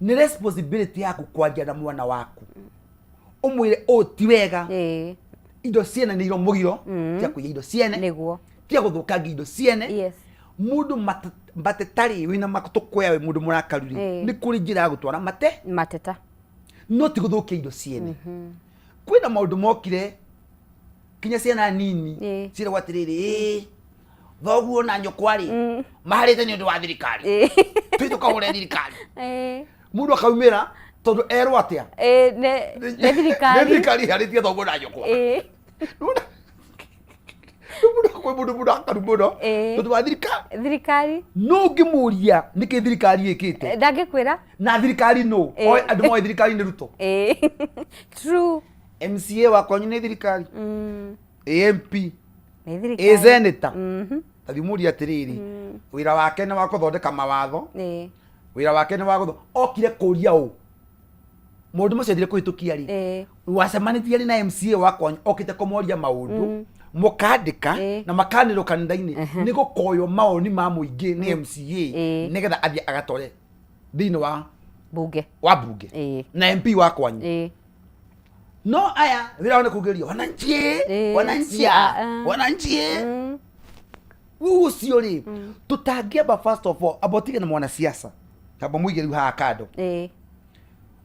nĩ responsibility yaku kwaria na mwana waku ũmwĩre ũũ ti wega indo ciene nĩ iro mũgiro tia kũiya indo ciene nĩguo tia gũthũkangia indo ciene yes. mũndũ matetarĩ wĩna matũkũya wĩ mũndũ mũrakaru rĩ nĩ kũrĩ njĩra ya gũtwara mate mateta no ti gũthũkia indo ciene kwĩna maũndũ mokire kinya ciana nini ciragwo atĩrĩrĩ "Ĩ, thoguo na nyũkwa rĩ maharĩte nĩ ũndũ wa thirikari tũi tũkahũre thirikari mũndũ akaumĩra tondũ erwo atĩa nĩ nĩ thirikari thirikari ĩharĩtie thoguo na nyũkwa kwĩ mũndũ mũrakaru mũno tondũ wa thirikari thirikari no ũngĩmũria nĩkĩ thirikari ĩkĩte ndangĩkwĩra na thirikari nũ Ĩ. Andũ moĩ thirikari nĩ Ruto True. MCA wa kwanyu nĩ thirikari AMP Nĩ thirikari. ĩ senator tathi mũrie atĩrĩrĩ wĩra wake nĩ wa gũthondeka mawatho wĩra wake nĩ wa gũtho okire kũria ũ maũndũ macio endire kũhĩtũkia rĩ wacemanĩtie rĩ na MCA wa kwanyu okĩte kũmoria maũndũ mũkandĩka na makanĩrwo kanitha-inĩ nĩ gũkoywo mawoni ma mũingĩ nĩ MCA nĩgetha athiĩ agatware thĩinĩ wa bunge wa bunge na MP wa kwanyu no aya wĩra wao nĩ kugĩrio wananchi wananchi wananchi rĩu ũcio rĩ tũtangĩamba first of all amba ũtige na mwanasiasa amba mũige rĩu haha kando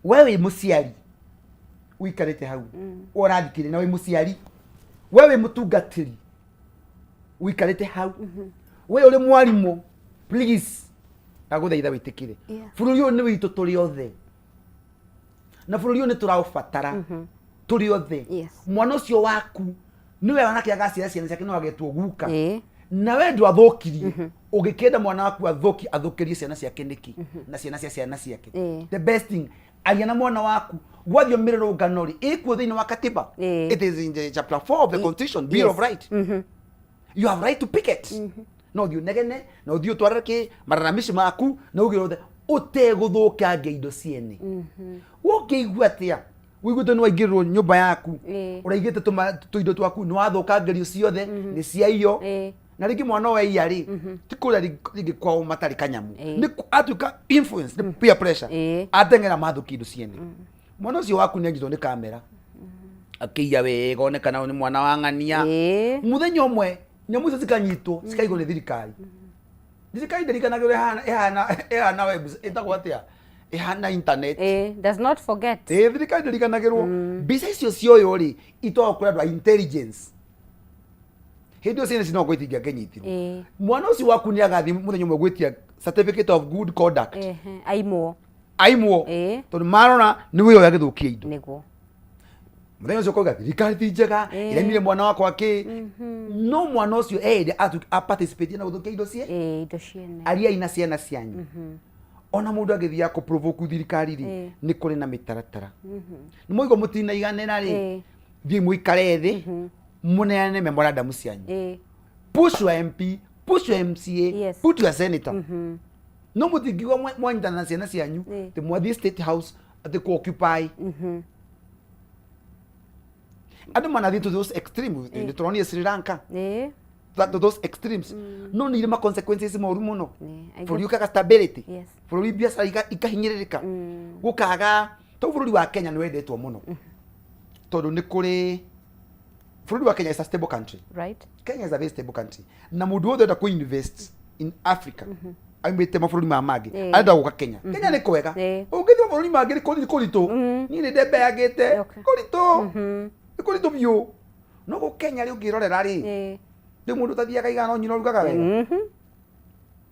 we wĩ mũciari ũikarĩte hau ũrathikĩrĩria na wĩ mũciari we wĩ mũtungatĩri ũikarĩte hau we ũrĩ mwarimũ please ndagũthaitha wĩtĩkĩre bũrũri ũyũ nĩ witũ tũrĩ othe na bũrũri ũyũ nĩ tũraũbatara tũrĩ othe mwana ũcio waku nĩwe onake agaciara ciana ciake no agetwo guka na we ndwathũkirie ũngĩkĩenda mwana waku athũki athũkĩrie ciana ciake nĩkĩ na ciana cia ciana ciake the best thing aria na mwana waku gwathio mĩrũrũngano rĩ ĩkuo thĩinĩ wa katiba it is in the chapter 4 of the constitution bill of right you have right to picket no ũthiĩ ũnegene na ũthiĩ ũtware kĩ malalamishi maku na uge othe ũtegũthũkangia indo ciene ũngĩigua atĩa ũiguĩte nĩ waingĩrĩrwo nyũmba yaku ũraigĩte tũindo twaku nĩ wathũkangĩrio ciothe nĩ ciaiyo na rĩngĩ mwana ũyũ aiya rĩ ti kũrĩa rĩngĩ kwao matarĩ kanyamũ nĩ atuĩka influence nĩ peer pressure ateng'era mathũkia indo ciene mwana ũcio waku nĩ anyitwo nĩ kamera akĩiya wega onekana ũyũ nĩ mwana wa ng'ania mũthenya ũmwe nyamũ icio cikanyitwo cikaigwo nĩ thirikari thirikari ndĩrikanagĩrwo ĩhana ĩhana ĩhana webs ĩtagwo atĩa ĩhana internet does not forget thirikari ndĩriganagĩrwo mbica icio cioywo rĩ itwaragwo kũrĩ andũ a intelligence Hĩndĩ ĩyo ciana ici no itingĩakĩnyitirwo. Mwana ũcio waku nĩ agathiĩ mũthenya ũmwe gwĩtia certificate of good conduct. Aimwo. Aimwo. Tondũ marora nĩ wĩra ũrĩa agĩthũkia indo. Nĩguo. Mũthenya ũcio ũkauga thirikari ti njega, ĩremire mwana wakwa kĩ. No mwana ũcio erĩ a participate na gũthũkia indo cie. Indo ciene. Ariai na ciana cianyu. Ona mũndũ agĩthiaga kũ provoke thirikari rĩ, nĩ kũrĩ na mĩtaratara. Nĩ mwaigua mũtinaiganĩra rĩ, thiĩ mũikare thĩ, mũneane memorandum cianyu. Push your MP, push your MCA, put your senator. No mũtingiuga mwanyitana na ciana cianyu atĩ mwathiĩ State House atĩ kũ occupy. Andũ manathiĩ to those extreme, nĩ tũronire Sri Lanka. To those extremes. No nĩ irĩ ma consequences moru mũno. Bũrũri ũkaga stability. Bũrũri biacara ikahinyĩrĩrĩka. Gũkaga, tondũ bũrũri wa Kenya nĩ wendetwo mũno. Tondũ nĩ kũrĩ, bũrũri wa Kenya is a stable country. Kenya is a very stable country. Na mũndũ wothe ũrenda kũ invest in Africa, aumĩte mabũrũri maya mangĩ, arenda gũka Kenya. Kenya nĩ kwega. Ũngĩthiĩ mabũrũri mangĩ nĩ kũritũ. Niĩ nĩ ndembeangĩte. Kũritũ. Nĩ kũritũ biũ. No gũkũ Kenya rĩ ũngĩrorera rĩ, rĩu mũndũ ũtathiaga igana no nyina ũrugaga wega.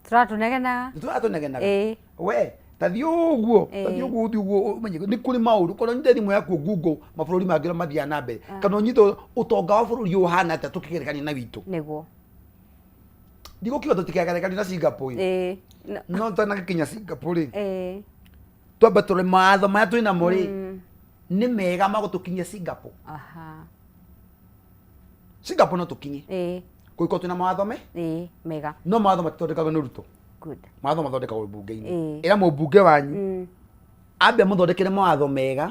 Tũratũnegenaga. Tũratũnegenaga. We, ta thiĩ ũguo, ta thiĩ ũguo, ũthiĩ ũguo ũmenye nĩ kũrĩ maũndũ. Kana ũnyite thimũ yaku Google mabũrũri mangĩ ũrĩa mathiaga na mbere. Kana ũnyite ũtonga wa bũrũri ũyũ ũhana atĩa tũkĩgerekania na witũ. Nĩguo. Ndigũkiuga tũtikegerekanie na Singapore ĩ. No twanagĩkinya Singapore rĩ, twambe tũrore mawatho marĩa twĩ namo rĩ, nĩ mega ma gũtũkinyia Singapore. Singapore no tũkinye. Kũngĩkorwo twĩna mawatho me? Mega. No mawatho matithondekagwo nĩ Ruto. Good. Mawatho mathondekagwo mbunge-inĩ. Ĩra mũmbunge wanyu ambe amũthondekere mawatho mega.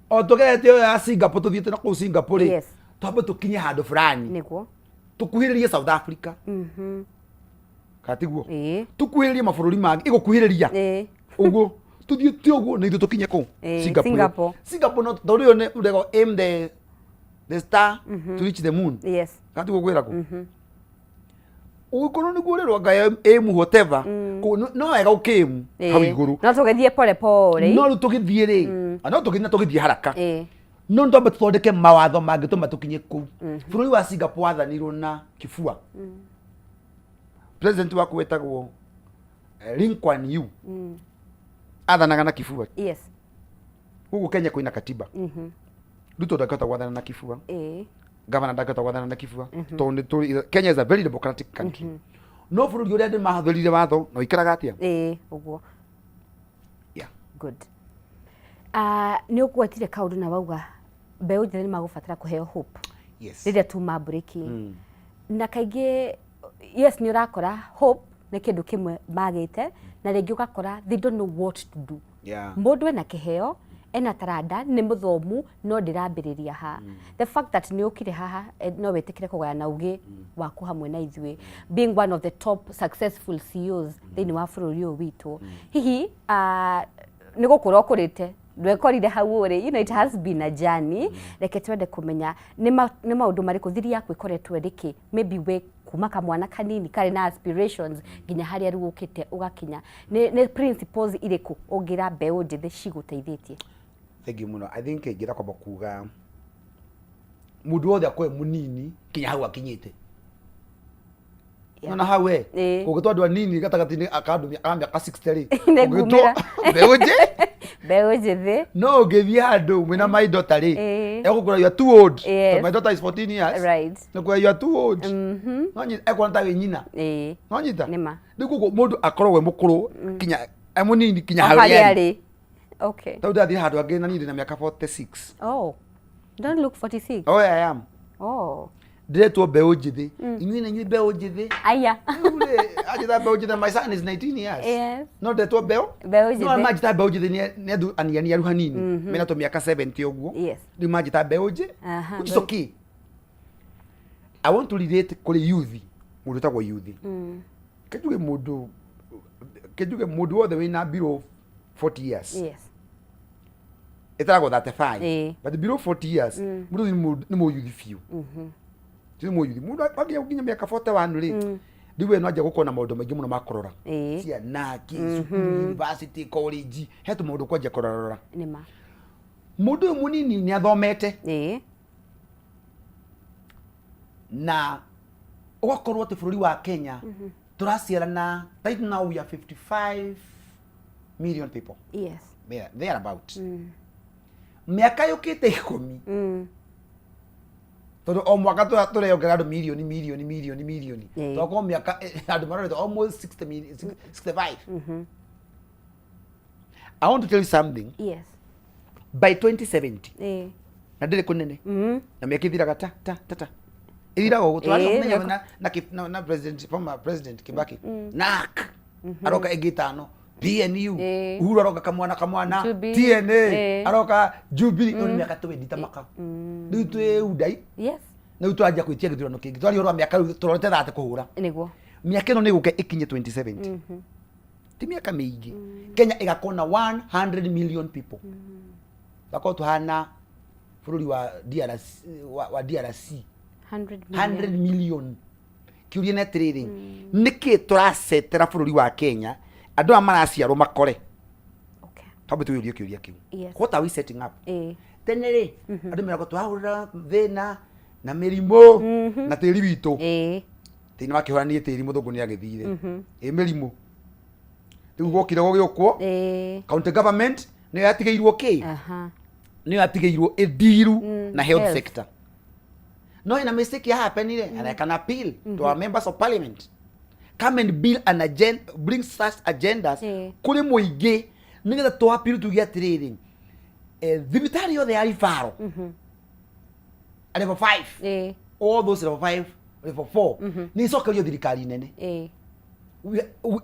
O tũgerete ĩyo ya Singapore tũthiĩte na kũu Singapore rĩ, twambe tũkinye handũ fulani. Nĩguo. Tũkuhĩrĩrie South Africa. Kana tiguo? Tũkuhĩrĩrie mabũrũri mangĩ, ĩgũkuhĩrĩria. Ũguo tũthiĩte ũguo na ithuĩ tũkinye kũu Singapore. Singapore. Singapore no tondũ ĩyo nĩ ũrego aim the star to reach the moon. Kana tiguo kwĩragwo? Ũngĩkorwo nĩguo ũrerwo anga aim whatever, no wega ũkĩaim hau igũrũ. No tũgĩthiĩ pole pole. No rĩu tũgĩthiĩ rĩ, no tũgĩthiĩ na tũgĩthiĩ haraka. No nĩ twambe tũthondeke mawatho mangĩtũma tũkinye kũu. Bũrũri wa Singapore wathanirwo na kibua. President waku wetagwo Lee Kuan Yew. Athanaga na kibua. Gũkũ Kenya kwĩna katiba. Ruto ndangĩhota gwathana na kibua. Gavana ndangĩhota gwathana na kibua. Tondũ nĩ tũrĩ, Kenya is a very democratic country. No bũrũri ũrĩa andũ mahũthĩrire watho na ũikaraga atĩa? Ũguo. Good. Nĩ ũgwetire kaũndũ na wauga mbeũ njĩthĩ nĩ magũbatara kũheo hope. Rĩrĩa tuma mburĩki. Na kaingĩ yes nĩ ũrakora hope nĩ kĩndũ kĩmwe magĩte na rĩngĩ ũgakora they don't know what to do. Mũndũ ena kĩheo, ena taranda, nĩ mũthomu no ndĩrambĩrĩria ha. The fact that nĩ ũkire haha no wĩtĩkĩre kũgayana ũgĩ waku hamwe na ithuĩ, being one of the top successful CEOs thĩinĩ wa bũrũri ũyũ witũ. Hihi nĩ gũkũra ũkũrĩte, ndwekorire hau ũrĩ, it has been a journey. Reke twende kũmenya nĩ maũndũ marĩkũ thiri yaku ĩkoretwo ĩrĩkĩ, maybe we kuma kamwana kanini karĩ na aspirations nginya harĩa rĩu ũkĩte ũgakinya. Nĩ principles irĩkũ ũngĩra mbeũ njĩthĩ cigũteithĩtie? Thank you mũno. I think ingĩra kwamba kuga mũndũ wothe akorwo e mũnini nginya hau akinyĩte. Nona hau we ũngĩtwo andũ anini gatagatĩ-inĩ aka andũ a mĩaka 60 rĩ, Nĩ ũngĩtwo ngumĩra. mbeũ njĩ Mbeũ njĩthĩ. No ũngĩthiĩ handũ mwĩna my daughter rĩ, egũkwĩra you are too old. My daughter is 14 years. Nĩkwĩra you are too old. No ekuona ta wĩ nyina. No nyita? Nĩma. Rĩu koguo mũndũ akorwo we mũkũrũ kinya e mũnini kinya O hau harĩa arĩ. arĩ. Tondũ ndathiĩ handũ hangĩ na niĩ ndĩ na mĩaka 46. Oh. Don't look 46. Oh, I am. Oh. Ndĩretwo mbeũ njĩthĩ. Inyuĩ na inyuĩ mbeũ njĩthĩ. Aya. Anjĩta mbeũ njĩthĩ, my son is 19 years. No ndetwo mbeũ? Mbeũ njĩthĩ. No manjĩta mbeũ njĩthĩ nĩ andũ anianiaru hanini. Mena tũmĩaka 70 ũguo. Rĩu manjĩta mbeũ njĩ. Which is okay. I want to relate kũrĩ youth. Mũndũ wĩtagwo youth. Kĩnjuge mũndũ, kĩnjuge mũndũ wothe wĩna below 40 years. Ĩtaragwo 35. But below 40 years, mũndũ ũcio nĩ mũyuthi biũ. Ti mũyuthi. Mũndũ akinya gũkinya mĩaka 41 rĩ, rĩu we no anjia gũkorwo na maũndũ maingĩ mũno ma kũrora. Ciana, kĩ, cukuru, university, college, he tũmaũndũ kwanjia kũrorarora. Nĩma. Mũndũ ũyũ mũnini nĩ athomete. Na Ũgakorwo atĩ bũrũri wa Kenya tũraciarana, right now we are 55 million people. There about. Mĩaka yũkĩte 10, tondũ o mwaka tũreongerera andũ mirioni mirioni mirioni mirioni, twakorwo mĩaka andũ marorete almost 60 65. I want to tell you something. By 2070, na ndĩrĩ kũnene, na mĩaka ĩthiraga ta ta ta ta ĩthiraga ũguo. Tũraria mũthenya ũmwe na president, former President Kibaki, NARC aroka ĩngĩ 5, PNU, Uhuru aroka kamwana kamwana, Jubilee. TNA aroka Jubilee. Ĩyo nĩ mĩaka 20 ta maka rĩu twĩ undai. Na rĩu tũranjia gwĩtia gĩthurano kĩngĩ, twaria ũhoro wa mĩaka rĩu tũrorete 30 kũhũra. Mĩaka ĩno nĩ ĩgũka ĩkinye 2070, ti mĩaka mĩingĩ, Kenya ĩgakorwo na 100 million people. Gakorwo tũhana bũrũri wa DRC, wa DRC. 100 100 million. Million. Kĩũria nĩ atĩrĩrĩ, nĩkĩ tũracetera bũrũri wa Kenya andũ aya maraciarwo makore? Twambe twĩyũrie kĩũria kĩu. What are we setting up? Tene rĩ, andũ meragwo tũrahũrĩra thĩna na mĩrimũ na tĩri witũ. Thĩna wa kĩhũra nĩ tĩri, mũthũngũ nĩ agĩthire. Ĩ mĩrimũ rĩu gwokire gũgĩũkwo, county government nĩyo yatigĩirwo kĩ? Nĩyo yatigĩirwo ĩndiru na health health. sector. No ina mistake ya happenire, and I can appeal to our members of parliament, come and build an agenda, bring such agendas kũrĩ mũingĩ, nĩgetha tũ appeal tuge atĩrĩrĩ, thibitarĩ yothe ya referral level 5, all those level 5, level 4, nĩ icokerio thirikari nene.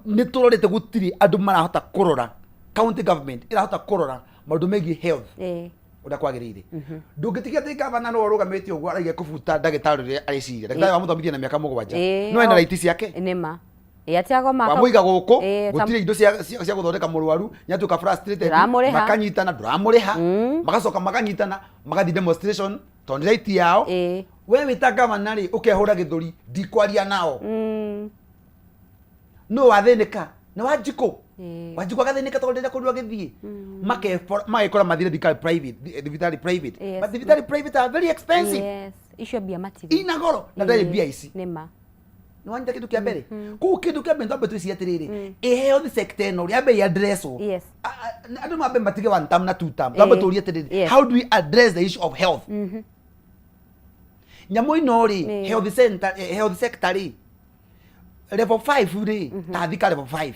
Nĩ tũrorete gũtirĩ andũ marahota kũrora, county government ĩrahota kũrora maũndũ megiĩ health ũrĩa kwagĩrĩire. Ndũngĩtigia atĩ gavana no arũgamĩte ũguo araiga kũbuta ndagĩtarĩ ũrĩa areciria ndagĩtarĩ wamũthomithia na mĩaka 7, no ena raiti ciake. Nĩma. Atiago Wamũiga gũkũ, gũtirĩ indo cia gũthondeka mũrwaru, nĩatuĩka frustrated. Ndũramũrĩha. Makanyitana, ndũramũrĩha, magacoka makanyitana magathiĩ demonstration tondũ nĩ right yao. We wĩta gavana rĩ, ũkehũra gĩthũri, ndikwaria nao. No wathĩnĩka nĩ Wanjikũ. Wanjikũ agathĩnĩka tondũ ndĩrenda kũndũ agĩthiĩ. Magekora mathire thibitarĩ private, thibitarĩ private. But thibitarĩ private are very expensive. Yes. Icio mbia matirĩ. Ina goro na ndarĩ mbia ici. Nĩma. Nĩ wanyita kĩndũ kĩa mbere? Koguo kĩndũ kĩa mbere twambe twĩcirie atĩrĩrĩ, ĩ health sector ĩno rĩambe ĩ addresswo. Andũ mambe matige one term na two term. Twambe tũrie atĩrĩrĩ, how do we address the issue of health? Nyamũ ĩno rĩ, health center, health sector rĩ, level 5 rĩ, ta Thika level 5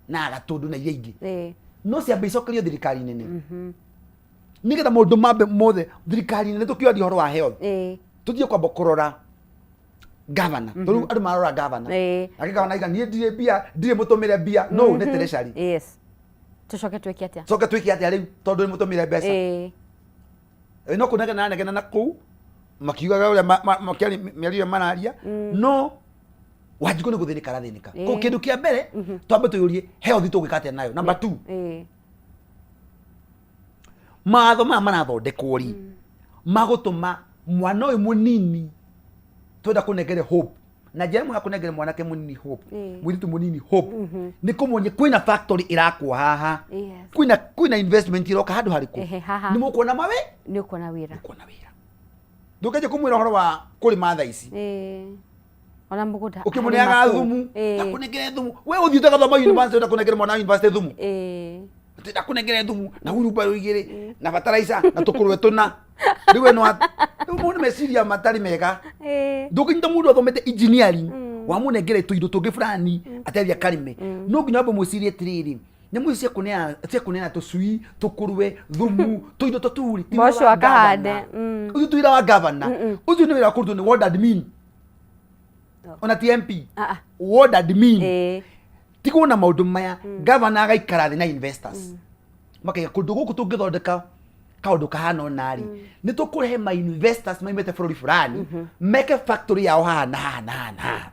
na Gatũndũ na iria ingĩ, no ciambe icokerio thirikari nene, nĩgetha maũndũ mambe mothe thirikari nene. Tũkĩaria ũhoro wa health, tũthiĩ kwamba kũrora gavana, tondũ andũ marora gavana, nake gavana aiga niĩ ndirĩ mbia, ndirĩ mũtũmĩre mbia, no nĩ treasury. Tũcoke twĩke atĩa? Coke twĩke atĩa rĩu tondũ nĩ mũtũmĩre mbeca? No kũnegena negena na kũu makiugaga ũrĩa makĩaria mĩario ĩrĩa mararia, no Wanjikũ nĩ gũthĩnĩka arathĩnĩka. Koguo kĩndũ kĩa mbere twambe twĩyũrie, health tũngĩka atĩa nayo? Number two, mawatho maya marathondekwo rĩ, magũtũma mwana ũyũ mũnini twenda kũnengere hope, na njĩra ĩmwe ya kũnengere mwanake mũnini hope, mũirĩtu mũnini hope, nĩ kũmuonia kwĩna factory ĩrakwo haha, kwĩna investment ĩroka handũ harĩkũ. Ehe, haha. Nĩ mũkuona mawe. Nĩ ũkuona wĩra. Ndũkĩanjia kũmwĩra ũhoro wa kũrĩma thaa ici. Ona mũgũnda ũkĩmũneaga arĩma kũu. Thumu, ndakũnengere thumu, we ũthiĩte gathoma university, ndakũnengere mwana wa university thumu. Atĩ ndakũnengere thumu na wheelbarrow 2 na bataraica na tũkũrwe tũna. Rĩu we no rĩu mũndũ meciria matarĩ mega. Ndũngĩnyita mũndũ athomete engineering wamũnengere tũindo tũngĩ fulani atĩ athiĩ akarĩme. No nginya wambe mwĩcirie atĩrĩrĩ, nyamũ ici cia kũneana tũcui, tũkũrwe, thumu, tũindo ta tũu rĩ, ti wĩra Mboco wa akahande. gavana. Ũcio ti wĩra wa gavana, ũcio nĩ wĩra wa kũrutwo nĩ ward admin, ona ti MP, ward admin. Tigwo na maũndũ maya, gavana agaikara thĩ na investors, makaiga kũndũ gũkũ tũngĩthondeka kaũndũ kahana ũna rĩ, nĩ tũkũrehe ma investors maimĩte bũrũri fulani meke factory yao haha na haha na haha na haha.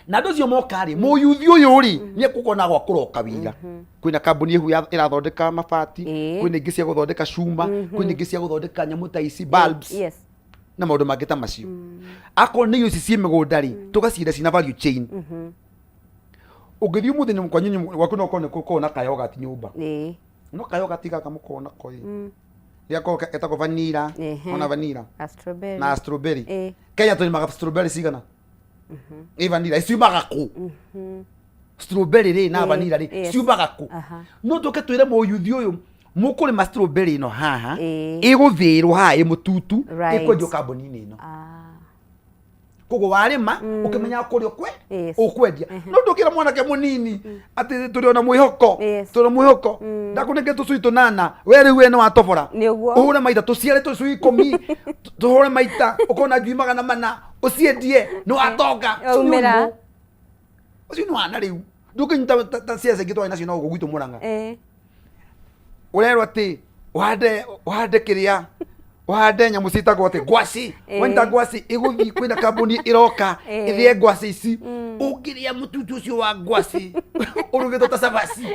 Na andũ acio moka rĩ, mũyuthi ũyũ rĩ, nĩ ekũkona gwa kũroka wĩra. Kwĩna kambuni ĩhu ĩrathondeka mabati, kwĩna ingĩ cia gũthondeka cuma, kwĩna ingĩ cia gũthondeka nyamũ ta ici, bulbs, na maũndũ mangĩ ta macio. Akorwo nĩ irio ici ciĩ mĩgũnda rĩ, tũgacienda ciĩna value chain. Ũngĩthiĩ ũmũthĩ nĩ kwanyu gwaku, no ũkorwo nĩ gũkoragwo na kayogati nyũmba, no kayogati gaka mũkoragwo nako ĩ, gĩgakorwo getagwo vanilla. Ona vanilla Na strawberry. Na strawberry. Kenya tũrĩmaga strawberry cigana? Ĩ vanilla ciumaga kũ? Strawberry rĩ na vanilla rĩ ciumaga kũ? No tũke twĩre mũyuthi ũyũ mũkũrĩma strawberry ĩno haha, ĩgũthĩĩrwo haha ĩ mũtutu, ĩkwendio kambuni-inĩ ĩno. Koguo warĩma ũkĩmenyaga kũrĩa ũkwe ũkwendia. No ndũkĩra mwanake mũnini atĩ tũrĩ ona mwĩhoko, tũrĩ na mwĩhoko, ndakũnengera tũcui tũnana, we rĩu we nĩ watobora, ũhũre maita tũciare tũcui 10, tũhũre maita ũkona njui 400 ũciendie, nĩ watonga. Ũcio nĩ Waumĩra. ũrimũ. Ũcio nĩ wana rĩu ndũkĩnyita ta ciaca ingĩ twarĩ nacio no gũkũ gwitũ Mũrang'a. Ũrerwo atĩ ũhande ũhande kĩrĩa ũhande nyamũ ciĩtagwo atĩ ngwaci. Wanyita ngwaci ĩgũthiĩ, kwĩna kambuni ĩroka ĩthĩe ngwaci ici, ũngĩrĩa mũtutu ũcio wa ngwaci ũrugĩtwo ta cabaci,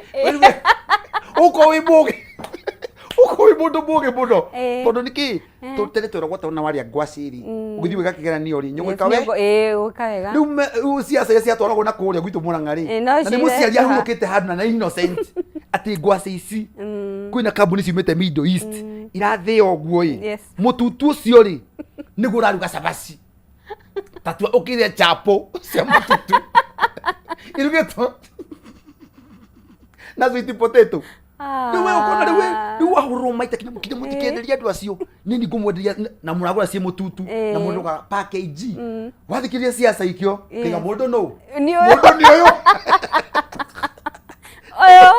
ũkorwo wĩ mũgĩ, ũkorwo wĩ mũndũ mũgĩ mũno. Tondũ nĩkĩ tene tweragwo atĩ ona warĩa ngwaci rĩ, ũgĩthiĩ gwĩka kĩgeranio rĩ, nĩũgwĩka we Gwĩka wega. Rĩu rĩu ciaca iria ciatwaragwo na kũrĩa gwitũ Mũrang'a rĩ, No na nĩ cire mũciari haha. ahurũkĩte handũ na nĩ innocent atĩ ngwaci ici kwĩna kambuni ciumĩte Middle East irathĩa ũguo ĩ, mũtutu ũcio rĩ nĩguo ũraruga cabaci, tatua ũkĩrĩa chapo cia mũtutu irugĩtwo na sweet potato. Rĩu we ũkona rĩu rĩu wahũrwo maita kinya kinya mũtikenderia andũ acio nini ngũmwenderia na mũragũra ciĩ mũtutu na mũndũ ga package wathikĩrĩria ciaca ikio kaiga mũndũ nũ Nĩ ũyũ. Mũndũ nĩ ũyũ. Ũyũ.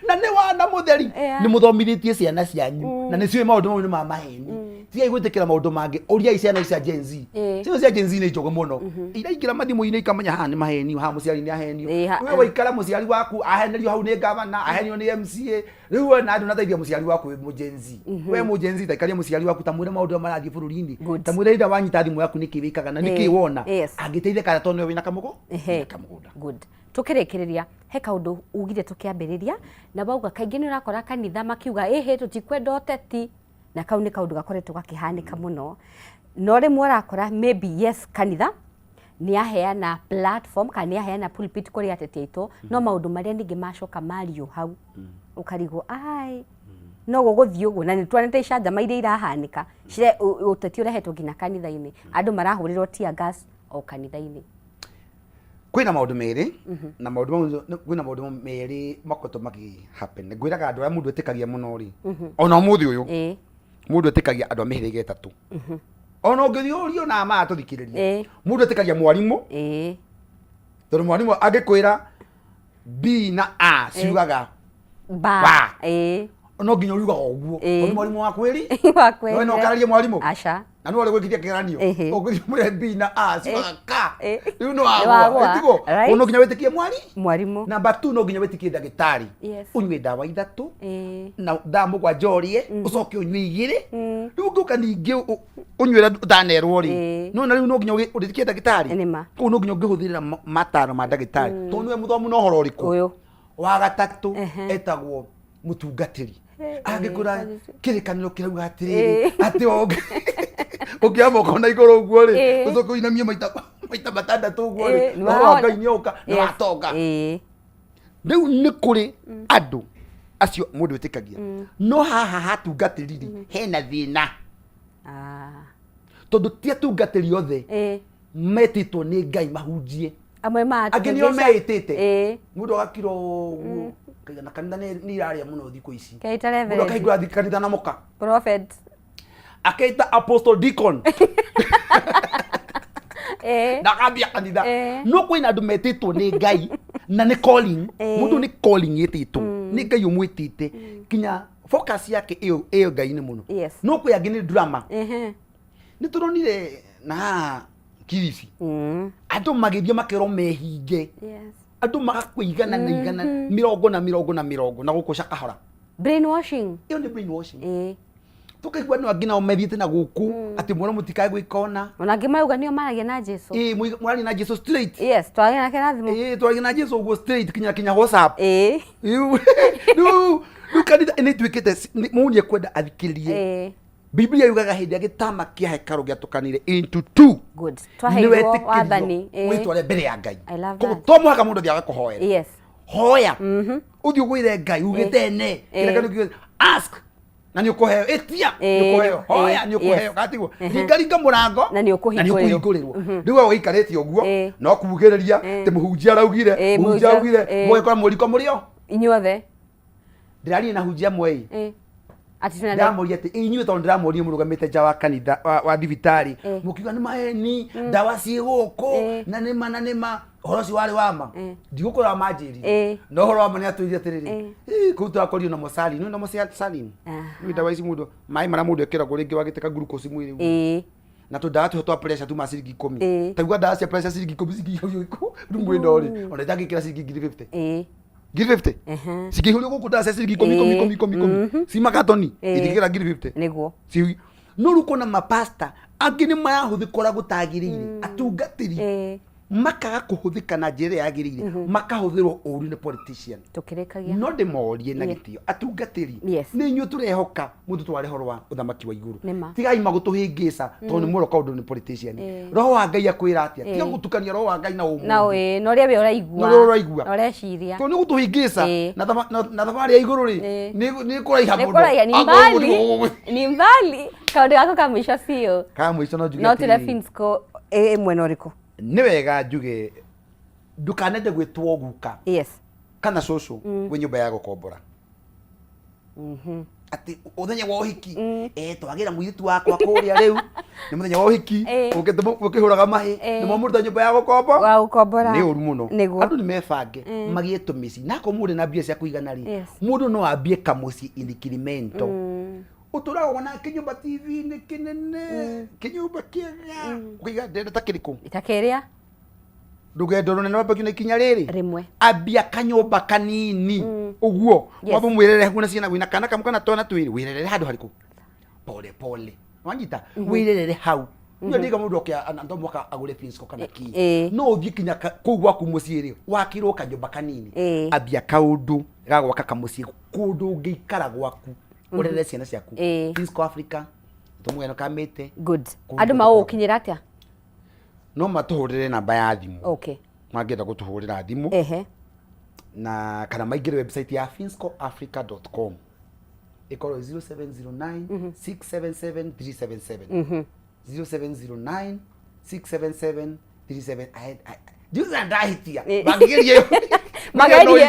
Na nĩ wana mũtheri nĩ mũthomithĩtie ciana cianyu na nĩ ciũĩ maũndũ mau nĩ ma maheni. Tigai gwĩtĩkĩra maũndũ mangĩ, ũriai ciana ici cia Gen Z. Ciana cia Gen Z nĩ njũgĩ mũno, iraingĩra mathimũ-inĩ ikamenya haha nĩ maheni, haha mũciari nĩ ahenio. We waikara mũciari waku ahenerio hau nĩ gavana, ahenio nĩ MCA, rĩu we na ndũnateithia mũciari waku wĩ mũ Gen Z. We mũ Gen Z taikaria mũciari waku, ta mwĩre maũndũ marĩa marathiĩ bũrũri-inĩ, ta mwĩre rĩrĩa wanyita thimũ yaku nĩkĩ wĩkaga na nĩkĩ wona angĩteithĩka tondũ nĩwe wĩna kamũgũ kamũgũnda. Good. Tũkĩrĩkĩrĩria, he kaũndũ ugire tũkĩambĩrĩria na wauga kaingĩ nĩ ũrakora kanitha makiuga ĩhĩ tũtikwenda ũteti, na kau nĩ kaũndũ gakoretwo gakĩhanĩka mũno. No rĩmwe ũrakora maybe yes kanitha nĩ aheana platform kana nĩ aheana pulpit kũrĩ ateti aitũ, no maũndũ marĩa ningĩ macoka mario hau ũkarigwo ai no gũgũthiĩ ũguo, na nĩ tuonete icanjama iria irahanĩka ũteti ũrehetwo nginya kanitha-inĩ, andũ marahũrĩrwo tear gas o kanitha-inĩ. Kwĩna maũndũ merĩ na maũndũ mau kwĩna maũndũ merĩ makoretwo makĩ happen. Ngwĩraga andũ arĩa mũndũ etĩkagia mũno rĩ, ona ũmũthĩ ũyũ mũndũ etĩkagia andũ a mĩhĩrĩga ĩtatũ, ona ũngĩthiĩ ũrie ona maya tũthikĩrĩria, mũndũ etĩkagia mwarimũ, tondũ mwarimũ angĩkwĩra B na A ciugaga ba, Ba. No nginya ũriugaga ũguo tondũ mwarimũ wakwĩri Wakwĩrire. we no ũkararie mwarimũ. Aca. Na nĩ warĩ gwĩkithia kĩgeranio, ũngĩthiĩ mwĩre B na A ciugaga ka, rĩu nĩ Nĩ wagwa. wagwa. Ĩtiguo? No nginya wĩtĩkie mwarimũ. Namba 2, no nginya wĩtĩkie ndagĩtarĩ, ũnyue ndawa 3 na thaa 7 ũrĩe, ũcoke ũnyue 2, rĩu ũngĩũka ningĩ ũnyue ũtanerwo rĩ, no na rĩu no nginya ũrĩtĩkie ndagĩtarĩ. Koguo no nginya ũngĩhũthĩra mataro ma ndagĩtarĩ tondũ nĩwe mũthomu na ũhoro ũrĩkũ. Wa gatatũ etagwo mũtungatĩri, angĩkwĩra kĩrĩkanĩro kĩrauga atĩrĩrĩ, atĩ ũngĩoya moko na igũrũ ũguo rĩ, ũcoke ũinamie maita 6 ũguo rĩ, Nĩ ũhoro wa wahona. Ngai nĩ ũka nĩ watonga. Rĩu nĩ kũrĩ andũ acio mũndũ ĩtĩkagia, no haha hatungatĩri rĩ hena thĩna, tondũ ti atungatĩri othe metĩtwo nĩ Ngai mahunjie. Amwe ma Angĩ nĩo meĩtĩte, mũndũ agakira ũguo kaiga na kanitha nĩ irarĩa mũno thikũ ici, Keita mũndũ reverend. akahingũra kanitha na mũka Prophet. akeita apostle, deacon, na akambia kanitha. No kwĩna andũ metĩtwo nĩ Ngai na nĩ calling. Mũndũ nĩ calling ĩtĩtwo nĩ Ngai ũmwĩtĩte, kinya focus yake ĩyo ĩyo Ngai-inĩ mũno. No kwĩ angĩ nĩ drama. Nĩ tũronire na haha Kilifi andũ magĩthiĩ makerwo mehinge, andũ magakua igana na igana, mĩrongo na mĩrongo na mĩrongo na gũkũ Shakahola. Brainwashing. Ĩyo nĩ brainwashing. Tũkaigua andũ angĩ nao mathiĩte na gũkũ atĩ mwana mũtikae gwĩka ona Ona angĩ marauga nĩo maragia na Jesu. Ĩĩ, mwaria na Jesu straight. Yes, twaragia nake na thimũ. Ĩĩ, twaragia na Jesu ũguo straight kinya kinya WhatsApp. Rĩu rĩu rĩu kanitha nĩ ituĩkĩte mũndũ nĩ ekwenda athikĩrĩrie. Biblia yugaga hĩndĩ ĩrĩa gĩtama kĩa hekarũ gĩatũkanire into two. Good. Twaheirwo Nĩwetĩkĩrio wathani. Wĩtware mbere ya Ngai. I love Koguo that. to mũhaka mũndũ athiaga kũhoera. Hoya ũthiĩ ũgwĩre Ngai ugĩte ne kĩrĩa kĩndũ kĩothe. Ask. Na nĩ ũkũheo, ĩtia nĩ ũkũheo, hoya nĩ ũkũheo, gatiguo ringaringa mũrango na nĩ ũkũhingũrĩrwo. Rĩu we ũikarĩte ũguo no kugĩrĩria atĩ mũhunjia araugire, mũhunjia mũhunjia, araugire, mũgekora mũriko mũrĩo inyuothe. Ndĩraria na hunjia amwe ĩ. Atĩ twĩna Ndĩramoria atĩ inyuĩ, tondũ ndĩramoria mũrũgamĩte nja wa kanitha wa thibitarĩ, mũkiuga nĩ maheni, ndawa ciĩ gũkũ na nĩma na nĩma, ũhoro ũcio warĩ wa ma? Ndigũkwĩra manjĩrire, no ũhoro wa ma nĩ atwĩrire atĩrĩrĩ, "Ĩ, kũu tũrakorio na mosalin, nĩ na mosalin, nĩ ndawa ici mũndũ maĩ marĩa mũndũ ekĩragwo rĩngĩ wagĩtĩka glucose mwĩrĩ ũguo. Na tũndawa tũho twa pressure tuma ciringi 10." Taigua ndawa cia pressure ciringi 10 cingĩihũrio gũkũ rumu ĩno rĩ, ona itangĩkĩra ciringi 50,000. 50,000 cingĩihũrio gũkũ, ndawa cia ciringi 10, 10, 10, 10, 10 ci makatoni, itingĩkĩra 50,000. No rĩu kũna mapasta angĩ nĩ marahũthĩka ũrĩa gũtagĩrĩire, atungatĩri makaga kũhũthĩka na njĩra ĩrĩa yagĩrĩire, makahũthĩrwo ũru nĩ politician. Tũkĩrĩkagia. No ndĩmorie na gĩtĩo, atungatĩri, nĩ inyuĩ tũrehoka mũtũtware horo wa ũthamaki wa igũrũ. Nĩma. Tigai magũtũhĩngĩca tondũ nĩ mũroka ũndũ nĩ politician. Roho wa Ngai akwĩra atĩa? Tiga gũtukania roho wa Ngai na ũmũndũ na na ũrĩa we ũraigua, na ũrĩa ũraigua. Na ũreciria. Tondũ nĩ gũtũhĩngĩca na thabarĩ ya igũrũ rĩ, nĩ kũraiha Nĩ mũno. kũraiha, ni Akorwo mbali, mũndũ ni mbali. Kaũndũ gaku ka mũico biũ. Ka mũico no njuge No tũre atĩrĩrĩ. Finsco ĩ mwena ũrĩkũ? Nĩ wega njuge ndukanende gwĩtwo guka kana cũcũ wĩ nyũmba ya gũkombora, atĩ ũthenya wa ũhiki, twagĩra mũirĩtu wakwa kũrĩa, rĩu nĩ mũthenya wa ũhiki, ũkĩhũraga mahĩ nĩ mwamũruta nyũmba ya gũkombo wa gũkombora. Nĩ ũru mũno. Nĩguo. Andũ nĩ mebange magĩe tũmĩciĩ, na akorwo mũrĩ na mbia cia kũigana rĩ, mũndũ no ambie kamũciĩ incremental. Ũtũraga wona kĩnyũmba TV-inĩ kĩnene, kĩnyũmba kĩega, ũkaiga ndĩrenda ta kĩrĩkũ? Ta kĩrĩa. Rũgendo rũnene rwambagia na ikinya rĩrĩ rĩmwe. Ambia kanyũmba kanini ũguo. Wamba mwĩrere hakuhĩ na ciana, wĩna kana kamwe kana twana twĩrĩ, wĩrerere handũ harĩkũ pole pole, wanyita, wĩrerere hau. Ndio ndiga mũndũ oke to mwaka agũre Finsco kana kĩ. No ũthiĩ kinya kũu gwaku mũciĩ rĩ, wakĩrwo kanyũmba kanini. Ambia kaũndũ ga gwaka kamũciĩ kũndũ ũngĩikara gwaku, ũrerere ciana ciaku. Finsco Africa tũmũgeno kamĩte. Good. Andũ maũgũkinyĩra atĩa? No matũhũrĩre namba ya thimũ. Mangĩenda gũtũhũrĩra thimũ na kana maingĩre website ya finscoafrica.com, ĩkorwo 0709 677 377, 0709 677 37. Ndiuga ndahitia, mangĩgeria. Magerie.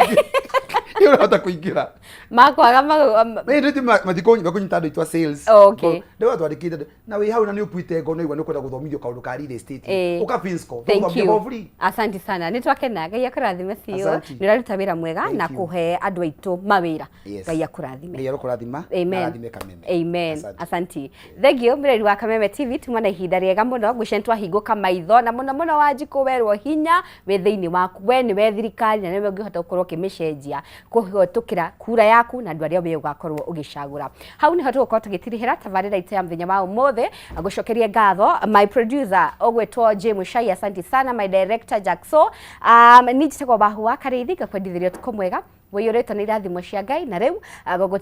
Nĩ ũrahota kũingĩra. Makwaga Nĩ matikũnyita andũ aitũ a sales. Ndĩwa twandĩkĩte na wĩ hau na nĩ ũkuĩte ngo, no igua nĩ ũkwenda gũthomithio kaũndũ ka real estate, ũka Finsco. Thank tũgũthomithia you. for free. Asante sana. Nĩ twakena. Ngai akũrathime biũ. Asante. Nĩ ũraruta wĩra mwega Thank na you. kũhe andũ aitũ mawĩra. Ngai akũrathime. Ngai arokũrathima. Amen. Arathime Kameme. Amen. Asante. Thank you mũreri wa Kameme TV, tuma na ihinda rĩega mũno, ngwĩciria nĩ twahingũka maitho na mũno mũno Wanjikũ werwo hinya wĩ thĩinĩ waku, we nĩwe thirikari na nĩwe ũngĩhota gũkorwo ũkĩmĩcenjia kũhĩtũkĩra kura yaku na andũ arĩa we ũgakorwo ũgĩcagũra. Hau nĩho tũgũkorwo tũgĩtirihĩra tabarĩra itũ ya mũthenya wa ũmũthĩ. Ngũcokerie ngatho my producer ũgwĩtwo J Mushai, asante sana my director Jackso. Niĩ njĩtagwo Wahu wa Karĩithi, ngakwendithĩria ũtukũ mwega wĩiyũrĩtwo nĩ irathimo cia Ngai, na rĩu ngũgũtiga.